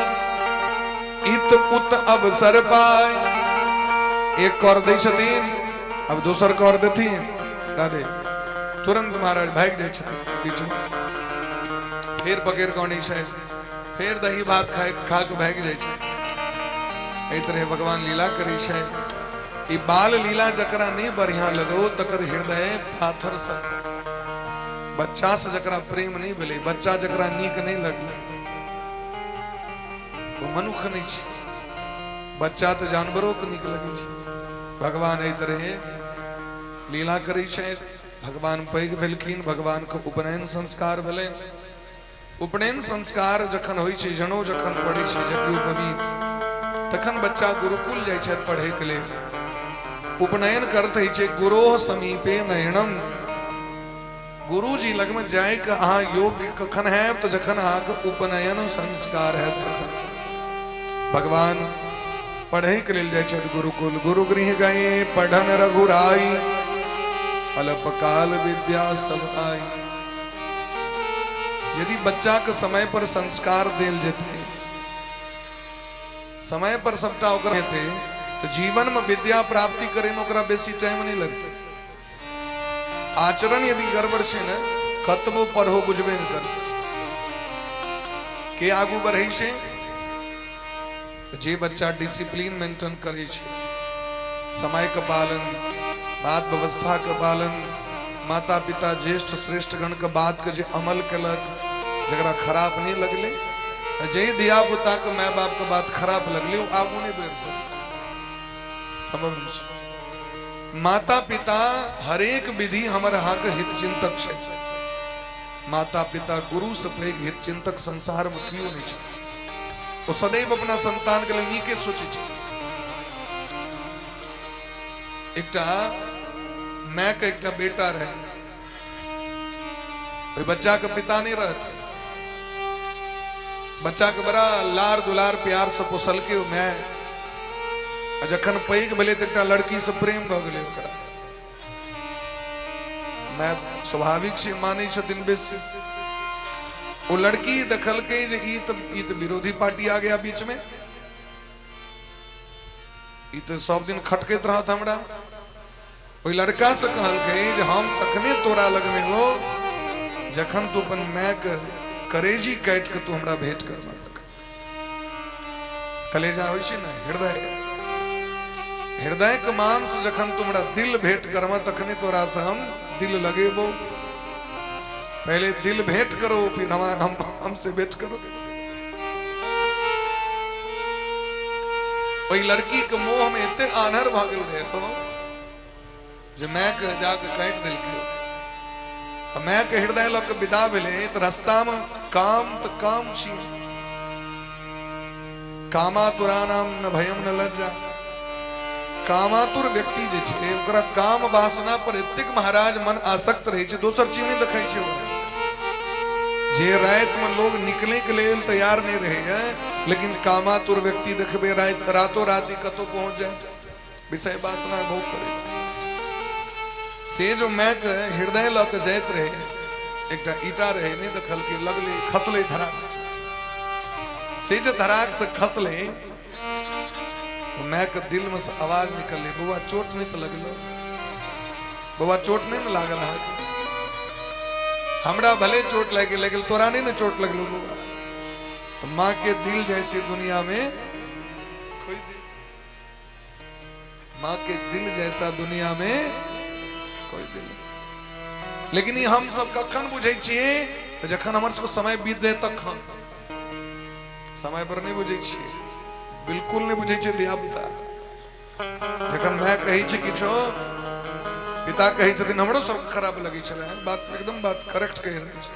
इत उत अवसर पाए। एक कर दै छथिन, अब दोसर कर देथिन। राधे। तुरंत महाराज भागि जाइ छथिन बीच में, फेर पकड़ि कऽ अनै छथि, फेर दही भात खाए खा के भागि जाइ छै। एहि तरहे भगवान लीला करै छै। ई बाल लीला जकरा नहि बढ़िया लगो तकर हृदय पाथर सन। बच्चा से जकरा प्रेम नहि भेलै, बच्चा जकरा नीक नहि लगलै, ओ मनुख नहि छै। बच्चा तऽ जानवरों के नीक लगै छै। भगवान एहि तरहे लीला करै छै। भगवान पैघ भेलखिन, भगवान के उपनयन संस्कार भेलै। उपनयन संस्कार जखन होइ छै, जनौ जखन पड़ै छै, यज्ञोपवीत, तखन बच्चा गुरुकुल जाइ छथि पढ़ैके लेल। उपनयन करत होइ छै गुरोह समीपे नयनम। गुरुजी लगमे जाइके अहाँ योग्य कखन हैब? तऽ जखन अहाँके उपनयन संस्कार हैत तखन। भगवान पढ़ैके लेल जाइ छथि गुरुकुल। गुरुगृह गए पढ़न रघुराई, अल्पकाल विद्या सब आई। यदि बच्चा के समय पर संस्कार देल जेतै, समय पर सबटा ओकर हेतै, तऽ जीवन में विद्या प्राप्ति करे में ओकरा बेसी टाइम नहीं लगतै। आचरण यदि गड़बड़ छै ने, कतबो पढ़ो बुझबे नहि करतै। के आगू बढ़ै छै? जे बच्चा डिसिप्लिन मेंटेन करै छै, समय के पालन, बात व्यवस्था के पालन, माता पिता ज्येष्ठ श्रेष्ठ गण के बात के जे अमल केलक, जकरा खराब नहीं लगले, जे धिया पुता के my बाप के बात खराब लगले, ओ आगू नहीं बढ़ि सकै, संभव नहीं छै। माता पिता हरेक विधि हमर अहाँके हित चिंतक छै। माता पिता गुरु से पैघ हित चिंतक संसार में केओ नहीं छै। ओ सदैव अपना संतान के लेल नीके सोचै छै। एकटा माय के एकटा बेटा रहे, ओहि बच्चा के पिता नहीं रहते। बच्चा के बड़ा लार दुलार प्यार से पोसलकै ओ माय। आ जखन पैघ भेलै तऽ एकटा लड़की से प्रेम भऽ गेलै ओकरा। माय स्वाभाविक छै, मानै छथिन बेसी। ओ लड़की देखलकै जे ई तऽ विरोधी पार्टी आ गया बीच में, ई तऽ सब दिन खटकैत रहत हमरा। ओहि लड़का से कहलकै जे हम तखने तोरा लगमे हो जखन तू अपन मायके करेजी काटि के तू हमरा भेंट करबा। तखन कलेजा होइ छै ने, हृदय, हृदय के मांस, जखन तू हमरा दिल भेंट करबा तखने तोरा से हम दिल लगेबो। पहले दिल भेंट करो, फिर हम हमसे भेंट करो। ओहि लड़की के मोह में एते आन्हर भऽ गेल रहे हो जे माय के जाके काटि देलकै। आ माय के हृदय लऽ के विदा भेलै तऽ रास्ता में काम तऽ काम छी, कामातुरानाम न भयम न लज्जा। कामातुर व्यक्ति जे छै ओकरा काम वासना पर एतेक महाराज मन आसक्त रहै छै, दोसर चीज नहि देखै छै ओकरा। जे राति में लोग निकले के लेल तैयार नहीं रहे है, लेकिन कामातुर व्यक्ति देखबे राति रातो राति कतौ पहुंच जाए, विषय वासना भोग करे। से जो मैं के हृदय लऽ के जाइत रहे, एकटा ईटा रहे, नहीं देखलकै, लगले खसले धराक से। से जे धराक से खसले, माय के दिल में से आवाज निकलले, बौआ चोट नहीं तो लगलो? बौआ चोट नहीं ने लागल अहाँके? हमरा भले चोट लागि गेल, लेकिन तोरा नहीं ने चोट लगलो बौआ? तो माँ के दिल जैसी दुनिया में कोई दिल, माँ के दिल जैसा दुनिया में कोई दिल नहीं। लेकिन ई हम सब कखन बुझै छियै? तऽ जखन हमर सबके समय बीत जाय तखन। समय पर नहि बुझै छियै, बिल्कुल नहि बुझै छियै धिया पुता। जखन माय कहै छै किछो, पिता कहै छथिन, हमरो सबके खराब लगै छलै, बात एकदम बात करेक्ट कहि रहल छै,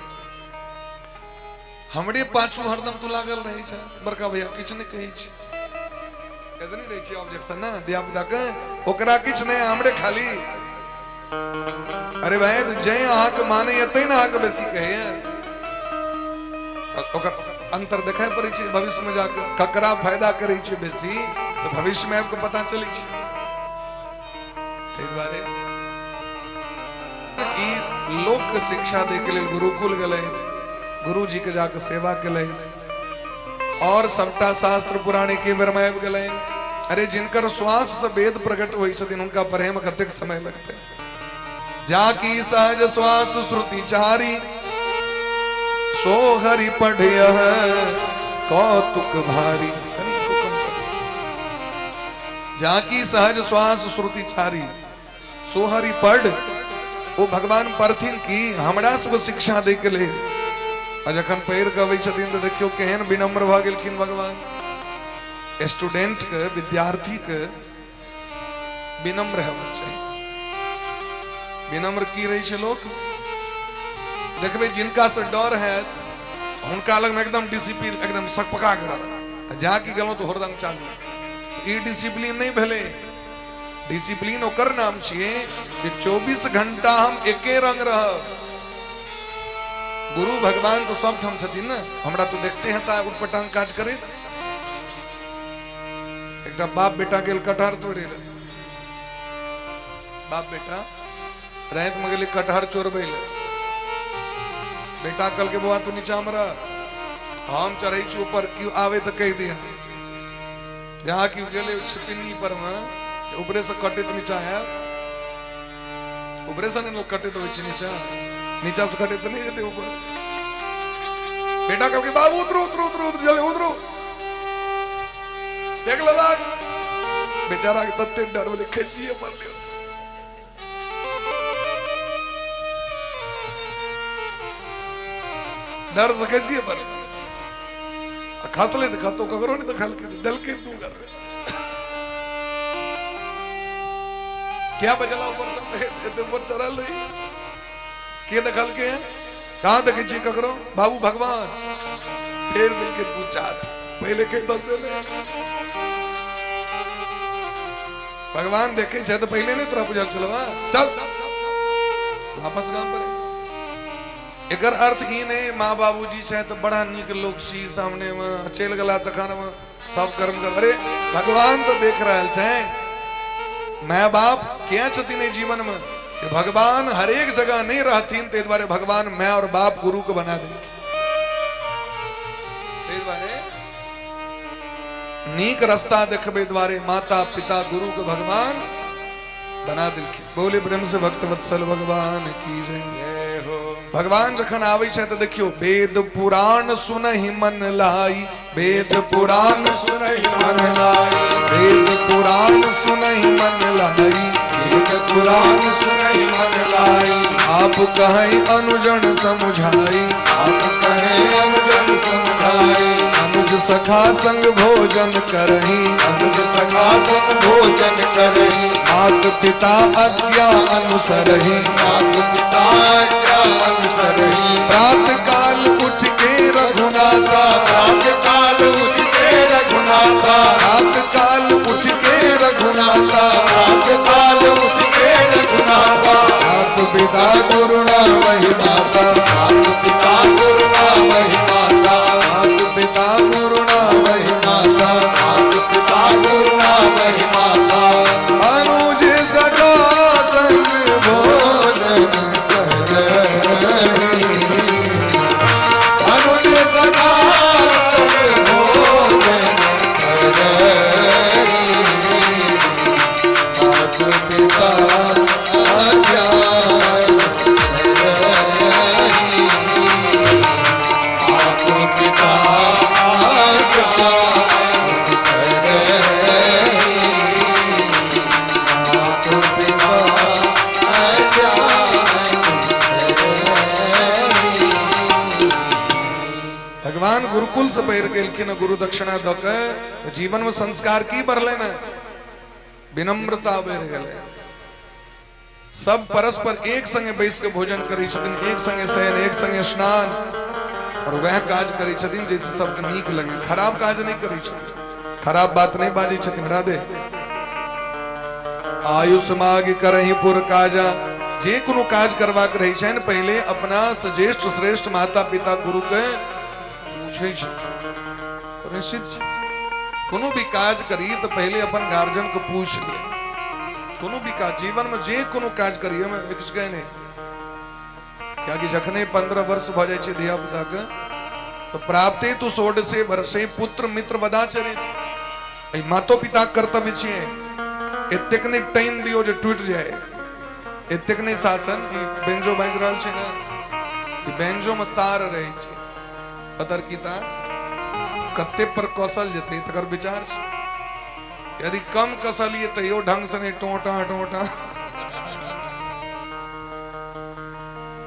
हमरे पाछू हरदम तू लागल रहै छै, बड़का भैया किछु नहि कहै छै। एतनी रहै छै ऑब्जेक्शन ने धिया पुता के, ओकरा किछु नहि, हमरे खाली। अरे भाई, तऽ जै अहाँके मानै तै ने अहाँके बेसी कहैया। ओकर अंतर देखाय पड़ै छै भविष्य में जाके, ककरा फायदा करै छै बेसी से भविष्य में आबि पता चलै छै। ताहि दुआरे ई लोक के शिक्षा दै के लेल गुरुकुल गेलथि, गुरुजी के जाके सेवा केलथि और सबटा शास्त्र पुराण एके बेर में आबि गेलनि। अरे, जिनकर श्वास से वेद प्रकट होइ छथिन, हुनका पढ़े में कतेक समय लगतै? जाकी सहज श्वास श्रुति चारी, सो हरि पढ़िय कौतुक भारी। कनिको कम कर। जाकी सहज श्वास श्रुति चारी सोहरी पढ़। ओ भगवान पढ़थिन की हमरा सब शिक्षा दै के लेल। आ जखन पढ़ि कऽ अबै छथिन तऽ देखियौ केहन विनम्र भऽ गेलखिन भगवान। स्टूडेंट के, विद्यार्थी के विनम्र हेबाक चाही। विनम्र की रहै छै लोक? देखबै जिनका से डर हैत हुनका लगमे एकदम डिसिप्लिन, एकदम सकपका के रहत। आ जा की गेलहुँ तऽ हरदम चालू। ई डिसिप्लिन नहि भेलै। डिसिप्लिन ओकर नाम छियै जे 24 घंटा हम एके रंग रहब। गुरु भगवान तो सब ठाम छथिन ने, हमरा तो देखते हैं ता उटपटांग काज करे। एकटा बाप बेटा गेल कटहर तोड़े ले, बाप बेटा रात में गेलै कटहर चोरबै ले। बेटा कहलकै बौआ तू नीचा में रह, हम चढ़ै छी ऊपर, क्यों आवे तऽ कहि दिया। जहाँ क्यों गेलै छिपिन्नी पर में, ऊपरे से कटैत नीचा आयल, ऊपरे से नहीं लोग कटैत होइ छै नीचा, नीचा से कटैत नहीं जेतै ऊपर। बेटा कहलकै बाबू उतरू उतरू उतरू उतरू जल्दी उतरू। देख लेलक बेचारा के तते डर भेलै खसिए पड़लै। डर से खसिए पड़लै। आ खसलै तऽ कतौ ककरो नहि देखलकै, देलकै दू घर। क्या बजला ऊपर से एते ऊपर चढ़ल रही, के देखलकै? कहाँ देखै छियै ककरो? बाबू भगवान फेर देलकै दू चाट। पहिले के दसे ने भगवान देखे छै तऽ पहिले नहि तोरा बुझल छलौ। चल वापस गाम पर। एकर अर्थ ई नहि माँ बाबूजी छै तऽ बड़ा नीक लोक छी, सामने मे चलि गेला तखन मे सब कर्म कर। अरे भगवान तऽ देख रहल छै। माय बाप किया छथिन एहि जीवन मे? कि भगवान हरेक जगह नहीं रहथिन, ताहि दुआरे भगवान माय और बाप गुरु के बना देलखिन। ताहि दुआरे नीक रास्ता देखबे दुआरे माता पिता गुरु के भगवान बना देलखिन। बोले प्रेम से भक्त वत्सल भगवान की जय। जय हो। भगवान जखन आबै छै तऽ देखियौ वेद पुराण सुनहि मन लाई, वेद पुराण सुनहि मन लाई, वेद पुराण सुनहि मन लाई, वेद पुराण सुनहि मन लाई, आप कहै अनुजन समुझाई, आप कहे अनुजन समुझाई, अनुज सखा संग भोजन करही, अनुज सखा संग भोजन करही, मात पिता आज्ञा अनुसरही, मात पिता आज्ञा अनुसरही, प्रात काल उठ के रघुनाथा, प्रात काल उठ के रघुनाथा, प्रात काल उठ के रघुनाथा, प्रात काल उठ के रघुनाथा, मात पिता गुरुना वही माता, मात पिता गुरुना वही माता, मात पिता गुरुना वही माता, मात पिता गुरुना वही माता, अनुज सखा संग भोजन करही, अनुज सखा संग भोजन करही, मात पिता आज्ञा मात पिता आज्ञा अनुसरही, मात पिता आज्ञा अनुसरही। भगवान गुरुकुल से पढ़ि गेलखिन, गुरु दक्षिणा दऽ के जीवन में संस्कार की बढ़लै ने? विनम्रता बढ़ि गेलै। सब परस्पर एक संगे बैस के भोजन करै छथिन, एक संगे शयन, एक संगे स्नान, और वह काज करै छथिन जैसे सबके नीक लगे। खराब काज नहीं करै छथिन, खराब बात नहीं बाजै छथिन। राधे आयुष माग करही पुर काजा। जे कोनो काज करबाक रहै छनि पहिले अपना से ज्येष्ठ श्रेष्ठ माता पिता गुरु के पूछै छथिन। निश्चित छै कोनो भी काज करी तऽ पहिले अपन गार्जियन के पूछि लिअ। कोनो भी काज जीवन में जे कोनो काज करी, ओहिमे किछु नहि, कियाकि जखने 15 वर्ष भऽ जाइ छै धिया पुता के तऽ प्राप्ते तु षोडशे वर्षे पुत्र मित्र वदाचरित। एहि मातो पिताक कर्तव्य छियै एतेक नहि टाइन दियौ जे टूटि जाय, एतेक नहि शासन। ई बेंजो बाजि रहल छै ने, ई बेंजो में तार रहै छै, पतरकी तार। कते पर कसल जेतै तकर विचार छै। यदि कम कसलिए तैयो ढंग से नहीं, टोटा टोटा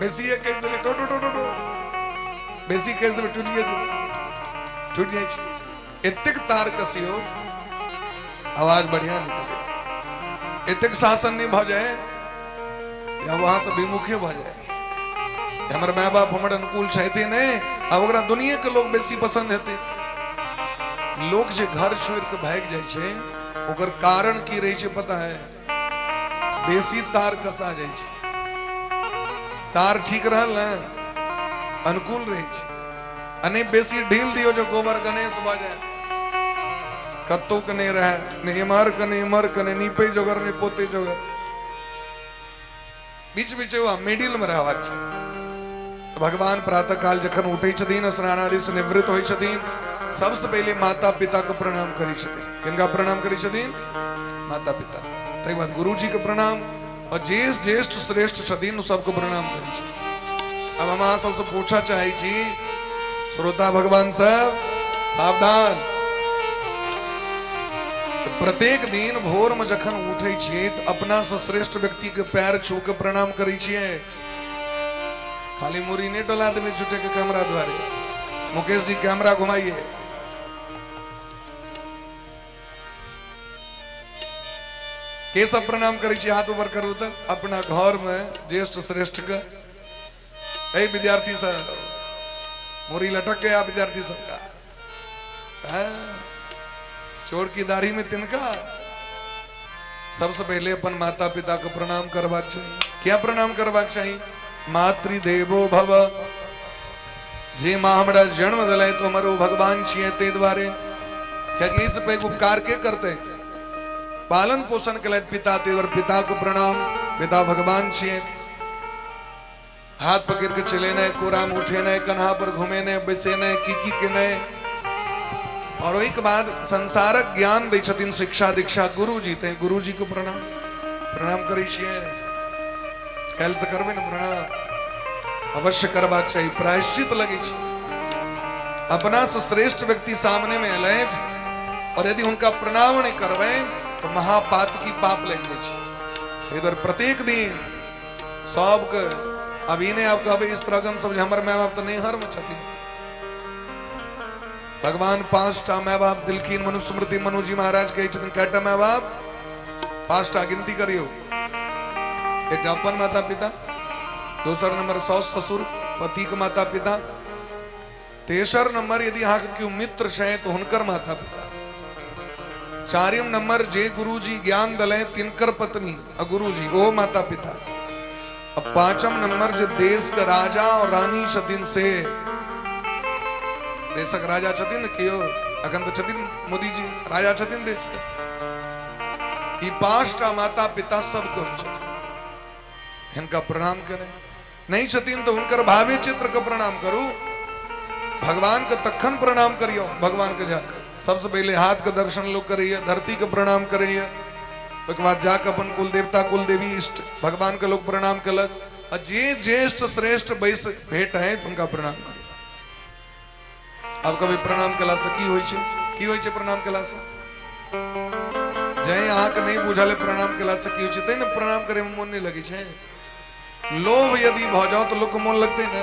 बेसी कहि देबै, टो टो टो टो, बेसी कहि देबै, टूटि जेतै, टूटि जाइ छै। एतेक तार कसियो आवाज बढ़िया निकले, एतेक शासन नहीं भऽ जाए या वहां से विमुखे भऽ जाए। हमर माय बाप हमर अनुकूल छथि नहि, आ ओकरा दुनिया के लोग बेसी पसंद हेतै। लोग जे घर छोड़ के भागि जाइ छै ओकर कारण की रहै छै पता है? बेसी तार कसा जाइ छै। तार ठीक रहल ने अनुकूल रहै छै, आ नहि बेसी ढील दियौ जे गोबर गणेश भऽ जाय, कतौ के नहि रहै, नहि एम्हर के नहि एम्हर के, नहि नीपै जोगर नहि पोतै जोगर, बीच बीच मिडिल में रहबाक छै। भगवान प्रातः काल जखन उठै छथिन, स्नान आदि से निवृत्त होइ छथिन, सबसे पहिले माता पिता के प्रणाम करै छथिन। किनका प्रणाम करै छथिन? माता पिता। ताहि बाद गुरुजी के प्रणाम, और जे ज्येष्ठ श्रेष्ठ छथिन सबके प्रणाम करै छथिन। अब हम अहाँ सबसे पूछा चाहै छी, श्रोता भगवान सब सावधान, प्रत्येक दिन भोर में जखन उठै छियै तऽ अपना से श्रेष्ठ व्यक्ति के पैर छू के प्रणाम करै छियै? खाली मुरी नहीं डोला देबै झूठे के कैमरा द्वारे। मुकेश जी कैमरा घुमाइए। के सब प्रणाम करै छी? हाथ ऊपर करू तऽ। अपना घर में ज्येष्ठ श्रेष्ठ के। ए विद्यार्थी सब, मुरी लटक गया विद्यार्थी सबका, हाँ? चोर की दाढ़ी में तिनका। सबसे पहले अपन माता पिता को प्रणाम करबाक चाही। क्या प्रणाम करबाक चाही? मातृदेवो भव। जे माँ हमरा जन्म दिलै तो हमर ओ भगवान छियै। ताहि दुआरे कियाकि एहिसँ पैघ उपकार के करतै? पालन पोषण केलथि पिता, ताहि दुआरे पिता को प्रणाम, पिता भगवान छियै। हाथ पकड़ के चलेनाइ, कोरा में उठेनाइ, कन्हा पर घुमेनाइ, बैसेनाइ, की की केनाइ, और ओहिके बाद संसारक ज्ञान दै छथिन, शिक्षा दीक्षा गुरुजी, तैं गुरुजी को प्रणाम। प्रणाम करै छियै? काल्हि से करबै ने प्रणाम? अवश्य करबाक चाही, प्रायश्चित लगै छै। अपना से श्रेष्ठ व्यक्ति सामने में एलथि और यदि हुनका प्रणाम नहि करबै तऽ महापातकी पाप लागि जाइ छै। ताहि दुआरे प्रत्येक दिन सबके, अब ई नहि आब कहबै स्त्रगण सब जे हमर माय बाप तऽ नैहर में छथिन। भगवान 5टा माय बाप दिलखिन। मनुस्मृति मनुजी महाराज कहै छथिन, कएटा माय बाप? 5टा। गिनती करियौ। एकटा अपन माता पिता, दोसर नंबर साउस ससुर, पति के माता पिता, तेसर नंबर यदि अहाँके केओ मित्र छै तऽ हुनकर माता पिता, चारिम नंबर जे गुरुजी ज्ञान दले तिनकर पत्नी आ गुरुजी, ओ माता पिता, आ पांचम नंबर जे देश के राजा और रानी छथिन से। देशक राजा छथिन ने केओ? अखन तऽ छथिन मोदी जी, राजा छथिन देश के। ई 5टा माता पिता सबके होइ छथिन, हिनका प्रणाम करें। नहीं छथिन तऽ हुनकर भावे चित्र के प्रणाम करू। भगवान के तखन प्रणाम करियो, भगवान के जाकर सबसे पहले हाथ के दर्शन लोग करैया, धरती के प्रणाम करैया, ओहिके बाद जाके अपन कुल देवता, कुल देवी, इष्ट भगवान के लोग प्रणाम केलक, आ जे ज्येष्ठ श्रेष्ठ बैस भेट है हुनका प्रणाम करू। आब कभी प्रणाम केला से की होइ छै? की होइ छै प्रणाम केला से? जै अहाँके नहि बुझल है प्रणाम केला से की होइ छै, तै ने प्रणाम करे में मोन नहि लगै छै। लोभ यदि भऽ जाओ तऽ लोकके मोन लगतै ने?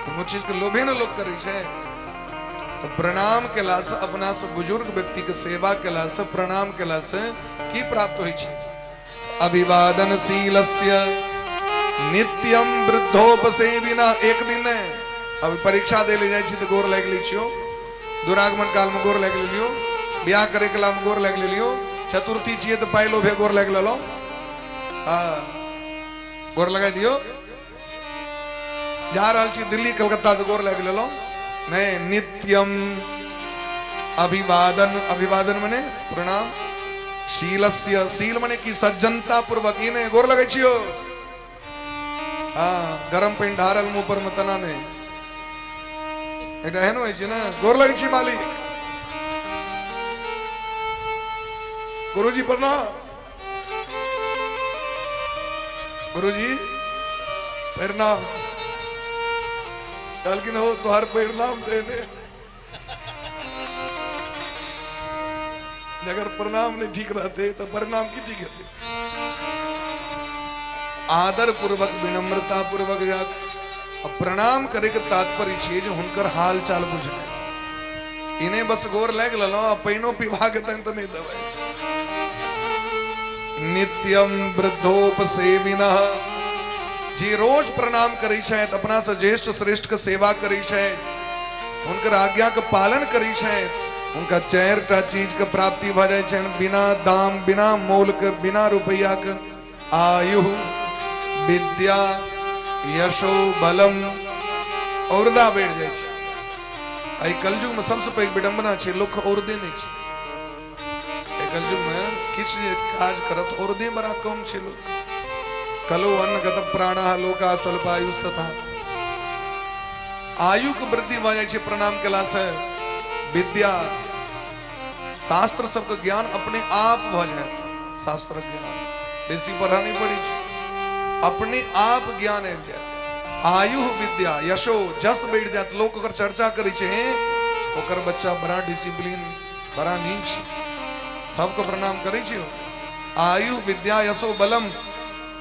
कोनो चीजके लोभे ने लोक करै छै। तऽ प्रणाम केलासँ, अपना से बुजुर्ग व्यक्तिके सेवा केलासँ, प्रणाम केलासँ की प्राप्त होइ छै? अभिवादनशीलस्य नित्यम वृद्धोपसेविना। एक दिन नहि, अभी परीक्षा दे ले जाइ छी तऽ गोर लागि लै छियौ, दुरागमन कालमे गोर लागि लेलियौ, बियाह करे कालमे गोर लागि लेलियौ, चतुर्थी छियै तऽ पाइ लोभे गोर लागि लेलहुँ। हाँ, गोर लगाइ दियौ। जा रहल छी दिल्ली कलकत्ता तऽ गोर लागि लेलहुँ। नहि, नित्यम अभिवादन, अभिवादन मने प्रणाम, शीलस्य, शील मने की? सज्जनता पूर्वक। ई नहि गोर लगै छियौ, हाँ, गरम पानि ढारल मुंह पर मे तना नहि। एकटा एहन होइ छै ने, गोर लगै छी मालिक, गुरुजी प्रणाम, गुरुजी प्रणाम। कहलखिन हो तोहर परिणाम देने अगर प्रणाम नहि ठीक रहतै तऽ परिणाम की ठीक हेतै? आदर पूर्वक, विनम्रता पूर्वक जाक प्रणाम करे के तात्पर्य छै जे हुनकर हाल चाल बुझनाइ। इने बस गोर लागि लेलहुँ आ पानिओ पीबाक तनि तऽ नहि देबै। नित्यम वृद्धोपसेविनः, जे रोज प्रणाम करै छथि, अपना से ज्येष्ठ श्रेष्ठ के सेवा करै छथि, हुनकर आज्ञा के पालन करै छथि, हुनका 4टा चीज के प्राप्ति भऽ जाइ छनि बिना दाम, बिना मोल के, बिना रुपैया के। आयु, विद्या, यशो, बलम, औरदा बढ़ि जाइ छै। एहि कलयुग में सबसे पैघ विडंबना छै, लोक औरदे नहि छै। एहि कलयुग में किछु जे काज करत, औरदे बड़ा कम छै लोक। कलो अन्न गत प्राणा लोका स्वल्पायुस्तथा। आयु के वृद्धि भऽ जाइ छै प्रणाम केला से। विद्या, शास्त्र सबके ज्ञान अपने आप भऽ जायत। शास्त्र ज्ञान बेसी पढ़ऽ नहि पड़ै छै, अपने आप ज्ञान आबि जायत। आयु, विद्या, यशो, जस बढ़ि जायत। लोक ओकर चर्चा करै छै, ओकर बच्चा बड़ा डिसिप्लिन, बड़ा नीक छै, सबके प्रणाम करै छै। आयु, विद्या, यशो, बलम।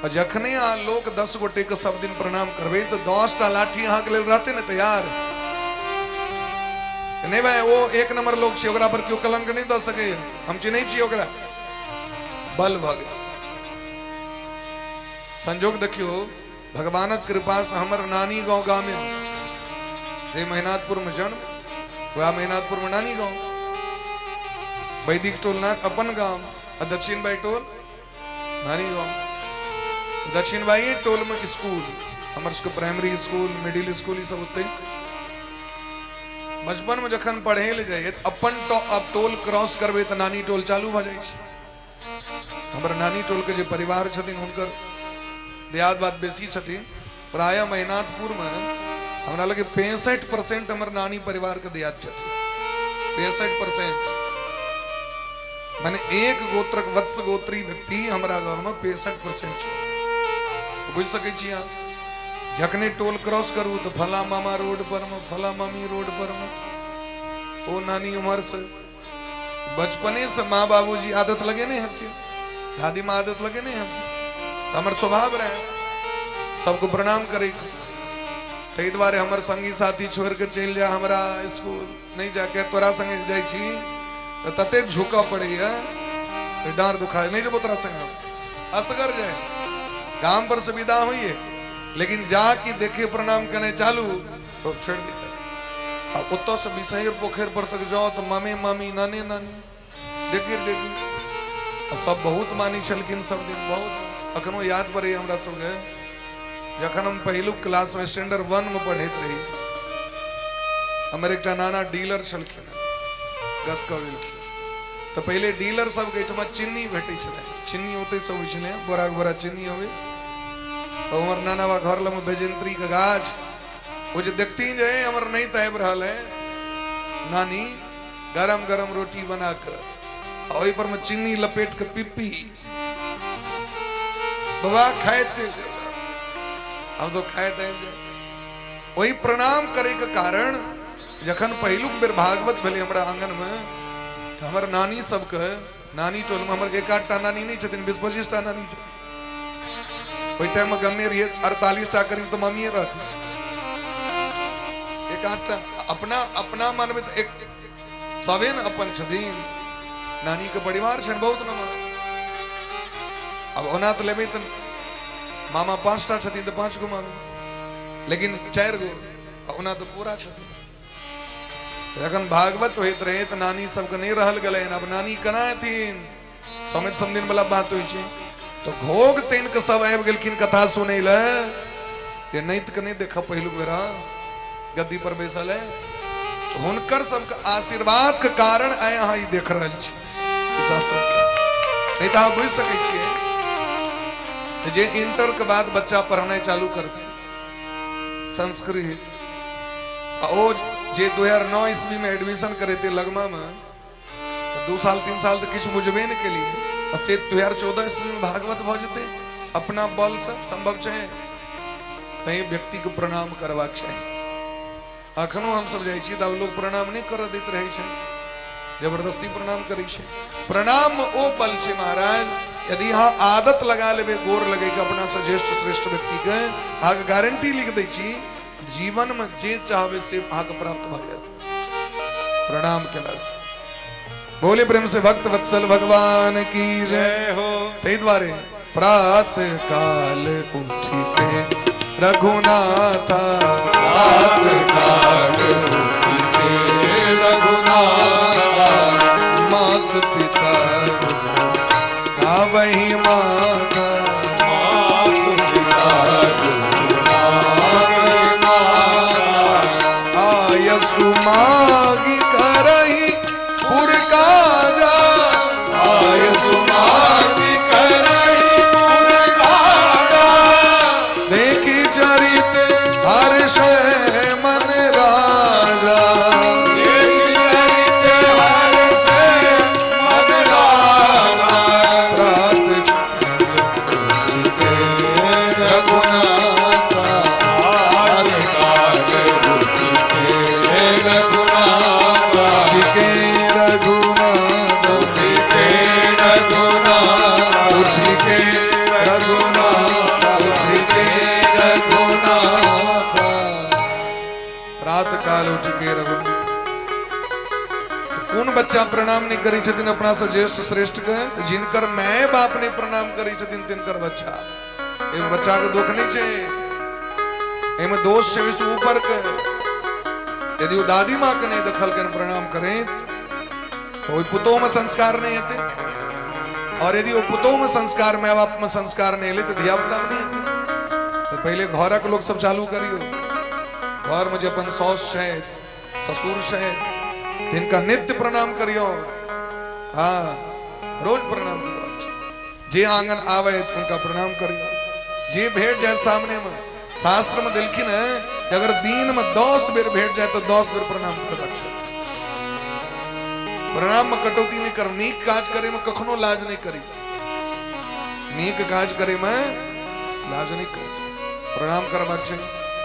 आ जखने अहाँ लोक 10 गोटे के सब दिन प्रणाम करबै तऽ 10टा लाठी अहाँके लेल रहतै ने तैयार। नहि भाई, ओ एक नंबर लोक छै, ओकरा पर केओ कलंक नहि दऽ सकैए, हम चिन्है छियै ओकरा। बल भऽ गेल। संजोग देखियौ, भगवानक कृपा से हमर नानी गांव गामे, जे महिनाथपुर में जन्म, वएह महिनाथपुर में नानी गांव, वैदिक टोल ना अपन गांव, आ दक्षिण बाई टोल नानी गांव। दक्षिण बाई टोल में स्कूल, हमर सबके प्राइमरी स्कूल, मिडिल स्कूल, ई सब ओतै। बचपन में जखन पढ़े ले जाइए, अपन अब टोल क्रॉस करबै तऽ नानी टोल चालू भऽ जाइ छै। हमर नानी टोल के जे परिवार छथिन, हुनकर दियाद बात बेसी छथिन। प्रायः महिनाथपुर में हमरा लगे 65% हमर नानी परिवार के दियाद छथिन। 65% माने एक गोत्रक वत्स गोत्री व्यक्ति हमरा गाँव में 65% छै। बुझि सकै छी अहाँ, जखने टोल क्रॉस करू तऽ फला मामा रोड पर में, फला मामी रोड पर में, ओ नानी उम्हर से। बचपने से माँ बाबूजी आदत लगेने हथिन, दादी माँ आदत लगेने हथिन, तऽ हमर स्वभाव रहे सबको प्रणाम करे। ताहि दुआरे हमर संगी साथी छोड़ के चलि जाय हमरा स्कूल नहि जाके, तोरा संगे जाइ छी तऽ तते झुकऽ पड़ैया, डाँड़ दुखाय, नहि जेबो तोरा संगे। असगर जाय, गाम पर से विदा होइए, लेकिन जा कि देखे प्रणाम केनाइ चालू तो छोड़ि देते। आ ओतऽसँ बिसहर पोखरि पर तक जाओ तऽ मामे मामी, नाने नानी, डेगे डेगे, आ सब बहुत मानै छलखिन सब दिन बहुत। अखनो याद पड़ैए हमरा सबके, जखन हम पहिलुक क्लासमे स्टैंडर्ड 1 मे पढ़ैत रही, हमर एकटा नाना डीलर छलखिन, गत कऽ गेलखिन। तऽ पहिले डीलर सबके एहिठमा चिन्नी भेटै छलै। चिन्नी ओतहिसँ अबै छलै, बोराके बोरा चिन्नी अबै। तऽ हमर नाना बा घर लगमे बैजंत्रीके गाछ, ओ जे देखती जे हमर नहीं तऽ आबि रहल है, नानी गरम गरम रोटी बना कऽ ओहि पर में चीनी लपेट के पिप्पी बाबा खाइत चलि जाए, हम सब खाइत आबि जाए। ओहि प्रणाम करे के कारण जखन पहिलुक बेर भागवत भेलै हमरा आंगन में, तऽ हमर नानी सबके, नानी टोल में हमर एक आधटा नानी नहीं छथिन, 20-25टा नानी छथिन। ओहि टाइम में गणने रहिए 48टा करीब तऽ मम्मीए रहथिन। एक आधटा अपना अपना मानबै तऽ एक सबे ने अपन छथिन। नानी के परिवार छनि बहुत नमहर। अब ओना तऽ लेबै तऽ मामा 5टा छथिन तऽ 5 गो मामी, लेकिन 4 गो ओना तऽ पूरा छथिन। जखन भागवत होइत रहे तऽ नानी सबके नहि रहल गेलनि। अब नानी केना एथिन, समेत समदिन वाला बात होइ छै। तऽ घोघ तानि कऽ सब आबि गेलखिन कथा सुनै लए, जे नैत के नहि देखब पहिलुक बेरा गद्दी पर बैसल है। तऽ हुनकर सबके आशीर्वाद के कारण आइ अहाँ ई देख रहल छी शास्त्र। नहि तऽ अहाँ बुझि सकै छियै जे इंटर के बाद बच्चा पढ़नाइ चालू करतै संस्कृत, आ ओ जे 2009 ईस्वी में एडमिशन करेतै लगमा में, 2 साल 3 साल तऽ किछु बुझबे नहि केलियै, आ से 2014 ईस्वी में भागवत भऽ जेतै अपना बल से संभव छै? तैं व्यक्ति के प्रणाम करबाक चाही। अखनो हमसब जाइ छी तऽ आब लोक प्रणाम नहि करऽ दैत रहै छै। जबरदस्ती प्रणाम करै छै। प्रणाम मे ओ बल छै महाराज, यदि अहाँ आदत लगा लेबै गोर लगे के अपना से ज्येष्ठ श्रेष्ठ व्यक्ति के, अहाँके गारंटी लिख दै छी, जीवन में जे चाहबै से अहाँके प्राप्त भऽ जायत प्रणाम केला से। बोले प्रेम से भक्त वत्सल भगवान की जय हो। ताहि दुआरे प्रात काल उठि के रघुनाथा, प्रात काल उठि के रघुनाथा, मात पिता गावहि माता, मात पिता आयसु मागी करही पुर काजा, आयसु मागी करही पुर काजा, देखी चरित हर्ष मन राजा, देखी चरित हर्ष मन राजा, प्रात प्रात काल उठ के रघुनाथ। कोन बच्चा प्रणाम नहीं करै छथिन अपना से ज्येष्ठ श्रेष्ठ के? जिनकर my बाप नहीं प्रणाम करै छथिन तिनकर बच्चा। एहिमे बच्चा के दुख नहीं छै, एहिमे दोष छै ओहिसँ ऊपर के। यदि ओ दादी माँ के नहीं देखलकनि प्रणाम करैत तऽ ओहि पुतोहमे संस्कार नहि हेतै, और यदि ओ पुतोहमे संस्कार, my बापमे संस्कार नहि एलै तऽ धिया पुतामे नहि हेतै। तऽ पहिले घरक लोक सब चालू करियौ। घरमे जे अपन साउस छथि, ससुर छथि, तिनका नित्य प्रणाम करियौ। हाँ, रोज प्रणाम करबाक छै। जे आंगन आवे उनका प्रणाम करियौ, जे भेट जाए सामने में। शास्त्र में देलखिन है कि अगर दिन में 10 बेर भेट जाए तो 10 बेर प्रणाम करबाक छै। प्रणाम में कटौती नहीं कर, नीक काज करे में कखनो लाज नहीं करी, नीक काज करे में लाज नहीं करी, प्रणाम करबाक छै।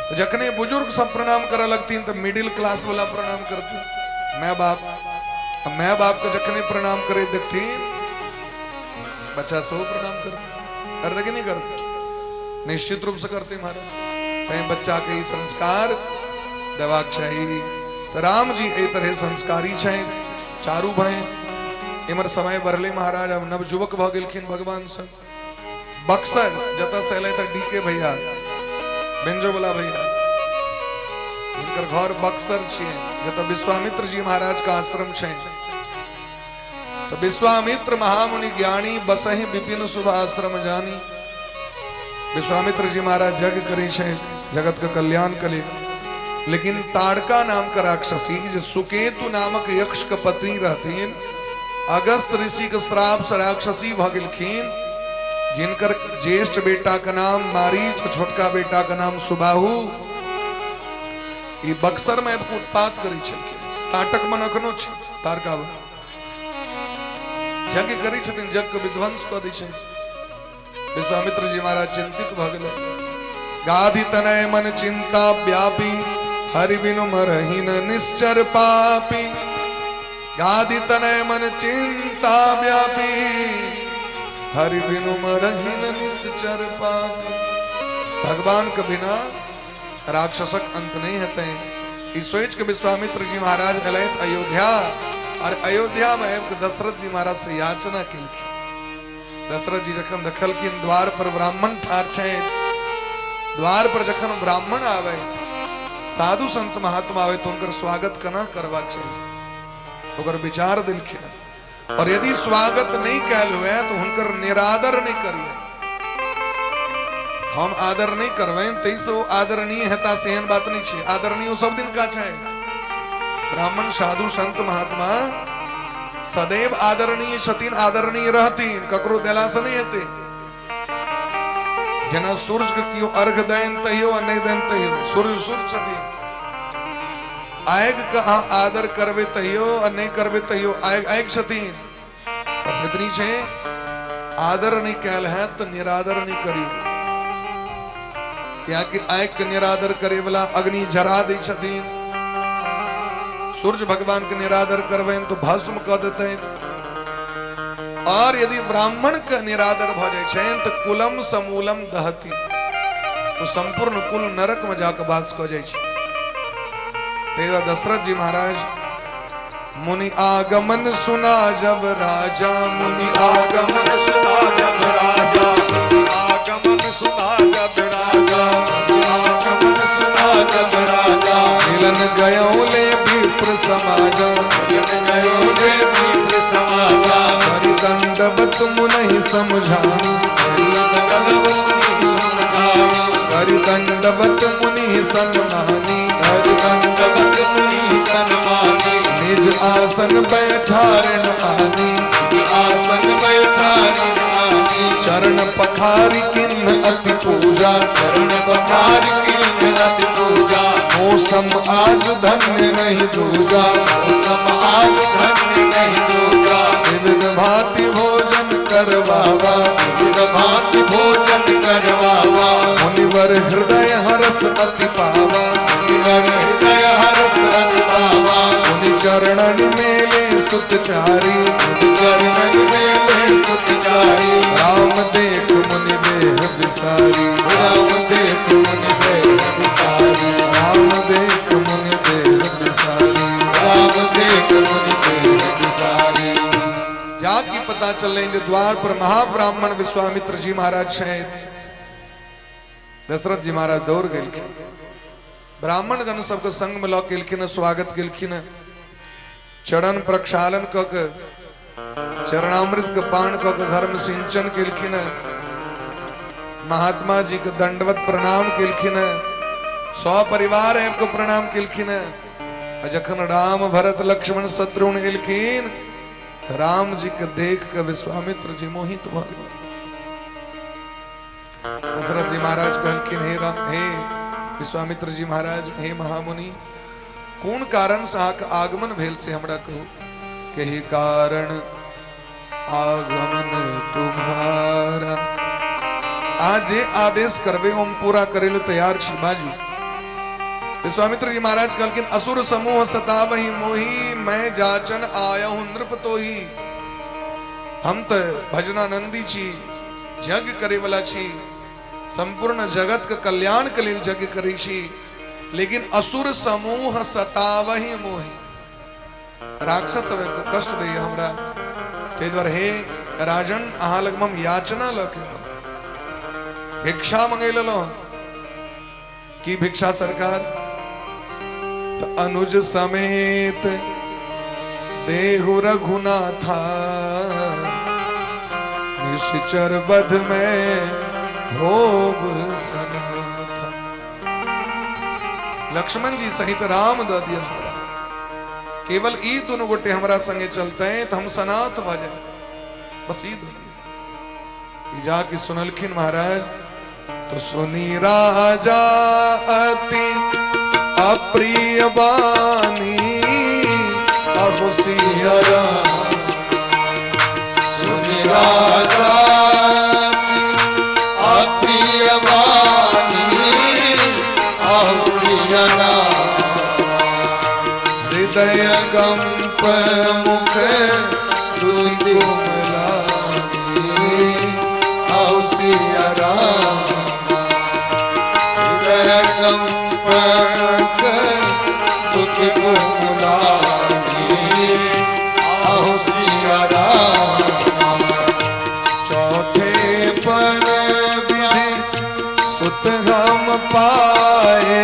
तो जखने बुजुर्ग सब प्रणाम करे लगथिन तो मिडिल क्लास वाला प्रणाम करथिन। My बाप, my बाप के जखने प्रणाम करे देखथिन बच्चा सब प्रणाम करते, करते कि नहीं करते? निश्चित रूप से करते महाराज। तैं बच्चा के ई संस्कार देबाक चाही। तो राम जी एहि तरह संस्कारी छथि चारू भाई। इमर समय बढ़ले महाराज, अब नवयुवक भऽ गेलखिन भगवान सब। बक्सर जतऽ से एलै तऽ डी के भैया, बेंजो वाला भैया, हिनकर घर बक्सर छियै, जतऽ विश्वामित्र जी महाराज का आश्रम छै। तो विश्वामित्र महामुनि ज्ञानी बसहि विपिन शुभ आश्रम जानी। विश्वामित्र जी महाराज यज्ञ करै छै जगत के कल्याण के लिए, लेकिन ताड़का नाम का राक्षसी जे सुकेतु नामक यक्ष के पत्नी रहथिन, अगस्त ऋषि के श्राप से राक्षसी भऽ गेलखिन, जिनकर ज्येष्ठ बेटा के नाम मारीच, छोटका बेटा के नाम सुबाहु। ई बक्सर में आबि कऽ उत्पात करै छलखिन। ताटक मन अखनो छै, तारका वन यज्ञ करै छथिन, यज्ञ के विध्वंस कऽ दै छै। विश्वामित्र जी महाराज चिंतित भऽ गेलै। गाधि तनय मन चिंता व्यापी, हरि बिनु मरहीन निश्चर पापी। गाधि तनय मन चिंता व्यापी, हरि बिनु मरहीन निश्चर पापी। भगवान के बिना राक्षसक अंत नहीं हेतै। ई सोचि के विश्वामित्र जी महाराज एलथि अयोध्या, और अयोध्या में आबि के दशरथ जी महाराज से याचना केलखिन। दशरथ जी जखन देखलखिन द्वार पर ब्राह्मण ठाढ़ छै, द्वार पर जखन ब्राह्मण आवे, साधु संत महात्मा आवे, तो उनकर स्वागत केना करबाक चाही, ओकर विचार देलखिन। और यदि स्वागत नहीं कैल हुए तो हुनकर निरादर नहीं करिए। हम आदर नहीं करबै ताहिसँ ओ आदरणीय हेता से एहन बात नहीं छै। आदरणीय ओ सब दिन का छै। ब्राह्मण साधु संत महात्मा सदैव आदरणीय छथिन, आदरणीय रहथिन, ककरो देला से नहीं हेतै। जेना सूर्य के केओ अर्घ देन तहियो आ नहीं देन तहियो सूर्य सूर्य छथिन। आगि के अहाँ आदर करबै तहियो आ नहीं करबै तहियो आगि आगि छथिन। बस इतनी छै, आदर नहीं कैल है तो निरादर नहीं करियो, कियाकि आगि के निरादर करे वाला अग्नि जरा दै छथिन। सूर्य भगवान के निरादर करबनि तऽ भस्म कऽ देतनि। और यदि ब्राह्मण के निरादर भऽ जाइ छनि तऽ कुलम समूलम दहती, ओ संपूर्ण कुल नरक में जाके वास कऽ जाइ छै। ताहि दुआरे दशरथ जी महाराज मुनि आगमन सुना जब राजा, मुनि आगमन सुना जब राजा, आगमन सुना जब राजा, आगमन सुना जब राजा, मिलन गयो ले विप्र समाजा, मिलन गयो ले विप्र समाजा, हरि दंडवत मुनहि समझानी, हरि दंडवत मुनि सन्मानी, हरि दंडवत मुनि सन्मानी, निज आसन बैठारण आनी, आसन बैठारण आनी, चरण पखारी किन्न अति पूजा, चरण पखारी किन्न अति पूजा, मौसम आज धन्य नहीं दूजा, मौसम आज धन्य नहीं दूजा, विविध भांति भोजन करवावा, विविध भांति भोजन करवावा, मुनिवर हृदय हरस अति पावा, मुनिवर हृदय हरस अति पावा, मुनि चरणन मेले सुत चारी, मुनि चरणन मेले सुत चारी, राम देख मुनि देह बिसारी, राम देख मुनि देह बिसारी, राम देख मुनि देह बिसारी, राम देख मुनि देह बिसारी। जाकि पता चलनि जे द्वार पर महाब्राह्मण विश्वामित्र जी महाराज छथि। दशरथ जी महाराज दौड़ गेलखिन, ब्राह्मणगण सबके संग में लऽ के एलखिन, स्वागत केलखिन, चरण प्रक्षालन कऽ के चरणामृत के पान कऽ के घर में सिंचन केलखिन, महात्मा जी के दंडवत प्रणाम केलखिन, सपरिवार आबि के प्रणाम केलखिन। आ जखन राम भरत लक्ष्मण शत्रुघ्न एलखिन, राम जी के देख के विश्वामित्र जी मोहित भऽ गेल। दशरथ जी महाराज कहलखिन, हे राम, हे विश्वामित्र जी महाराज, हे महामुनि, कोन कारण से अहाँके आगमन भेल से हमरा कहू। कही कारण आगमन तुम्हारा, आज जे आदेश करबे हम पूरा करे ले तैयार छी, बाजू। विश्वामित्र जी महाराज कहलखिन, असुर समूह सतावही मोही, मैं जाचन आया हूं नृप तोही। हम तो भजनानंदी छी, यज्ञ करे वाला छी, संपूर्ण जगत के कल्याण के लिए यज्ञ करे छी, लेकिन असुर समूह सतावही मोही, राक्षस सब के कष्ट दैया हमरा, ताहि दुआरे हे राजन अहाँ लग हम याचना लऽ के एलहुँ, भिक्षा मंगै लेलहुँ। की भिक्षा सरकार? तो अनुज समेत देहु रघुनाथा, निश्चर बध में होब सनाथा। लक्ष्मण जी सहित राम दऽ दिया हमरा, केवल ई दुनू गोटे हमरा संगे चलते हैं तो हम सनाथ भऽ जाए, बस ई दऽ दिया। ई जाके सुनलखिन महाराज, तो सुनी राजा अति अप्रिय बानी, अहो सिया राम। सुनी राजा अप्रिय बानी, अहो सिया राम। हृदय कंप मुख दुति कोमलानी, अहो सिया राम। हृदय कंप दुति कोमलानी, अहो सिया राम। चौथे पर विधि सुत हम पाए,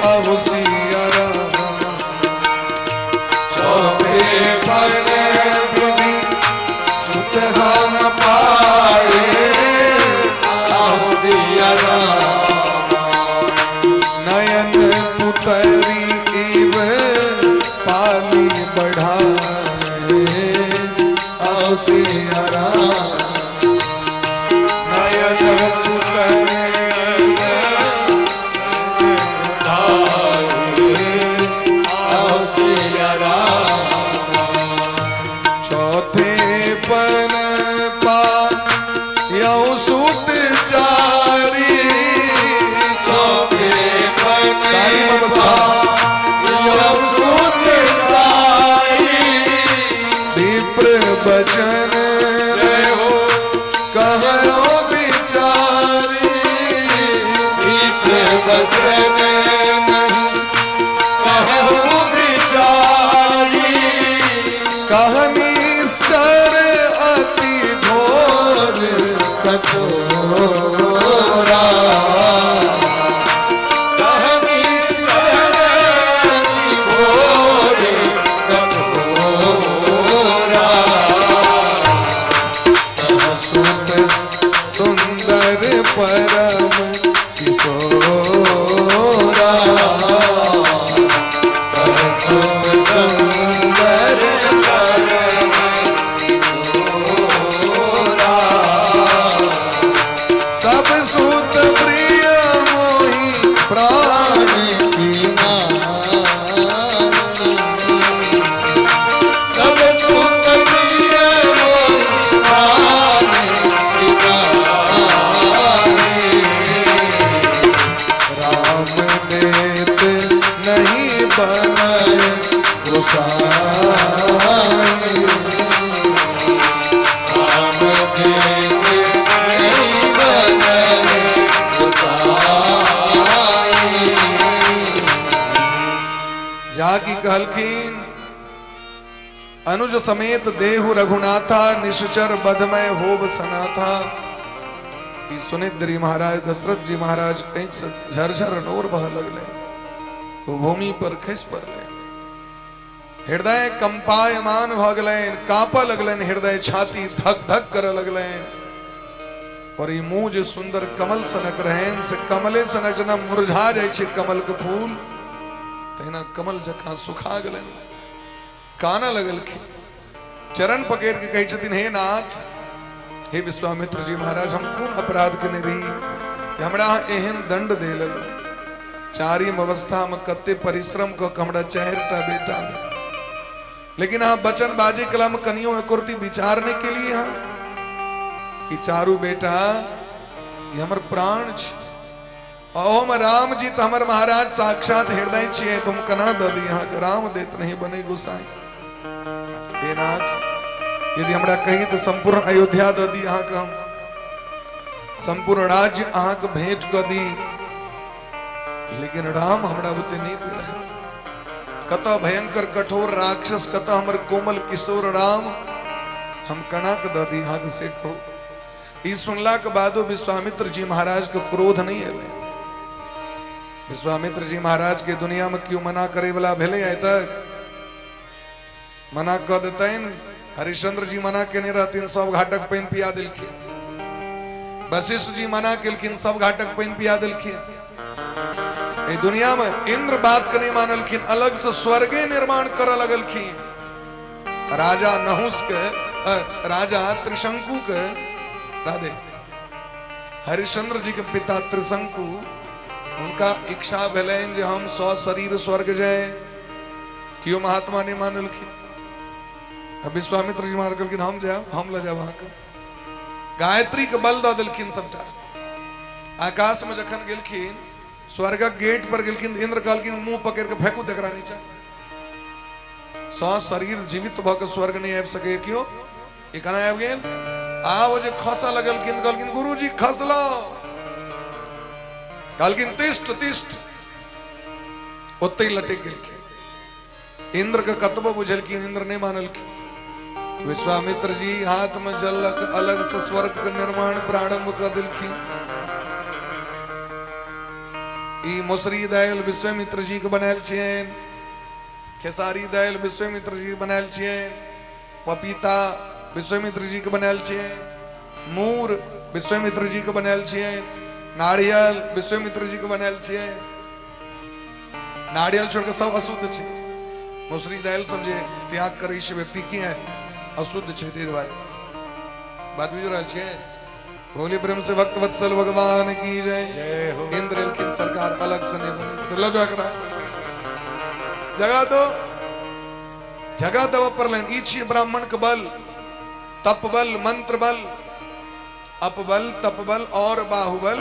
अहो सिया राम। चौथे पर विधि सुत हम पाए, अहो सिया राम। नयन पुतरी इव पाली बढ़ाए, अहो सिया राम। नयन पुतरी अहो सिया राम। चौथे पन पा यौ सुत चारी, चौथे पन चारिम अवस्था। यौ सुत बचन जय हो। कहो बिचारी। विप्र बचन नहीं कहूँ बिचारी। कहनी सर अति घोर कठोरा। कहनी सर अति घोर कठोरा। सुत सुंदर परम किशोरा। सुत सुंदर परम किशोरा। सब सुत प्रिय मोहि प्राण की नानी। सब सुत प्रिय मोहि प्राण की नानी। राम देत नहीं बनय गोसाई। राम देत नहीं बनय गोसाई। जाकी कहलखिन अनुज समेत देहु रघुनाथा, निश्चर बधमय होब सनाथा। ई सुनिद्री महाराज दशरथ जी महाराज आँखि से झरझर नोर बह लगले, ओ भूमि पर खसि पड़ले, हृदय कंपायमान भऽ गेलनि, कांपऽ लगलनि हृदय, छाती धक धक करऽ लगलनि। और ई मुंह जे सुंदर कमल सनक रहनि से कमले सनक जेना मुरझा जाइ छै कमल के फूल, तहिना कमल जकाँ सुखा गेलनि। कानऽ लगलखिन, चरण पकड़ि के कहै छथिन, हे नाथ, हे विश्वामित्र जी महाराज, हम कोन अपराध केने रही जे हमरा अहाँ एहन दंड दे लेलहुँ। चारिम अवस्था में कते परिश्रम कऽ के हमरा 4टा बेटा भेल, लेकिन अहाँ वचन बाजे कला में कनियो एकोरती विचार नहि केलियै। अहाँ ई चारू बेटा ई हमर प्राण छी, ओम राम जी तऽ हमर महाराज साक्षात हृदय छियै, तुम केना दऽ दी अहाँके? राम देत नहीं बने गोसाई। हे नाथ, यदि हमरा कही तऽ संपूर्ण अयोध्या दऽ दी अहाँके, हम संपूर्ण राज्य अहाँके भेंट कऽ दी, लेकिन राम हमरा बुते नहि देल। कतऽ भयंकर कठोर राक्षस, कतऽ हमर कोमल किशोर राम, हम केना कऽ दऽ दी अहाँके से कहू। ई सुनला के बादो विश्वामित्र जी महाराज के क्रोध नहीं एलै। विश्वामित्र जी महाराज के दुनिया में क्यों मना करे वाला भेलै आइ तक? मना कऽ देतनि। हरिश्चंद्र जी मना केने रहथिन, सब घाटक पानि पिया देलखिन। वशिष्ठ जी मना केलखिन, सब घाटक पानि पिया देलखिन। एहि दुनिया में इंद्र बात के नहीं मानलखिन, अलग से स्वर्गे निर्माण करऽ लगलखिन। राजा नहुस के, राजा त्रिशंकु के, राधे, हरिश्चंद्र जी के पिता त्रिशंकु, उनका इच्छा भेलनि जे हम सशरीर स्वर्ग जाए, केओ महात्मा नहीं मानलखिन। अब विश्वामित्र जी महाराज कहलखिन हम जायब, हम लऽ जायब अहाँके। गायत्री के बल दऽ देलखिन सबटा। आकाश में जखन गेलखिन, स्वर्गक गेट पर गेलखिन, इंद्र कहलखिन मुंह पकड़ के फेंकू तकरा नीचा। सशरीर जीवित भऽ के स्वर्ग नहीं आबि सकै केओ, ई केना आबि गेल? आ ओ जे खसऽ लगलखिन, कहलखिन गुरुजी खसलो, कहलखिन तिष्ठ तिष्ठ, ओतहि लटकि गेलखिन। इंद्र के कतबो बुझलखिन, इंद्र नहीं मानलखिन। विश्वामित्र जी हाथ में जल लऽ के अलग से स्वर्ग के निर्माण प्रारंभ कऽ देलखिन। ई मसुरी दालि विश्वामित्र जी के बनायल छियनि, खेसारी दालि विश्वामित्र जी के बनायल छियनि, पपीता विश्वामित्र जी के बनायल छियनि, मूर विश्वामित्र जी के बनायल छियनि, नारियल विश्वामित्र जी के बनायल छियनि। नारियल छोड़ के सब अशुद्ध छै। मसुरी दालि सब जे त्याग करै छै व्यक्ति, की है अशुद्ध छै, ताहि दुआरे बात बुझि रहल छियै। भोली प्रेम से भक्त वत्सल भगवान की जय। जय हो। इंद्र एलखिन, सरकार अलग से नहीं बनी, लऽ जाओ एकरा, जगह दो, जगह देबऽ पड़लनि। ई छियै ब्राह्मण के बल, तप बल, मंत्र बल, अपबल, तपबल और बाहुबल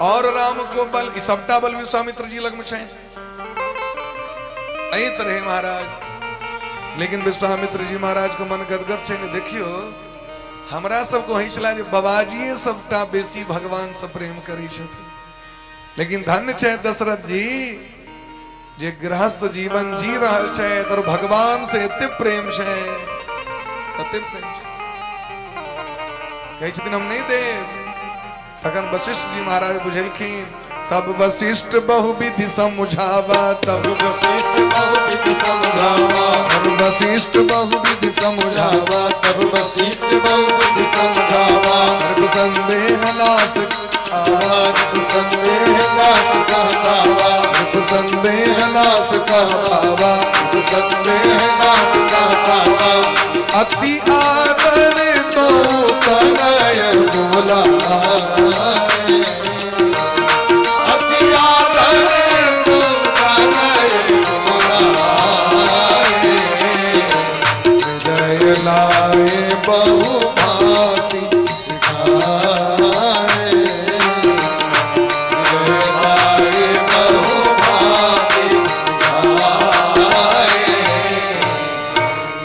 और राम को बल, ई सबटा बल विश्वामित्र जी लग में छै। एहि तरहे महाराज लेकिन विश्वामित्र जी महाराज के मन गदगद छै ने। देखियो, हमरा सबके होइ छला जे बाबाजिए सबटा बेसी भगवान से प्रेम करै छथिन, लेकिन धन्य छै दशरथ जी जे गृहस्थ जीवन जी रहल छै और भगवान से एते प्रेम छै, एते प्रेम छै। कहै छथिन हम नहि देब। तखन वशिष्ठ जी महाराज बुझेलखिन, तब वशिष्ठ बहुविधि समुझावा, तब वशिष्ठ बहुविधि समझावा, तब वशिष्ठ बहुविधि समुझावा, तब वशिष्ठ बहुविधि समझावा, नृप संदेह नाश आवा, नृप संदेह नाश कहतावा, नृप संदेह नाश कहतावा, नृप संदेह नाश कहतावा। अति आदर तो तनय बोला, अति आदर तो तनय बोलाए, हृदय लाए बहु भांति सिखाए, हृदय लाए बहु भांति सिखाए।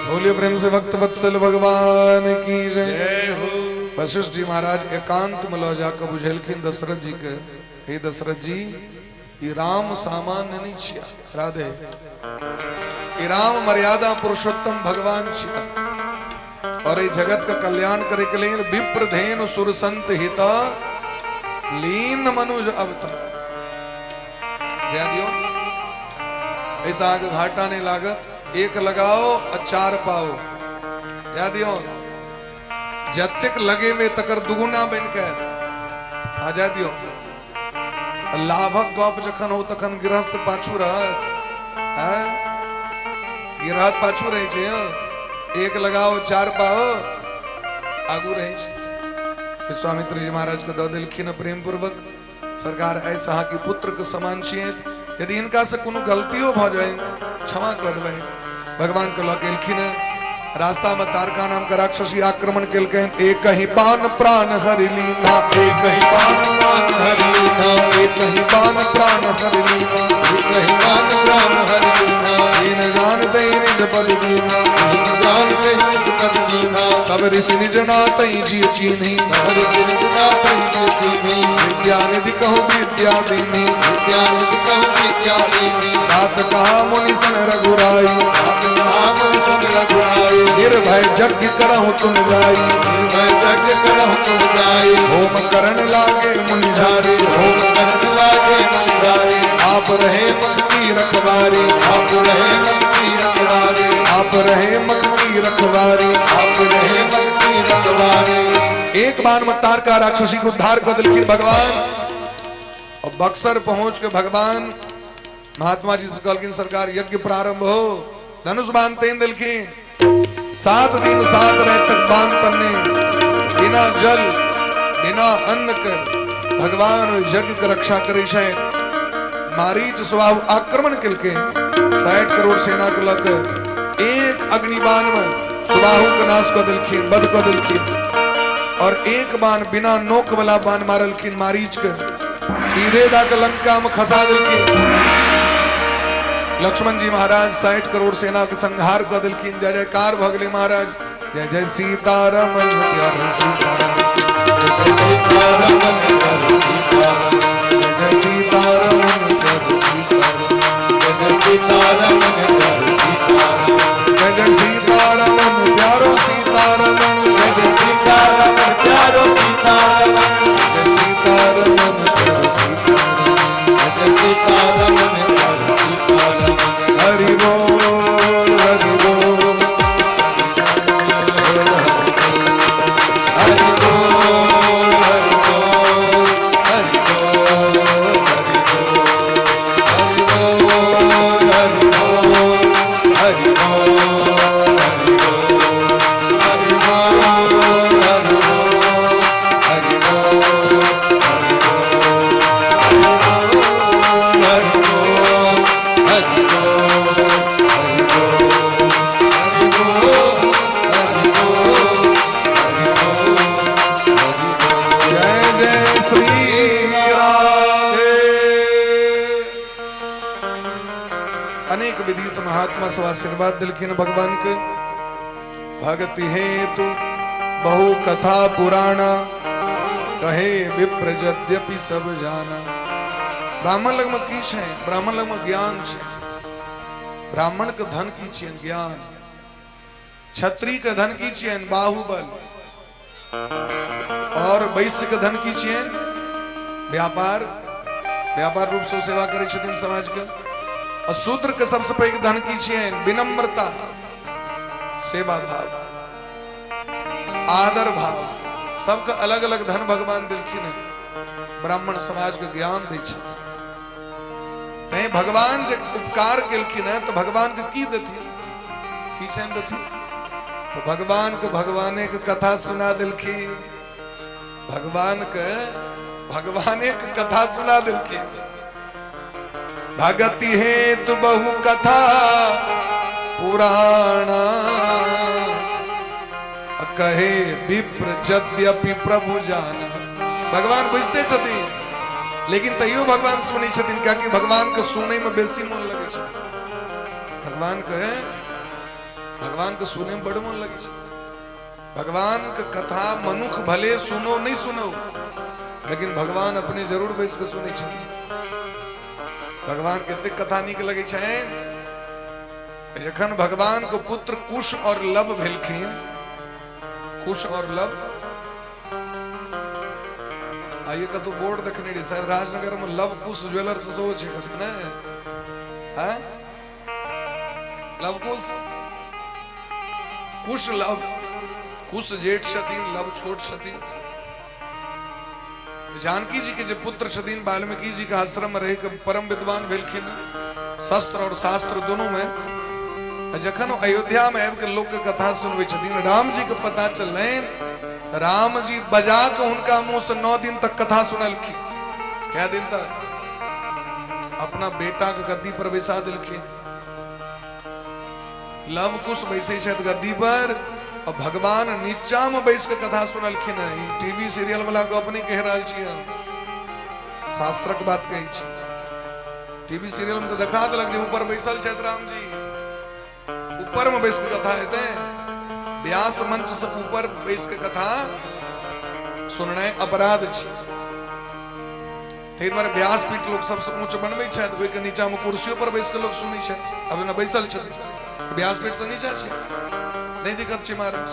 बोलिए प्रेम से भक्त वत्सल भगवान की जय। जय हो। वशिष्ठ जी महाराज एकांत में लऽ जाकऽ बुझेलखिन दशरथ जी के, हे दशरथ जी, ई राम सामान्य नहीं छिया, राधे, ई राम मर्यादा पुरुषोत्तम भगवान छिया और ये जगत का कल्याण करे के लिए विप्रधेनु सुर संत हित लीन मनुज अवतार। जय दियो, ऐसा आगे घाटा नहीं लागत, एक लगाओ और चार पाओ। जय दियो, जतेक लगे में तकर दुगुना बन के आ जा दियो। लाभक गप जखन हो तखन गृहस्थ पाछू रहत, हैं? गृहस्थ पाछू रहे छै, हँ? एक लगाओ चार पाओ आगू रहे छै। विश्वामित्र जी महाराज के दऽ देलखिन प्रेम पूर्वक, सरकार ऐसा अहाँ के पुत्र के समान छियै, यदि हिनका से कोनो गलतियो भऽ जाय क्षमा कऽ देबै। भगवान के लऽ के एलखिन। रास्ता में तारका नाम के राक्षसी आक्रमण केलकैन। एक ही बाण प्राण हरि लीना, एक ही बाण प्राण हरि लीना, एक ही बाण प्राण हरि लीना, एक ही बाण प्राण हरि लीना, दीन जान दे निज पद दीना, दीन जान दे निज पद दीना, तब ऋषि निज नातई जी चीन्ही, तब ऋषि निज नातई जी चीन्ही, विद्या निधि कहु विद्या दीन्ही, विद्या निधि कहु विद्या दीन्ही, तात कहा मुनि सन रघुराई, तात कहा मुनि सन रघुराई, निर्भय यज्ञ करहु तुम जाई, निर्भय यज्ञ करहु तुम जाई, होम करण लागे मुनि झारे, होम करण लागे मुनि झारे, आप रहे मग की रखवारी, आप रहे मग की रखवारी, आप रहे मग की रखवारी, आप रहे मग की रखवारी। एक बार में तारका राक्षसी को उद्धार कर दिलखिन भगवान। और बक्सर पहुंच के भगवान महात्मा जी से कहलखिन सरकार यज्ञ प्रारंभ हो। धनुष बाण तेन दिलखिन, 7 दिन 7 रात तक बाण तन्ने बिना जल बिना अन्न के भगवान ओहि यज्ञ के रक्षा करे छै। मारीच स्वभाव आक्रमण केलकै, 60 करोड़ सेना के लऽ के एक अग्निबाण में सुबाहु के नाश कऽ देलखिन, वध कऽ देलखिन। और एक बाण बिना नोक वाला बाण मारलखिन मारीच के, सीधे जाके लंका में खसा देलखिन। लक्ष्मण जी महाराज 60 करोड़ सेना के संहार कऽ देलखिन। जय जयकार भऽ गेलै महाराज। जय जय सीतारमण प्यारे सीताराम, जय सीतारमण प्यारे सीताराम, जय सीतारमण प्यारे सीताराम, जय सीतारमण प्यारे सीताराम, जय जय सीतारमण प्यारो सीतारमण, जय सीतारमण प्यारो सीतारमण, जय सीतारमण प्यारो सीतारमण, जय सीतारमण प्यारो सीतारमण। हरि बोल हरि बोल हरि बोल हरि बोल हरि बोल हरि बोल हरि बोल हरि बोल हरि बोल। विधि से महात्मा सब आशीर्वाद दिलखिन भगवान के। भक्ति हेतु बहु कथा पुराणा, कहे विप्र यद्यपि सब जाना। ब्राह्मण लगमे की छै? ब्राह्मण लगमे ज्ञान छै। ब्राह्मण के धन की छियनि? ज्ञान। क्षत्रिय के धन की छियनि? बाहुबल। और वैश्य के धन की छियनि? व्यापार। व्यापार रूप से सेवा करै छथिन समाज के। और शूद्र के सबसे पैघ धन की छियनि? विनम्रता, सेवा भाव, आदर भाव। सबके अलग अलग धन भगवान दिलखिन है। ब्राह्मण समाज के ज्ञान दै छथिन। तैं भगवान जे उपकार केलखिन है तो भगवान के की देथिन? की छनि देथिन? तो भगवान के भगवाने के कथा सुना दिलखिन। भगवान के भगवाने के कथा सुना दिलखिन। भगति हेतु बहु कथा पुराणा, कहे विप्र यद्यपि प्रभु जाना। भगवान बुझते छथिन, लेकिन तैयो भगवान सुनै छथिन, कियाकि भगवान के सुनै में बेसी मोन लगै छै। भगवान के सुनै में बड़ मोन लगै छै। भगवान के कथा मनुख भले सुनो नहीं सुनो, लेकिन भगवान अपने जरूर बैस के सुनै छथिन। भगवान के एतेक कथा नीक लगै छनि। जखन भगवान के पुत्र कुश और लव भेलखिन, कुश और लव, आइए कतौ बोर्ड देखने रहियै, शायद राजनगर में लव कुश ज्वेलर्स सेहो छै कतौ ने? हैं, लव कुश, कुश लव, कुश जेठ छथिन, लव छोट छथिन। जानकी जी के जे पुत्र छथिन, वाल्मीकि जी के आश्रम में रहि के परम विद्वान भेलखिन, शस्त्र और शास्त्र दोनों में। जखन ओ अयोध्या में आबि के लोक के कथा सुनबै छथिन, राम जी के पता चललनि। राम जी बजा के हुनका मुंह से 9 दिन तक कथा सुनलखिन। कै दिन तक? अपना बेटा के गद्दी पर बैसा देलखिन। लव कुश बैसै छथि गद्दी पर और भगवान नीचा में बैस के कथा सुनलखिन। ई टीवी सीरियल वाला गप नहीं कह रहल छी हम, शास्त्रक बात कहै छी। टीवी सीरियल में तो देखा देलक जे ऊपर बैसल छथि राम जी, ऊपर में बैस के कथा हेतै? व्यास मंच से ऊपर बैस के कथा सुननाइ अपराध छै। ताहि दुआरे व्यासपीठ लोक सबसँ ऊँच बनबै छथि, ओहिके नीचा मे कुर्सियो पर बैस के लोक सुनै छथि। आब जेना बैसल छथिन, व्यासपीठ से नीचा छै, नहि दिक्कत छै महाराज,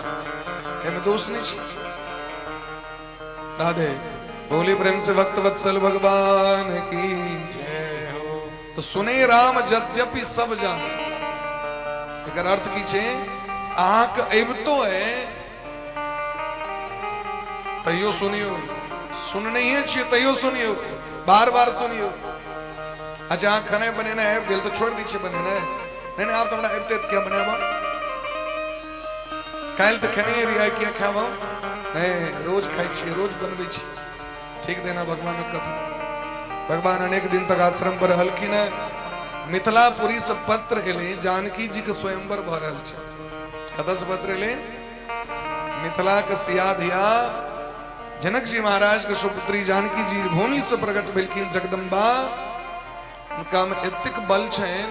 एहिमे दोष नहि छै। राधे, बोली प्रेम से भक्त वत्सल भगवान की। तो सुने राम यद्यपि सब जाने, एकर अर्थ की छै? अहाँके अबितो है तैयो सुनियो, सुननहिए छियै तैयो सुनियो, बार बार सुनियो। अच्छा, अहाँ खेनाइ बनेनाइ आबि गेल तऽ छोड़ि दै छियै बनेनाइ? नहि नहि, आब तऽ हमरा अबिते तऽ किया बनायब? काल्हि तऽ खेने रहियै, आइ किया खायब? नहि, रोज खाइ छियै, रोज बनबै छियै। ठीक देना भगवानक कथा। भगवान अनेक दिन तक आश्रम पर रहलखिन है। मिथिलापुरी से पत्र एलै, जानकी जी के स्वयंवर भऽ रहल छै। कतऽ से पत्र एलै? मिथिला के सिया धिया जनक जी महाराज के सुपुत्री जानकी जी भूमि से प्रकट भेलखिन जगदम्बा। हुनका में एतेक बल छनि,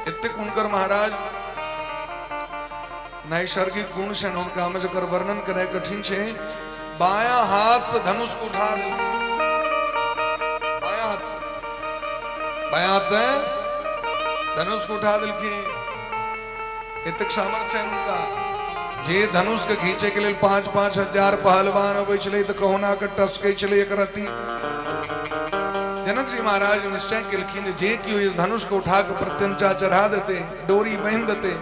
एतेक हुनकर महाराज नैसर्गिक गुण छनि हुनका में, जकर वर्णन करनाइ कठिन छै। बाया हाथ से धनुष को उठा देलखिन, बाया हाथ से, बाया हाथ से धनुष को उठा देलखिन। एतेक सामर्थ्य छनि हुनका जे धनुष के घींचे के लेल 5-5 हजार पहलवान अबै छलै तऽ कहुना के टसकै छलै एक रत्ती। जनक जी महाराज निश्चय केलखिन जे केओ इस धनुष को उठा के प्रत्यंचा चढ़ा देते, डोरी बान्हि देते,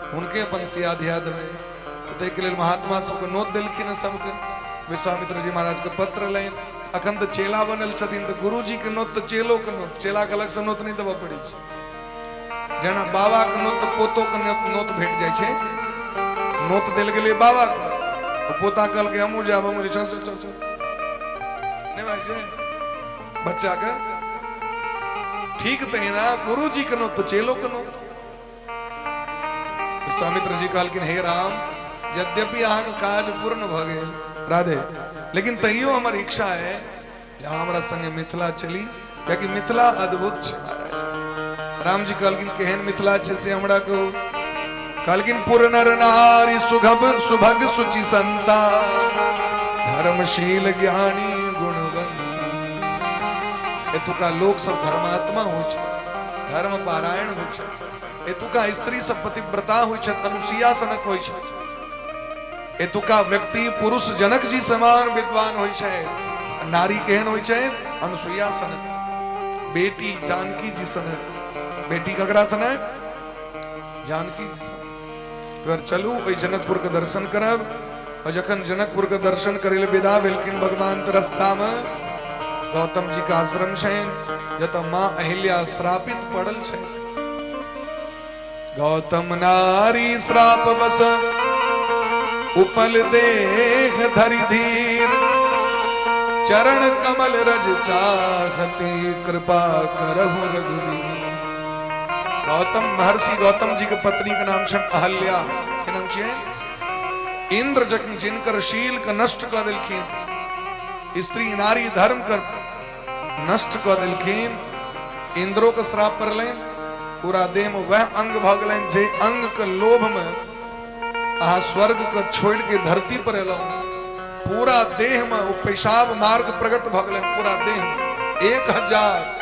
हुनके अपन सिया धिया देबै। तऽ ताहिके लेल महात्मा सबके नोत देलखिन। सबके विश्वामित्र जी महाराज के पत्र एलनि। अखन तऽ चेला बनल छथिन, तऽ गुरुजी के नोत तऽ चेलो के नोत, चेला के अलग से नोत नहि देबऽ पड़ै छै। जेना बाबा के नोत तऽ पोतो के नोत भेट जाइ छै। नोत देल गेलै बाबा के तऽ पोता कहलकै हमहूँ जायब, हमहूँ। चल चल चल चल, नहि भाई छै बच्चा के। ठीक तहिना गुरुजी के नोत तऽ चेलो के नोत। विश्वामित्र जी कहलखिन, हे राम, यद्यपि अहाँके काज पूर्ण भऽ गेल, राधे, लेकिन तैयो हमर इच्छा है जे अहाँ हमरा संगे मिथिला चली, कियाकि मिथिला अद्भुत छै महाराज। राम जी कहलखिन केहन मिथिला छै से हमरा कहू। कहलखिन पुर नर नारी सुगभ सुभग सुचि संता, धर्मशील ज्ञानी गुणवंता। एतुका लोक सब धर्मात्मा होइ छै, धर्म पारायण होइ छै। एतुका स्त्री सब पतिव्रता होइ छै, अनुसुईया सनक होइ छै। एतुका व्यक्ति पुरुष जनक जी समान विद्वान होइ छै। नारी केहन होइ छै? अनुसुईया सनक। बेटी जानकी जी सनक। बेटी ककरा सनक? जानकी जी सनक। तो चलू ओहि जनकपुर के दर्शन करब। और जखन जनकपुर के दर्शन करे ले विदा भेलखिन भगवान, त रास्ता में गौतम जी के आश्रम छनि, जतऽ माँ अहिल्या श्रापित पड़ल छै। गौतम नारी श्राप बस उपल देह धरि धीर, चरण कमल रज चाहती कृपा करहु रघुवीर। गौतम महर्षि गौतम जी के पत्नी के नाम छनि अहल्या। के नाम छियै? इंद्र जखन जिनकर शील के नष्ट कऽ देलखिन, स्त्री नारी धर्म के नष्ट कऽ देलखिन, इंद्रो के श्राप पड़लनि, पूरा देह में वह अंग भऽ गेलनि जे अंग के लोभ में अहाँ स्वर्ग के छोड़ के धरती पर एलहुँ। पूरा देह में ओ पेशाब मार्ग प्रकट भऽ गेलनि, पूरा देह में 1000।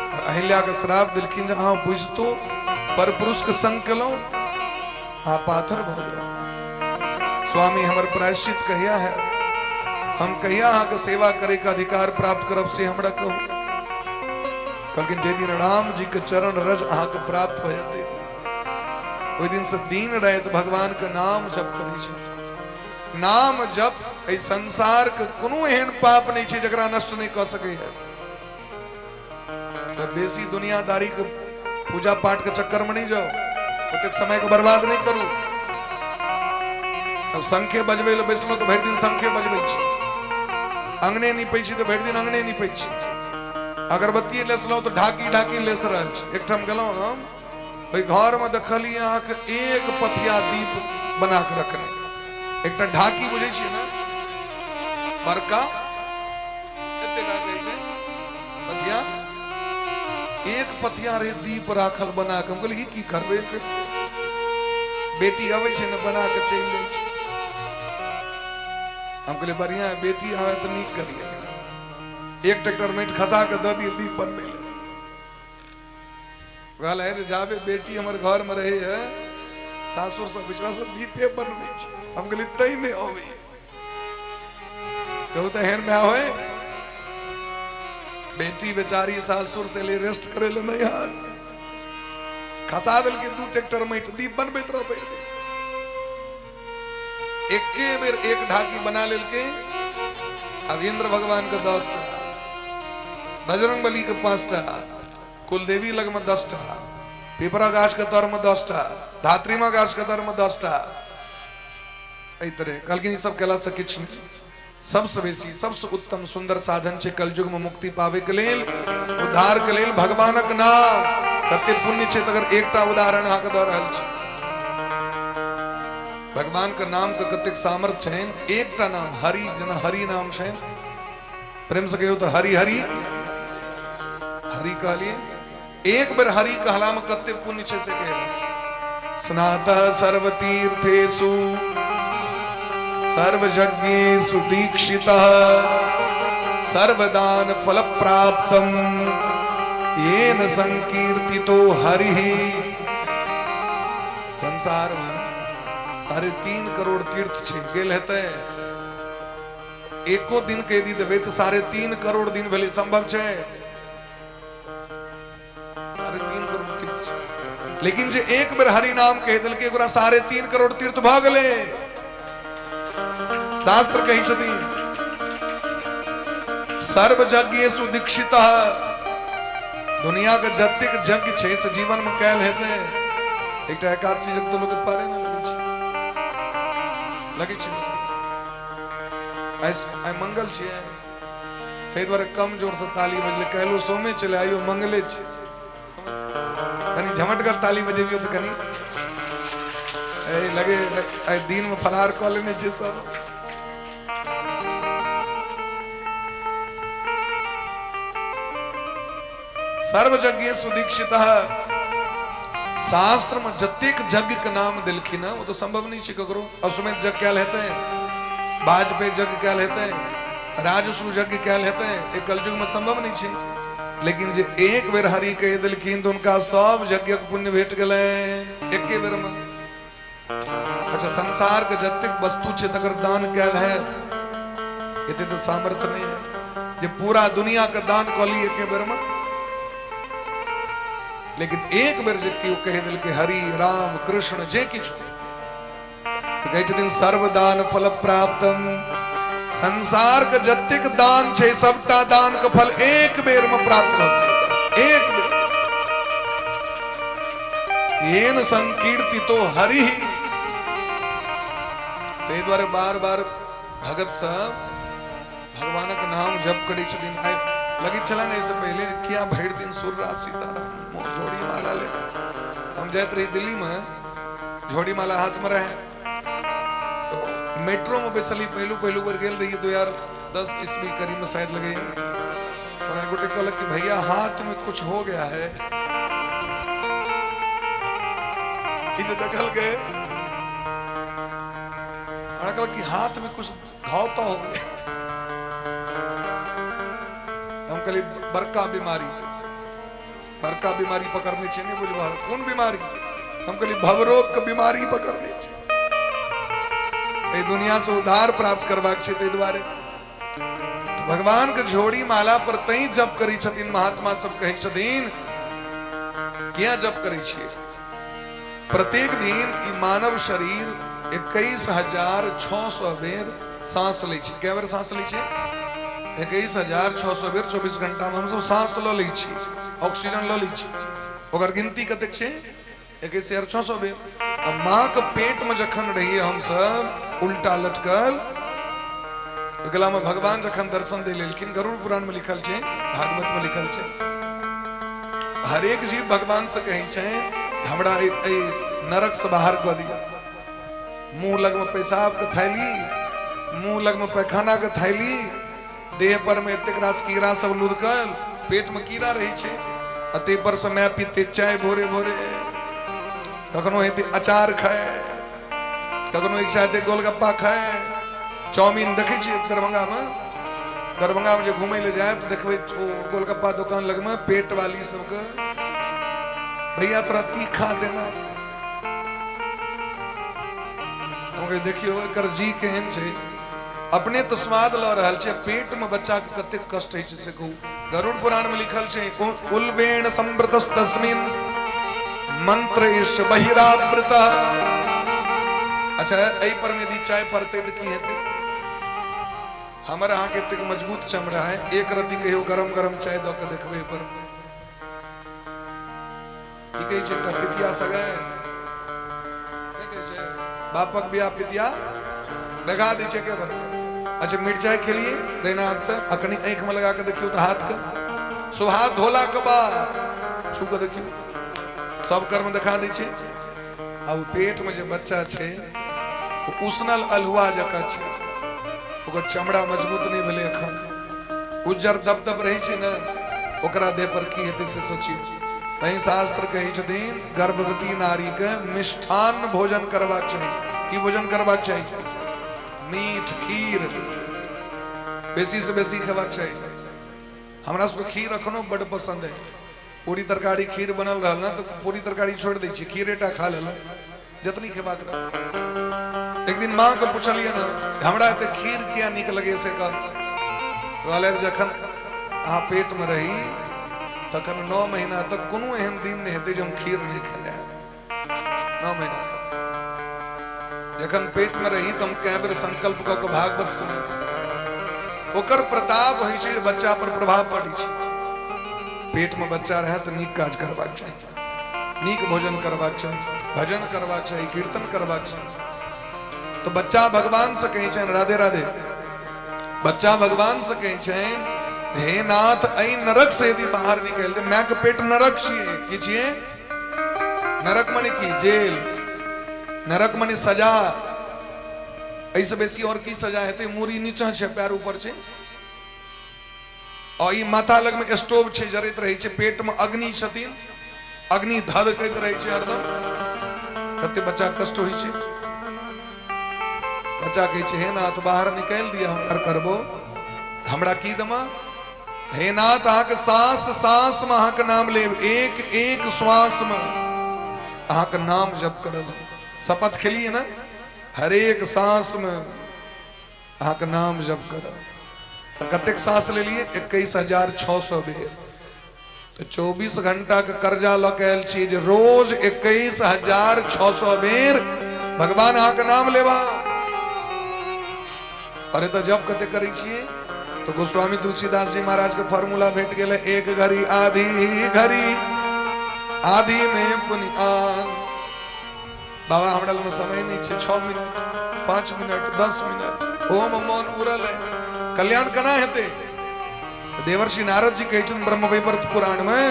और अहिल्या के श्राप देलखिन जे अहाँ बुझतो पर पुरुष के संग केलहुँ, अहाँ पाथर भऽ गेल। स्वामी हमर प्रायश्चित कहिया है, हम कहिया अहाँके सेवा करे के अधिकार प्राप्त करब से हमरा कहू। कहलखिन जे दिन राम जी के चरण रज अहाँके प्राप्त भऽ जेतै, ओहि दिन से दिन राति भगवान के नाम जप करै छै। नाम जप एहि संसार के कोनो एहन पाप नहि छै जकरा नष्ट नहि कऽ सकैए। तऽ बेसी दुनियादारी के पूजा पाठ के चक्कर में नहीं जाओ, ओतेक समय के बर्बाद नहीं करू। अब शंखे बजबै लए बैसलहुँ तऽ भरि दिन शंखे बजबै छी, अंगने निपै छी तऽ भरि दिन अंगने निपै छी, अगरबत्ती लेसलहुँ तऽ ढाकी ढाकी लेस रहल छी। एकठाम गेलहुँ हम, ओहि घरमे देखलियै अहाँके एक पथिया दीप बना कऽ रखने, एकटा ढाकी बुझै छियै ने, बड़का एते टा कहै छै पथिया, एक पथिया रहे दीप राखल बना के। हम कहलियै ई की करबै, बेटी अबै छै ने बना के चलि जाइ छै। हम कहलियै बढ़िया है, बेटी आवे तऽ नीक करियै, एक ट्रैक्टर माटि खसा के दऽ दियै दीप बनबै लए। कहल है जाबे बेटी हमर घर में रहे है, सासुर सब बिचवा सब दीपे बनबै छै। हम कहलियै तै नहि अबै कहू तऽ एहन माय होय, बेटी बेचारी सासुर से ले रेस्ट करे ले नहीं हार, खसा देलकै 2 ट्रैक्टर माटि, दीप बनबैत रह भरि दिन। एके बेर एक ढाकी बना लेलकै। अब इंद्र भगवान के 10टा, बजरंग बली के 5टा, कुलदेवी लग में 10टा, पिपरा गाछ के तर में 10टा, धात्रीमा गाछ के तर में 10टा। एहि तरह कहलखिन ई सब केला से किछु नहि। सबसे बेसी सबसे उत्तम सुंदर साधन छै कलयुग में मुक्ति पावे के लेल, उद्धार के लेल भगवानक नाम। कते पुण्य छै तकर एकटा उदाहरण अहाँके दऽ रहल छी। भगवान के नाम के कतेक सामर्थ्य छनि, एकटा नाम हरि, जेना हरि नाम छनि, प्रेम से कहियौ तऽ हरि हरि हरि कहलिए, एक बेर हरि कहला में कते पुण्य छै से कहि रहल छी। स्नातः सर्वतीर्थेषु सर्वयज्ञेषु दीक्षितः सर्वदान फल प्राप्तम येन संकीर्तितो हरिः। संसार में 3.5 करोड़ तीर्थ छै, गेल हेतै? एको दिन के यदि देबै तऽ 3.5 करोड़ दिन भेलै, संभव छै? 3.5 करोड़ तीर्थ छै, लेकिन जे एक बेर हरि नाम कहि देलकै ओकरा 3.5 करोड़ तीर्थ भऽ गेलै। शास्त्र कहै छथिन सर्व यज्ञेषु दीक्षितः, दुनिया के जतेक यज्ञ छै से जीवन में कैल हेतै। एकटा एकादशी यज्ञ तऽ लोक पारे नहि लगै छै, लगै छै? आइ मंगल छियै, ताहि दुआरे कम जोर से ताली बजले। कहलो सोमे चले आइयो मंगले छै, कनी झमटगर ताली बजेबियो तऽ कनी लगे आइ दिन में फलाहार कऽ लेने छै सब। सर्वयज्ञ सुदीक्षित। शास्त्र में जतेक यज्ञ के नाम देलखिन वो तो संभव नहीं छै ककरो। अश्वमेध यज्ञ कयल हेतै, वाजपेयी यज्ञ कयल हेतै, राजसू यज्ञ कयल हेतै, एक कलयुग में संभव नहीं छै। लेकिन जे एक बेर हरि कहि देलखिन तो उनका सब यज्ञ के पुण्य भेट गेलै एके बेर में। अच्छा, संसार के जतेक वस्तु छै तकर दान कयल हैत, एते तो सामर्थ्य नहीं है जे पूरा दुनिया के दान कऽ ली एके बेर में। लेकिन एक बेर जे केओ कहि देलकै हरि राम कृष्ण जे किछु, तऽ कहै छथिन सर्वदान फल प्राप्तम। संसार के जतेक दान छै सबटा दान के फल एक बेर में प्राप्त भऽ गेल, एक बेर। येन संकीर्तितो हरि। ताहि दुआरे बार बार भगत सब भगवानक नाम जप करै छथिन। आइ लगैत छलै ने एहिसँ पहिले किया भरि दिन सुर सीताराम झोड़ी माला ले हम जाइत रही दिल्लीमे, झोड़ी माला हाथमे रहे, तो मेट्रो में बैसली। पहलू पहलू बेर गेल रही 2010 ईस्वी करीब में शायद लगे। और एक गोटे कहलक कि भैया हाथ में कुछ हो गया है। ई जे देखल गए, हमरा कहलक कि हाथ में कुछ घाव तो हो गया। हम कहली बड़का बीमारी, बड़का बीमारी पकड़ने छै, नहि बुझबह कोन बीमारी। हम कहली भवरोग के बीमारी पकड़ने छै, एहि दुनिया से उद्धार प्राप्त करबाक छै। ताहि दुआरे तो भगवान के झोड़ी माला पर तई जप करै छथिन महात्मा सब। कहै छथिन किया जप करै छियै? प्रत्येक दिन ई मानव शरीर 21,600 बेर सांस लै छै। कै बेर सांस लै छै? 21,600 बेर। 24 घंटा में हमसब सांस लऽ लै छी, ऑक्सीजन लऽ लै छी। ओकर गिनती कतेक छै? 21,600 बेर। आ माँ के पेट में जखन रहिए हमसब उल्टा लटकल, गला में भगवान जखन दर्शन दे लेलखिन, गरुड़ पुराण में लिखल छै, भागवत में लिखल छै, हरेक जीव भगवान से कहै छै हमरा एहि नरक से बाहर कऽ दिअ। मुंह लग में पेशाब के थैली, मुंह लग में पैखाना के थैली, देह पर में एतेक रास कीड़ा सब लुधकल, पेट में कीड़ा रहै छै, आ ताहि पर से माय पीते चाय भोरे भोरे, कखनो हेतै अचार खाय, कखनो इच्छा हेतै गोलगप्पा खाय, चाउमीन। देखै छियै दरभंगामे, दरभंगामे जे घुमै लए जायब तऽ देखबै ओ गोलगप्पा दोकान लगमे पेट वाली सबके, भैया तोरा तीखा देना। हम कहियै, देखियौ एकर जी केहन छै, अपने तऽ स्वाद लऽ रहल छै, पेटमे बच्चाके कतेक कष्ट होइ छै से कहू। गरुड़ पुराण में लिखल छै, उल्बेण संवृतस्तस्मिन् मंत्र ईश बहिरावृत। अच्छा, एहि पर में यदि चाय पड़तै तऽ की हेतै? हमर अहाँके एतेक मजबूत चमड़ा है, एक रत्ती कहियो गरम गरम चाय दऽ के देखबै एहि पर, की कहै छै एकटा पितिया सगे, नहि कहै छै बापक बियाह पितिया देखा दै छै के भर। अच्छा, मिरचाई खेलिए दहिना हाथ से, अखनी आँखि में लगा के देखियो तो हाथ के सुहाग धोला के बाद छू के देखियो, सब कर्म देखा दै छै। आ ओ पेट में जे बच्चा छै ओ उसनल अल्हुआ जकाँ छै, ओकर चमड़ा मजबूत नहि भेलै एखन, उज्जर दबदब रहै छै ने, ओकरा देह पर की हेतै से सोचियौ। तैं शास्त्र कहै छथिन गर्भवती नारी के मिष्ठान्न भोजन करबाक चाही। की भोजन करबाक चाही? मीठ खीर बेसी से बेसी खेबाक चाही। हमरा सबके खीर एखनो बड्ड पसंद है। पूरी तरकारी खीर बनल रहल ने तऽ पूरी तरकारी छोड़ि दै छियै, खीरेटा खा लेलहुँ जतनी खेबाक रहल। एक दिन माँ के पुछलियै ने, हमरा एते खीर किया नीक लगे से कह। कहले जखन अहाँ पेट में रही तखन 9 महीना तक कोनो एहन दिन नहि हेतै जे हम खीर नहि खेने हैब। 9 महीना तक जखन पेट में रही तऽ हम कए बेर संकल्प कऽ के भागवत सुनू। ओकर प्रताप होइ छै जे बच्चा पर प्रभाव पड़ै छै। पेट में बच्चा रहै तऽ नीक काज करबाक चाही, नीक भोजन करबाक चाही, भजन करबाक चाही, कीर्तन करबाक चाही। तो बच्चा भगवान से कहै छनि राधे राधे, बच्चा भगवान से कहै छनि हे नाथ एहि नरक से यदि बाहर निकलि दे। माय के पेट नरक छियै। की छियै? नरक मने की? जेल। नरक मने सजा। एहिसँ बेसी और की सजा हेतै? मूड़ी नीचा छै, पैर ऊपर छै। आ ई माथा लगमे स्टोव छै, जरैत रहै छै, पेटमे अग्नि छथिन, अग्नि धधकैत रहै छै हरदम। कते बच्चा कष्ट होइ छै। बच्चा कहै छै, हे नाथ, बाहर निकालि दिअ, हम करबो, हमरा की दमा? हे नाथ, अहाँके साँस साँसमे अहाँके नाम लेब, एक एक श्वासमे अहाँके नाम जप करब। शपथ खेलिए ने, हरेक साँसमे अहाँके नाम जप करब। तऽ कतेक साँस लेलिए? 21,600 बेर। तऽ 24 घंटाके कर्जा लऽ के आयल छी जे रोज 21,600 बेर भगवान अहाँके नाम लेबा। अरे तऽ जप कते करै छियै? तऽ गोस्वामी तुलसीदास जी महाराज के फॉर्मूला भेट गेलै, एक घड़ी आधी घड़ी आधी में पुनि आन। बाबा, हमरा लग समय नहीं छै, 6 मिनट, 5 मिनट, 10 मिनट, ओम मोन उड़ल है, कल्याण केना हेतै? देवर्षि नारद जी कहै छथिन ब्रह्मवैवर्त पुराण में,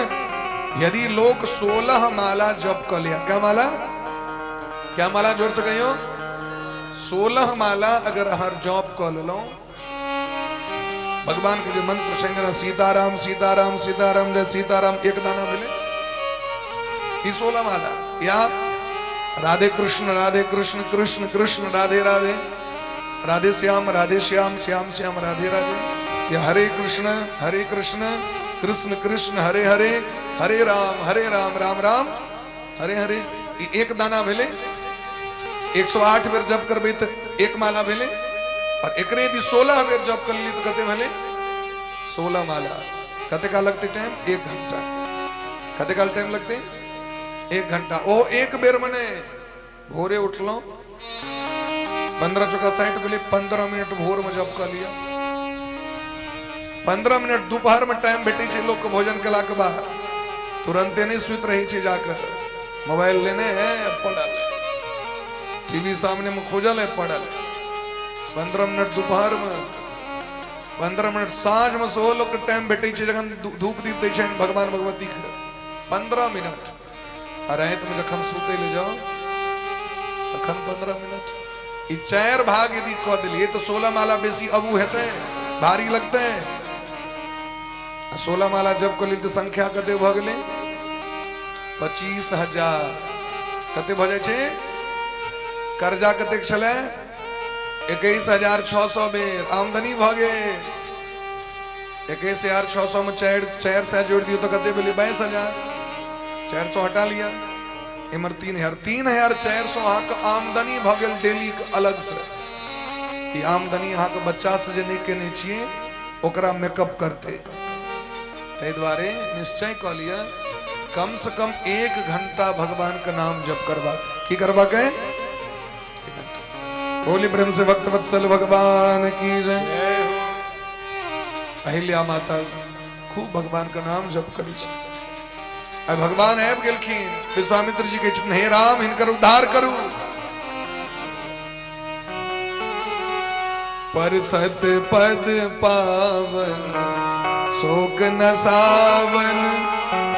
यदि लोक 16 माला जप कऽ लिया, क्या माला, क्या माला, जोर से कहियो, 16 माला अगर अहाँ जप कऽ लेलहुँ, भगवान के जे मंत्र छै ने, सीताराम सीताराम सीताराम जय सीताराम, एक दाना भेलै ई 16 माला, या राधे कृष्ण राधे कृष्ण कृष्ण कृष्ण राधे राधे, राधे श्याम राधे श्याम श्याम श्याम राधे राधे, या हरे कृष्ण हरे कृष्ण कृष्ण कृष्ण हरे हरे, हरे राम हरे राम राम राम हरे हरे, ई एक दाना भेलै। 108 बेर जप करबै तऽ एक माला भेलै, और एकरे यदि 16 बेर जप कर ली तऽ कते भेलै? 16 माला। कते काल लगतै टाइम? 1 घंटा। कते काल टाइम लगतै? 1 घंटा। ओ एक बेर मने भोरे उठलहुँ, 15 चौका 60 भेलै, 15 मिनट भोर में जप कऽ लिअ, 15 मिनट दोपहर में टाइम भेटै छै लोकके, भोजन केलाके बाद तुरंते नहि सुति रहै छै, जाके मोबाइल लेने है, पड़ल है, टीवी सामने में खोजल है, पड़ल है। 15 मिनट दोपहर में, 15 मिनट साँझ में सेहो लोकके टाइम भेटै छै, जखन धूप दीप दै छनि भगवान भगवतीके, 15 मिनट, आ रातिमे जखन सुतै लए जाउ तखन 15 मिनट। ई 4 भाग यदि कऽ देलियै तऽ 16 माला बेसी अबू हेतै, भारी लगतै? आ 16 माला जब कऽ लेली तऽ संख्या कते भऽ गेलै? 25,000। कते भऽ जाइ छै? कर्जा कतेक छलै? 21,600 बेर आमदनी भऽ गेल। 21,600 में 400 जोड़ि दियौ तऽ कते भेलै? 22,000। 400 हटा लिअ, इम्हर 3,000, 3,400 अहाँके आमदनी भऽ गेल डेली के अलग से। ई आमदनी अहाँके बच्चा से जे नहि केने छियै ओकरा मेकअप करतै। ताहि दुआरे निश्चय कऽ लिअ, कम से कम 1 घंटा भगवान के नाम जप करबाक। की करबाक है? 1 घंटा। बोली प्रेम से भक्त वत्सल भगवान की जय। अहिल्या माता खूब भगवान के नाम जप करै छै। आ भगवान आबि गेलखिन, विश्वामित्र जी कहै छथिन, हे राम, हिनकर उद्धार करू। पर सत पद पावन शोक न सावन,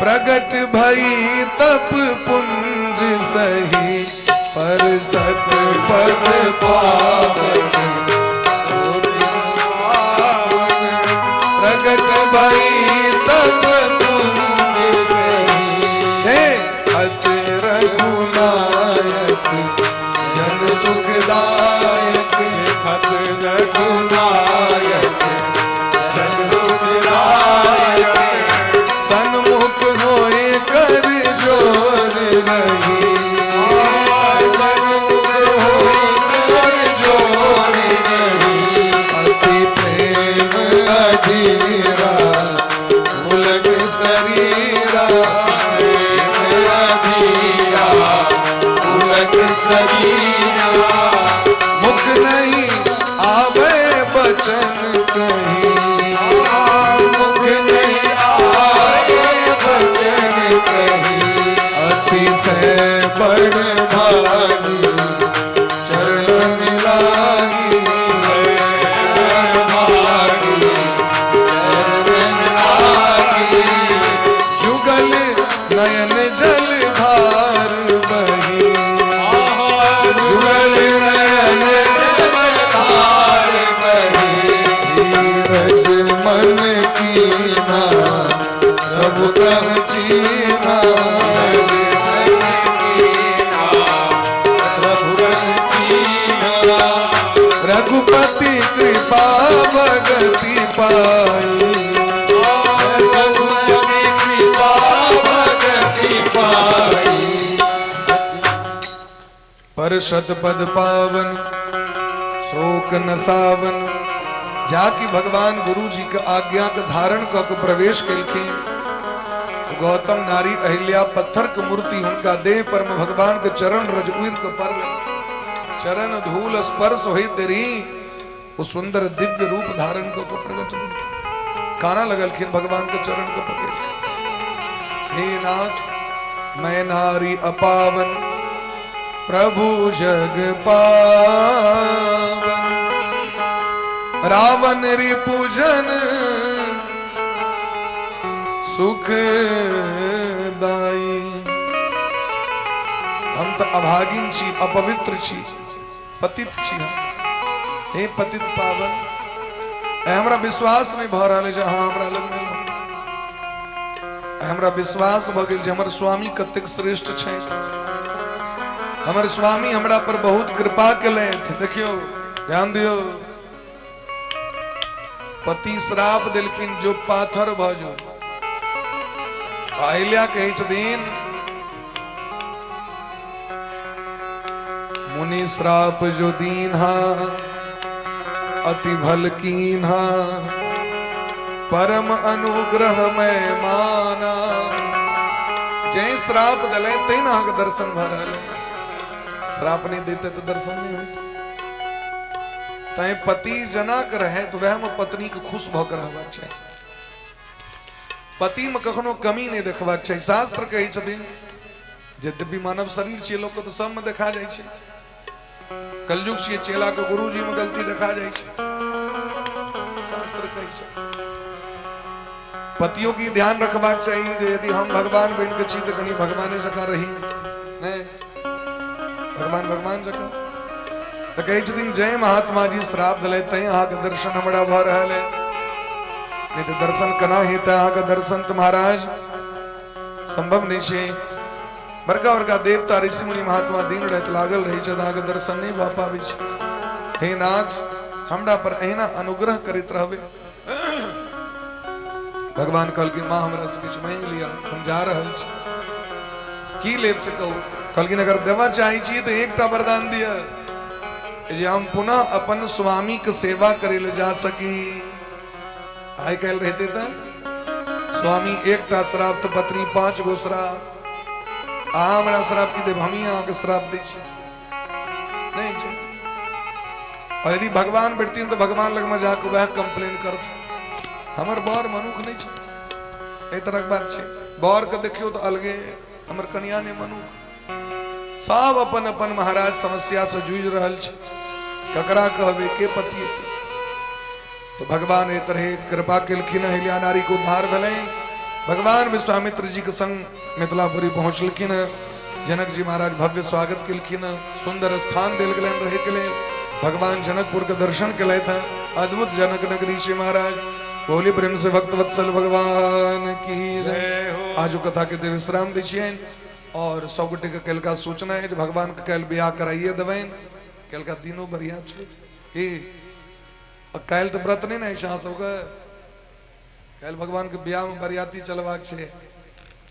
प्रगट भई तप पुंज सही, पर सत पद पावन शोक न सावन, प्रगट भई तप पुंज सही, हे अत रघुनायक जन सुखदायक, खत रघुनायक जन सुखदायक, सन्मुख होए कर जोर रही, सन्मुख होए कर जोर रही, अति प्रेम अधीरा उलट शरीरा, प्रेम अधीरा उलट शरीरा, मुख नहीं आवे बचन कही, मुख नहीं आवे बचन कही, अतिशय बड़ भागी चरण लागी, भागी चरण लागी, जुगल नयन जल धार बही, जुगल नयन जल धार बही, रघुपति कृपा भगति पाई। रघुपति कृपा भगति पाई। परषद पद पावन शोक न सावन। जाकि भगवान गुरु जी के आज्ञा के धारण क के प्रवेश केलखिन तो गौतम नारी अहिल्या पत्थर के मूर्ति हुनका देह पर में भगवान के चरण रज उड़ के पड़ल, चरण धूल स्पर्श होइत देरी वो सुंदर दिव्य रूप धारण क के प्रकट भेलखिन। काना लगलखिन भगवान के चरण के पकड़, हे नाथ मैं नारी अपावन प्रभु जग पावन। रावण रिपुजन सुख दाई। हम तो अभागिन छी, अपवित्र छी, पतित छी हम। हे पतित पावन, हमरा विश्वास नहीं भ रहल है जे अहाँ हमरा लग में एलहुँ। हमरा विश्वास भ गेल जे हमर स्वामी कतेक श्रेष्ठ छथि, हमर स्वामी हमरा पर बहुत कृपा केलथि। देखियौ, ध्यान दियौ, पति श्राप देलखिन जो पाथर भ जो। अहिल्या कहै छथिन मुनि श्राप जो दीन्हा अति भल कीन्हा, परम अनुग्रह मैं माना। जै श्राप दिले तै ने अहाँके दर्शन भऽ रहल है, श्राप नहीं देते तो दर्शन नहीं होते। तैं पति जना के रहे तो वह में पत्नी के खुश भऽ के रहबाक चाही, पति में कखनो कमी नहीं देखबाक चाही। शास्त्र कहै छथिन यद्यपि मानव शरीर छियै, लोक के तऽ सबमे देखा जाइ छै, कलयुग छियै, चेला के गुरुजी में गलती देखा जाइ छै। शास्त्र कहै छथिन पतियों की ध्यान रखबाक चाही जे यदि हम भगवान बनि के छी तऽ कनि भगवाने जकाँ रही, नहि भगवान भगवान जकाँ। तऽ कहै छथिन जय महात्मा जी श्राप दिले तैं अहाँके दर्शन हमरा भऽ रहल है, नहीं तऽ दर्शन केना हेतै अहाँके दर्शन तऽ महाराज संभव नहीं छै। बड़का बड़का देवता ऋषि मुनि महात्मा दिन राति लागल रहै छथि, अहाँके दर्शन नहीं भऽ पाबै छै। हे नाथ हमरा पर अहिना अनुग्रह करैत रहबै। भगवान कहलखिन माँ हमरा से किछु मांगि लिअ, हम जा रहल छी, की लेब से कहू। कहलखिन अगर देबऽ चाहै छी तऽ एकटा वरदान दिअ जे हम पुनः अपन स्वामी के सेवा करै लए जा सकी। आइ काल्हि रहते तऽ स्वामी एकटा श्राप तऽ पत्नी 5 गो श्राप, अहाँ हमरा श्राप की देब, हमही अहाँके श्राप दै छी, नहीं छै। और यदि भगवान बैठथिन तऽ भगवान लगमे जाके वएह कंप्लेन करथिन, हमर बर मनुख नहीं छै, एहि तरहक बात छै। बर के देखियौ तऽ अलगे, हमर कनिया नहि मनुख। सब अपन अपन महाराज समस्या से जूझि रहल छै, ककरा कहबै, के पति। तो भगवान एहि तरह कृपा केलखिन, अहिल्या नारी के उद्धार भेलनि। भगवान विश्वामित्र जी के संग मिथिलापुरी पहुँचलखिन। जनक जी महाराज भव्य स्वागत केलखिन, सुंदर स्थान देल गेलनि रहे के लेल। भगवान जनकपुर के दर्शन केलथि, अद्भुत जनक नगरी छै महाराज। बोली प्रेम से भक्त वत्सल भगवान की जय। आजू कथा के देव विश्राम दै छियनि और सब गोटे के कलका सूचना है जे भगवान के काल्हि बियाह कराइए देबनि, कलका दिनो बढ़िया छै की काल्हि तऽ व्रत नहि ने होइ छै अहाँ सबके, काल्हि भगवान के बियाह में बरियाती चलबाक छै,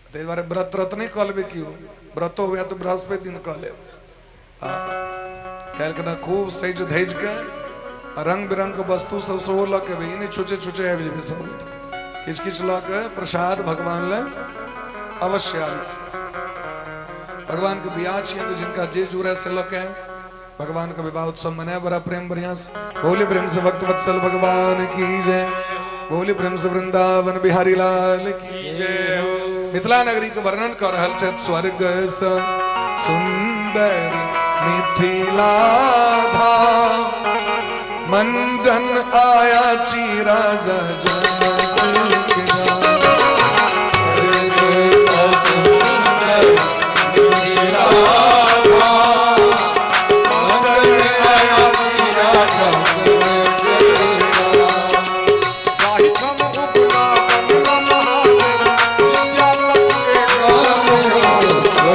ताहि दुआरे व्रत व्रत नहि कऽ लेबै केओ, व्रतो हुए तऽ बृहस्पति दिन कऽ लेब। काल्हि केना खूब सजि धजि के रंग बिरंग के वस्तु सब सेहो लऽ के एबै, ई नहि छुचे छुचे आबि जेबै, सब किछु किछु लऽ के प्रसाद भगवान लए अवश्य आबी। भगवान के बियाह छियै तऽ जिनका जे जुड़े से लऽ के आयब। भगवान का विवाह उत्सव मनाए बड़ा प्रेम बढ़िया से। बोले प्रेम से भक्त वत्सल भगवान की जय, बोले प्रेम से वृंदावन बिहारी लाल की जय। मिथिला नगरी के वर्णन कर रहल छथि, स्वर्ग स सुंदर मिथिला धाम, मंडन आया ची राजा जनक के गाम। स्वर्ग स सुंदर मिथिला धाम, मंडन आया ची राजा जनक के गाम। जाहि ठाम उगना बनला महादेव, विद्यापति के गाम।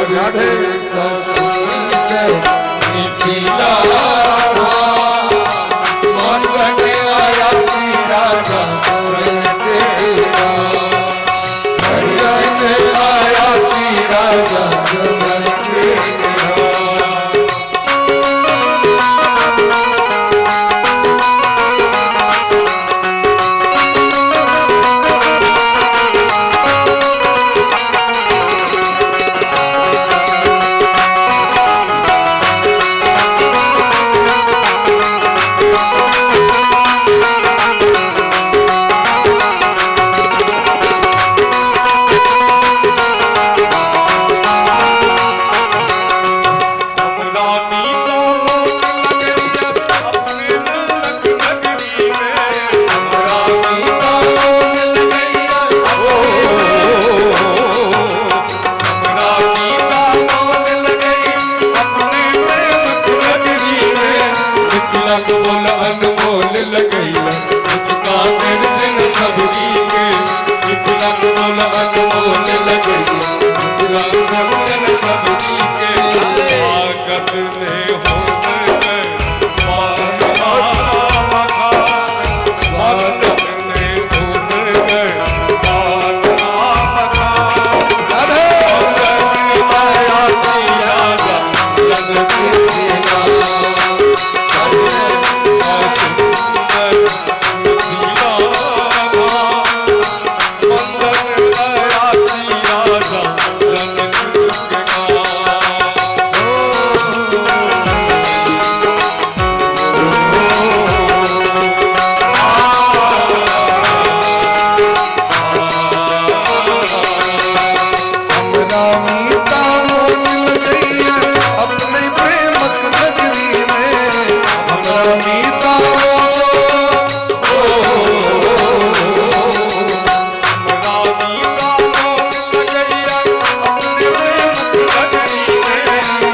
राधे। स्वर्ग स सुंदर मिथिला धाम, मिथिला के बोल अनमोल लगैया, मुचका निर्जन सबरी के। मिथिला के बोल अनमोल लगैया, मिथिला के निर्जन सबरी के। स्वागत ने स्वागत ने होन गए पान आमखा। राधे। आया राजा जनक के गाम, सुंदर मिथिला धाम। मंदन आया राजा जनक के गाम। हमरा मीता मोन लगैया अपने प्रेमक नगरी में। हमरा मीता मोन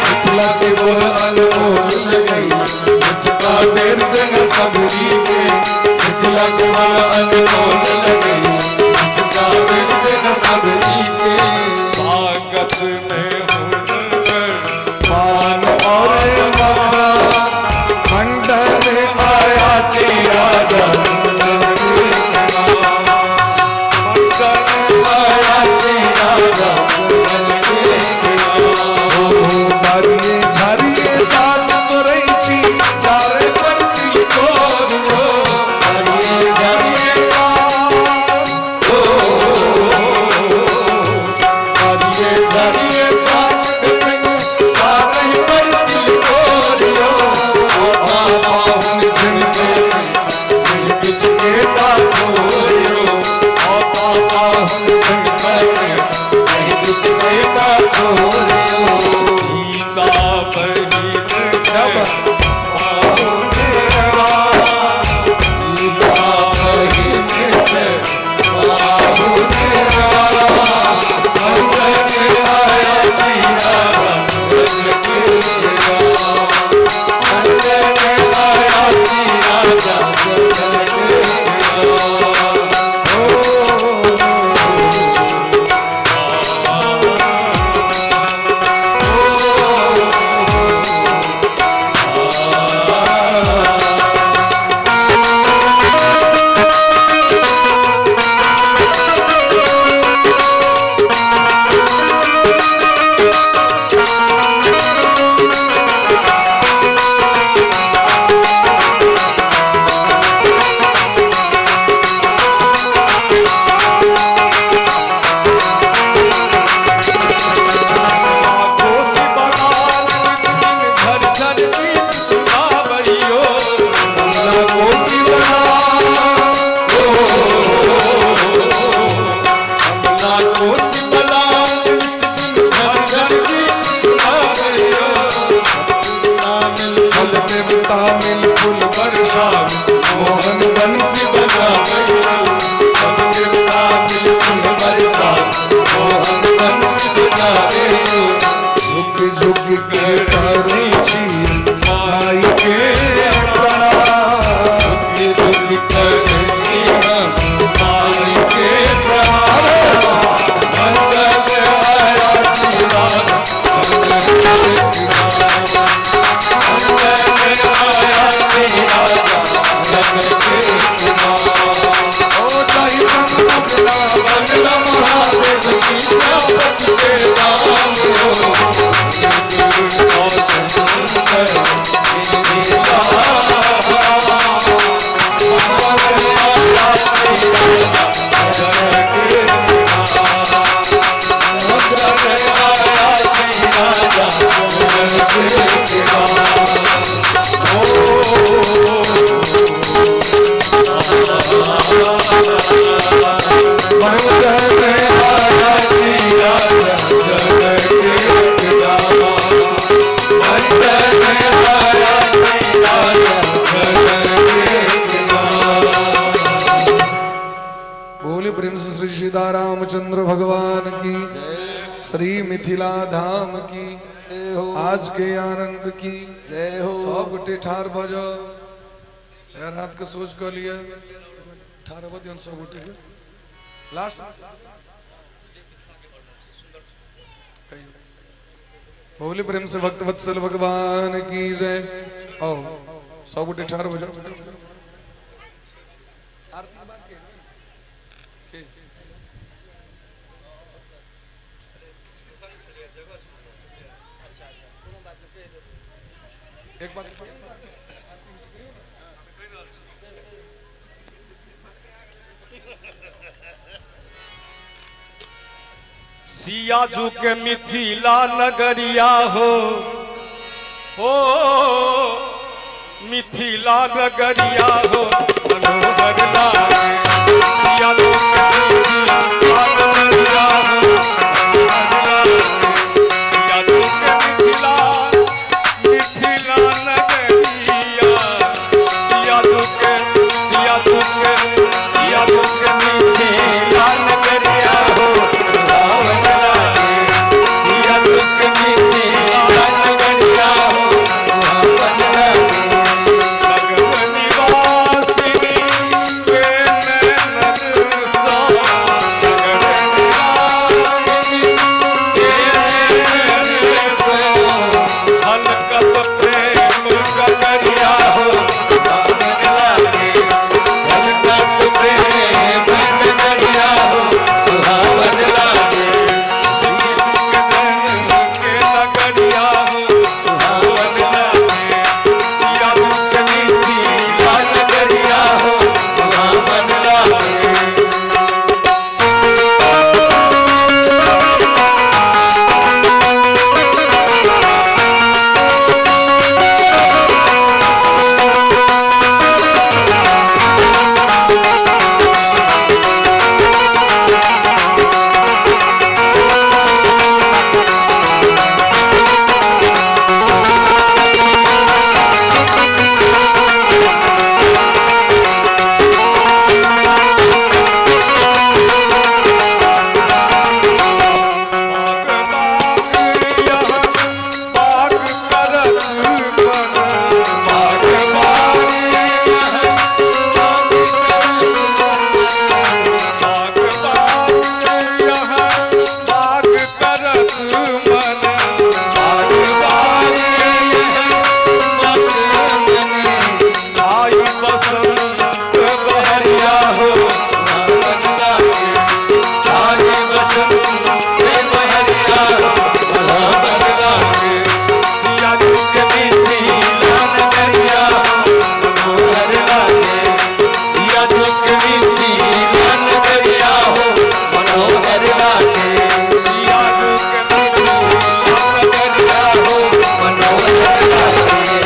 मिथिला के बोल अनमोल लगैया, मुचका निर्जन सबरी के। मिथिला के बोल अनमोल लगैया, मुचका निर्जन सबरी के। स्वागत में पान और मखा मंडन आया ची राजा जनक के गाम। आया ची राजा जनक के गाम। बारिए झारिए साथ तोरै छी चारे पर कोरियो हरिये झरिये ओ हरिये झरिये साथ चारहि पर तिल कोरियो। ओ पाहुन झिनके बिच के छोरियो। ओ पाहुन झिनके बिच के छोरियो। सीता बहिन क्या बात। सीता बहिन पाहुन मंगल आया जी राजा जनक के गाम। मंगल आया जी राजा जनक के गाम। कोसी बलाल झर झर गीत सुनावरियो। कमला कोसी बला कमला कोसी बलाल झर झर गीत सुनावरियो। सब देवता मिल फूल बरसाव मोहन बंसी बजावैया। सब देवता मिल फूल बरसाव मोहन बंसी बजावैया। झुक झुक के करै छी माई के प्रणाम। झुक कर छी हम माई के प्रणाम। मंगल आया जी राजा जनक के गाम। मंगल आया जी राजा जनक के गाम। ओ जाहि ब्रह्म उगना मंगल महादेव विद्यापति के नाम हो। सुंदर मंगल आया जी राजा जनक के गाम। मंगल आया राजा जनक के गाम। बोले प्रेम से श्री सीतारामचंद्र भगवान की, श्री मिथिला धाम की, जय हो। आज के आनंद की। जय हो। सब गोटे ठार भऽ जाउ। पैर हाथ के सोच कऽ लिअ। ठाढ़ भऽ दियौन सब गोटे के। लास्ट कहियौ। बोले प्रेम से भक्त वत्सल भगवान की जय। आओ सब गोटे ठाढ़ हो जाओ। आरती बात के के एक बात सियाजू के मिथिला नगरिया हो, हो मिथिला नगरिया हो मनोहर लागे। सियाजू के मिथिला नगरिया हो मनोहर लागे। सियाजू के मिथिला मिथिला नगरिया, सियाजू के सियाजू के सियाजू के मिथिला नगरिया हो सुहावन लागे। सियाजू के मिथिला नगरिया हो सुहावन लागे। नगर निवासिनी के नैनन सो, नगर निवासिनी के नैनन सो, छलकत प्रेम गगरिया हो सुहावन लागे। छलकत प्रेम गगरिया हो सुहावन लागे। के नगरिया हो सुहावन लागे। सियाजू के मिथिला नगरिया हो सुहावन लागे। बाग बाग यहाँ बाग करत मन, बाग बाग यहाँ बाग बाग यहाँ बाग करत मन, बाग बाग यहाँ बाग मन। आई बसंत बहरिया हो सुहावन लागे। आई बसंत बहरिया हो सुहावन लागे। सियाजू के मिथिला नगरिया हो मनोहर लागे। सियाजू के मिथिला नगरिया हो मनोहर लागे। सियाजू के मिथिला नगरिया हो मनोहर लागे।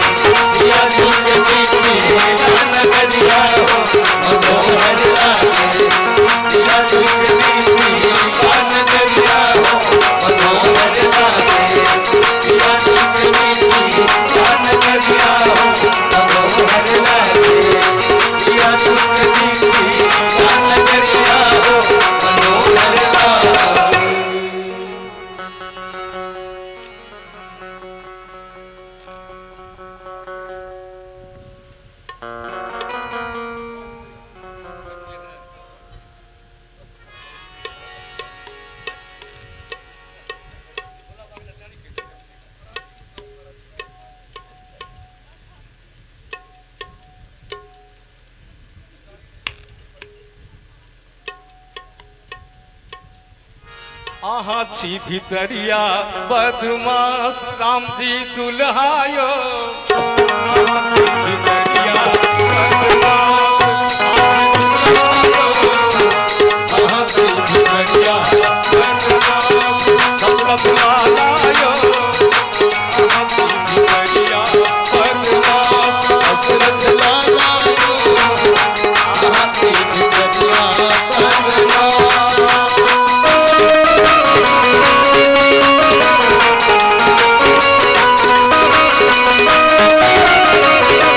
सियाजू के मिथिला नगरिया हो मनोहर लागे। सियाजू के मिथिला नगरिया हो मनोहर लागे। सियाजू के मिथिला नगरिया हो मनोहर लागे। सियाजू के मिथिला नगरिया हो मनोहर लागे। अहाँ छी भितरिया बदमाश रामजी दुल्हायो। अहाँ छी भितरिया बदमाश रामजी दुल्हायो। अहाँ छी भितरिया बदमाश दशरथ लालायो। अहाँ छी भितरिया बदमाश दशरथ लालायो। अहाँ छी भितरिया बदमाश। Thank you.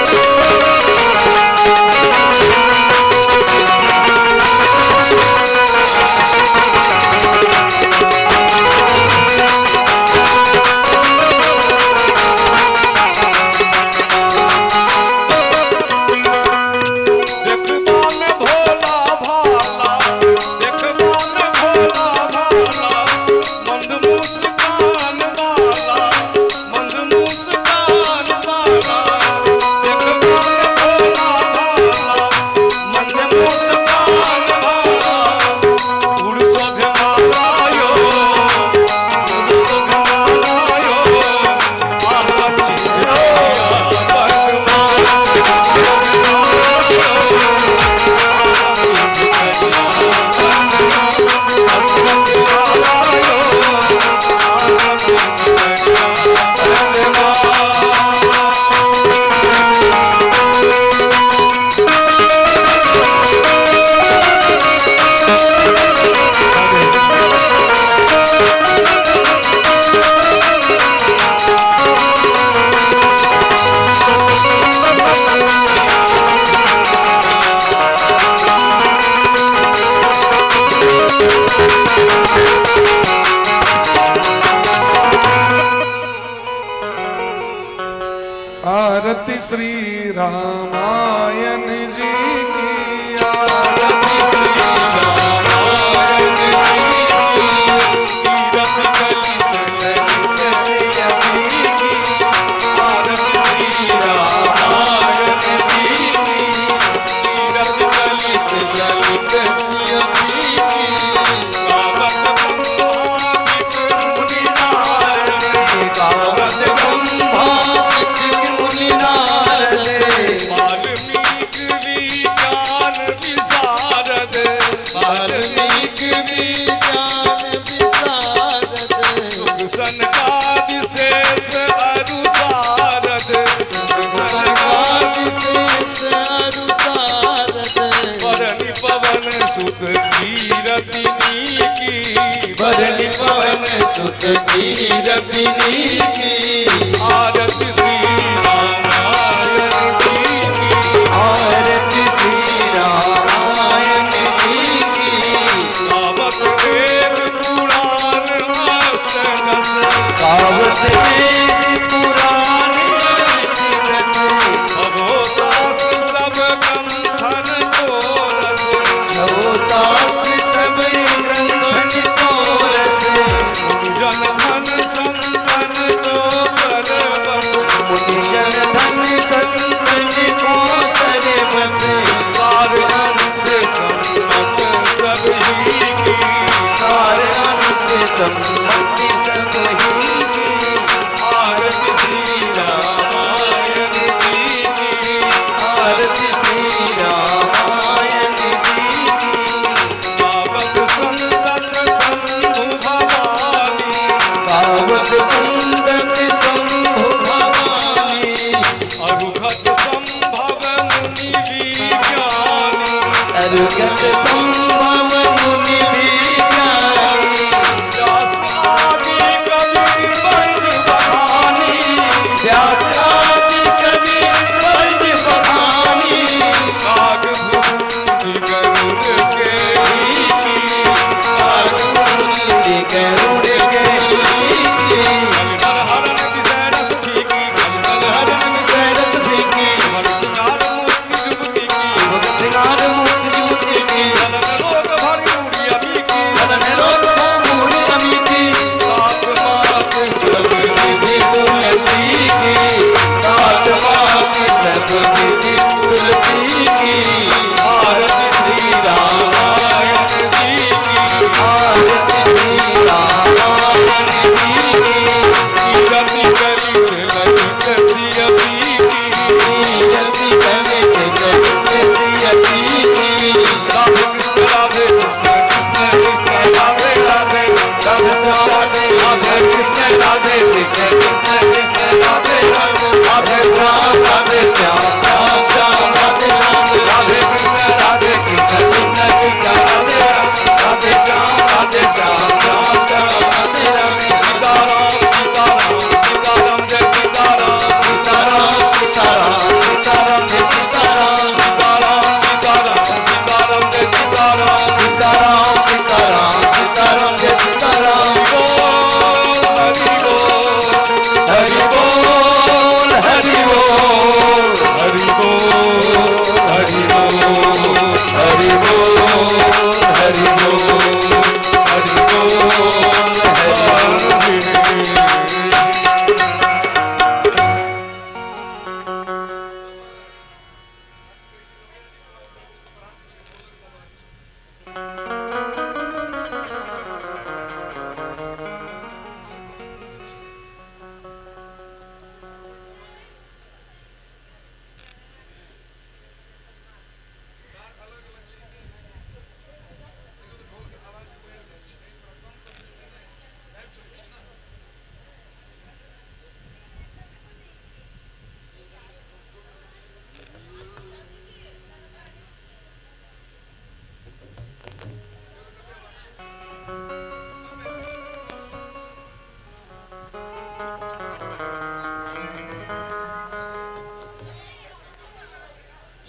रामायण जी की आरती श्री रामायण जी की तीरथ कलित ललित सिया की आरती श्री रामायण जी की तीरथ कलित ललित सिया की गावत ब्रह्मादिक मुनि नारद गावत ब्रह्मादिक मुनि नारद वाल्मीकि विज्ञान विशारद वाल्मीकि विज्ञान विशारद सुख सनकादि शेष अरु सारद सुख सनकादि शेष अरु सारद बरनि पवन सुत कीरति नीकी बरनि पवन सुत कीरति नीकी आरती श्री रामायण जी की आरती श्री रामायण जी की गावत वेद पुराण अष्टदश गावत वेद पुराण अष्टदश भवो शास्त्र सब ग्रंथन को रस भवो शास्त्र सब ग्रंथन को रस मुनि जन धन संतन को सरबस मुनि जन धन संतन को सरबस सार अंश सम्मत सब ही की सार अंश सम्मत सब ही की आरती श्री रामायण जी की आरती श्री रामायण जी की गावत संतत शंभु भवानी गावत संतत शंभु भवानी अरुघट संभव मुनि विज्ञानी अरुघट संभव मुनि विज्ञानी व्यास आदि कवि बंज बखानी व्यास आदि कवि बंज बखानी काकभूषुंडि गरुड़ के काकभूषुंडि गरुड़ के हरण विषय रस फीकी हरण विषय रस फीकी सिंगार मूर्ति जुगती की सिंगार मूर्ति जुगती की जलन रोग भरी मूरी अमी की जलन रोग भरी अमी की सात मात सब विधि तुलसी की सात मात सब विधि तुलसी की आरती श्री रामायण जी की आरती श्री रामायण जी की कीरति कलित ललित सिया की कीरति कलित ललित सिया की राधे कृष्ण कृष्ण कृष्ण राधे राधे राधे राधे राधे कृष्ण कृष्ण कृष्ण राधे राधे राधे श्याम श्याम श्याम राधे राधे राधे कृष्ण कृष्ण कृष्ण राधे राधे राधे श्याम श्याम श्याम राधे राधे सीताराम सीताराम सीताराम जय सीताराम सीताराम सीताराम सीताराम जय सीताराम सीताराम सीताराम सीताराम जय सीताराम सीताराम सीताराम सीताराम जय सीताराम हरि बोल हरि बोल हरि बोल हरि बोल हरि बोल हरि बोल हरि बोल हरि बोल हरि।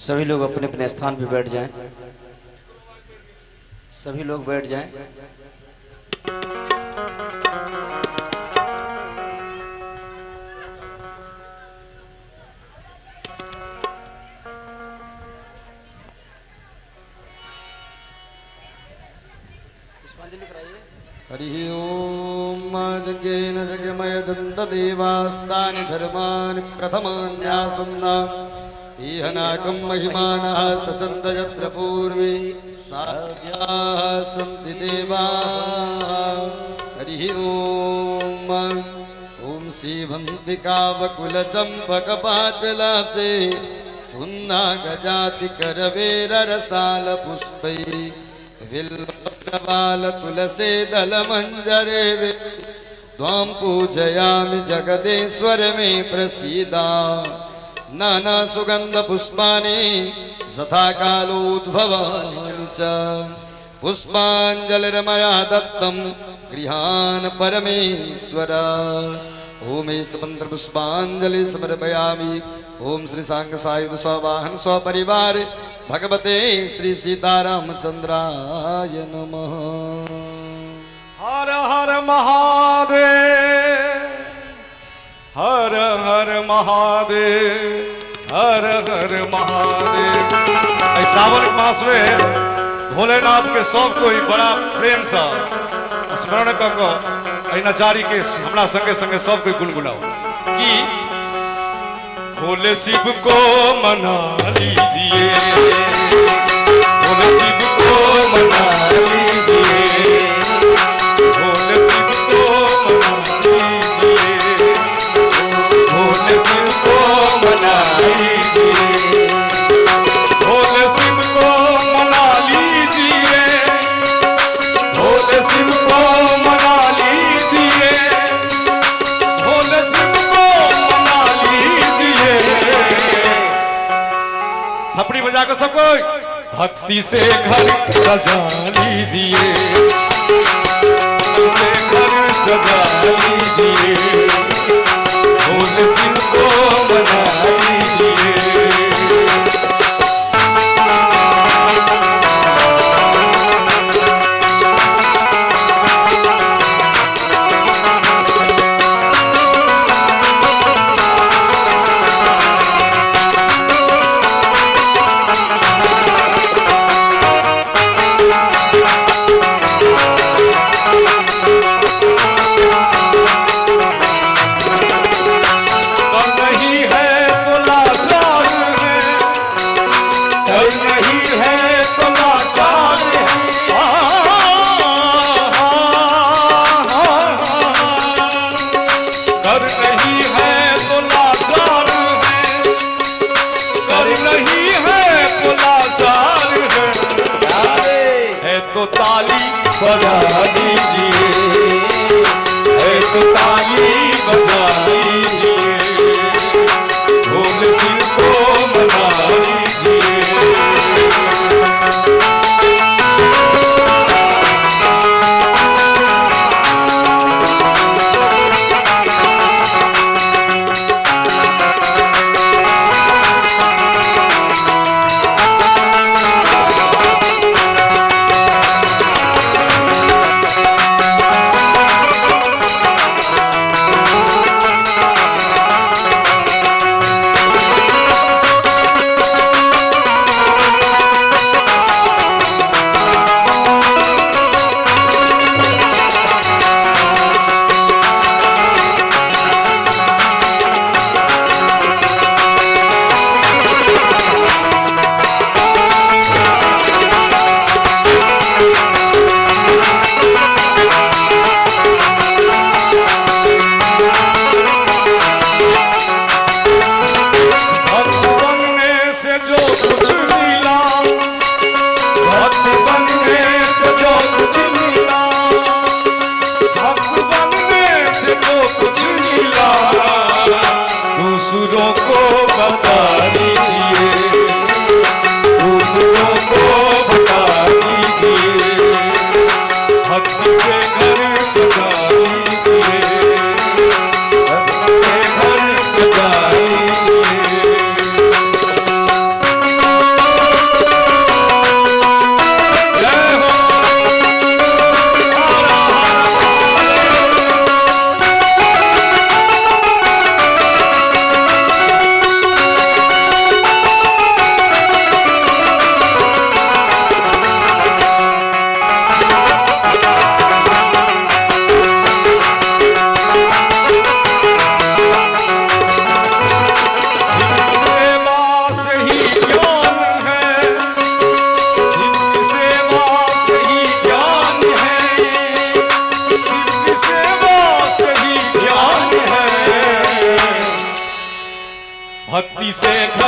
सभी लोग अपने अपने स्थान पे बैठ जाएं। सभी लोग बैठ जाएं। हरिः ॐ जज्ञेन जगमय जन्तदेवास्तानि धर्माणि प्रथमान्यासन्ना इहनाकं महिमानः सचन्द यत्र पूर्वे साध्याः सन्ति देवाः। हरिः ॐ ॐ सीवन्तिकावकुलचम्पकपाचलाब्जे पुन्नागजातिकरवेररसालपुष्पै बिल्वप्रबालतुलसे दलमञ्जरे त्वां पूजयामि जगदेश्वर मे प्रसीद। नानासुगन्धपुष्पाणि यथा कालोद्भवानि च पुष्पाञ्जलिर्मया दत्तं गृहान् परमेश्वर। ओम एष मन्त्रपुष्पाञ्जलि समर्पयामि। ओम श्री सांग सायुध सवाहन सपरिवार भगवते श्री सीतारामचंद्राय नमः। हर हर महादेव, हर हर महादेव, हर हर महादेव। एहि सावन मास में भोलेनाथ के सब कोई बड़ा प्रेम से स्मरण कऽ कऽ एहि नचारी के हमरा संगे संगे सब कोई गुनगुनाओ कि भोले शिव को मना लीजिए, भोले शिव को मना लीजिए, भोले शिव को मना लीजिए, भोले शिव को मना लीजिए, भोले शिव को मना लीजिए, भोले शिव को मना लीजिए, भोले शिव को मना लीजिए। थपड़ी बजा कर सब कोई भक्ति से घर सजा लीजिए, भक्ति से घर सजा लीजिए, भोले शिव को मना लीजिए। कर नहीं है तो लाचार है, कर नहीं है तो लाचार है। आ, आ, आ, कर नहीं है तो लाचार है, कर नहीं है तो लाचार है। है तो ताली बजा दीजिए, है तो ताली बजा दीजिए, भोले शिव को मना लीजिए।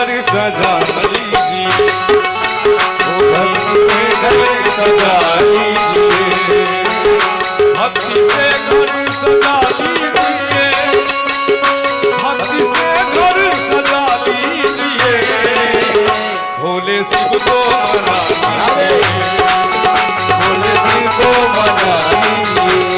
घर सजा लीजिए, भक्ति से घर सजा लीजिए, भक्ति से घर सजा लीजिए, भक्ति से घर सजा लीजिए, भोले शिव को मना लीजिए, भोले शिव को मना लीजिए।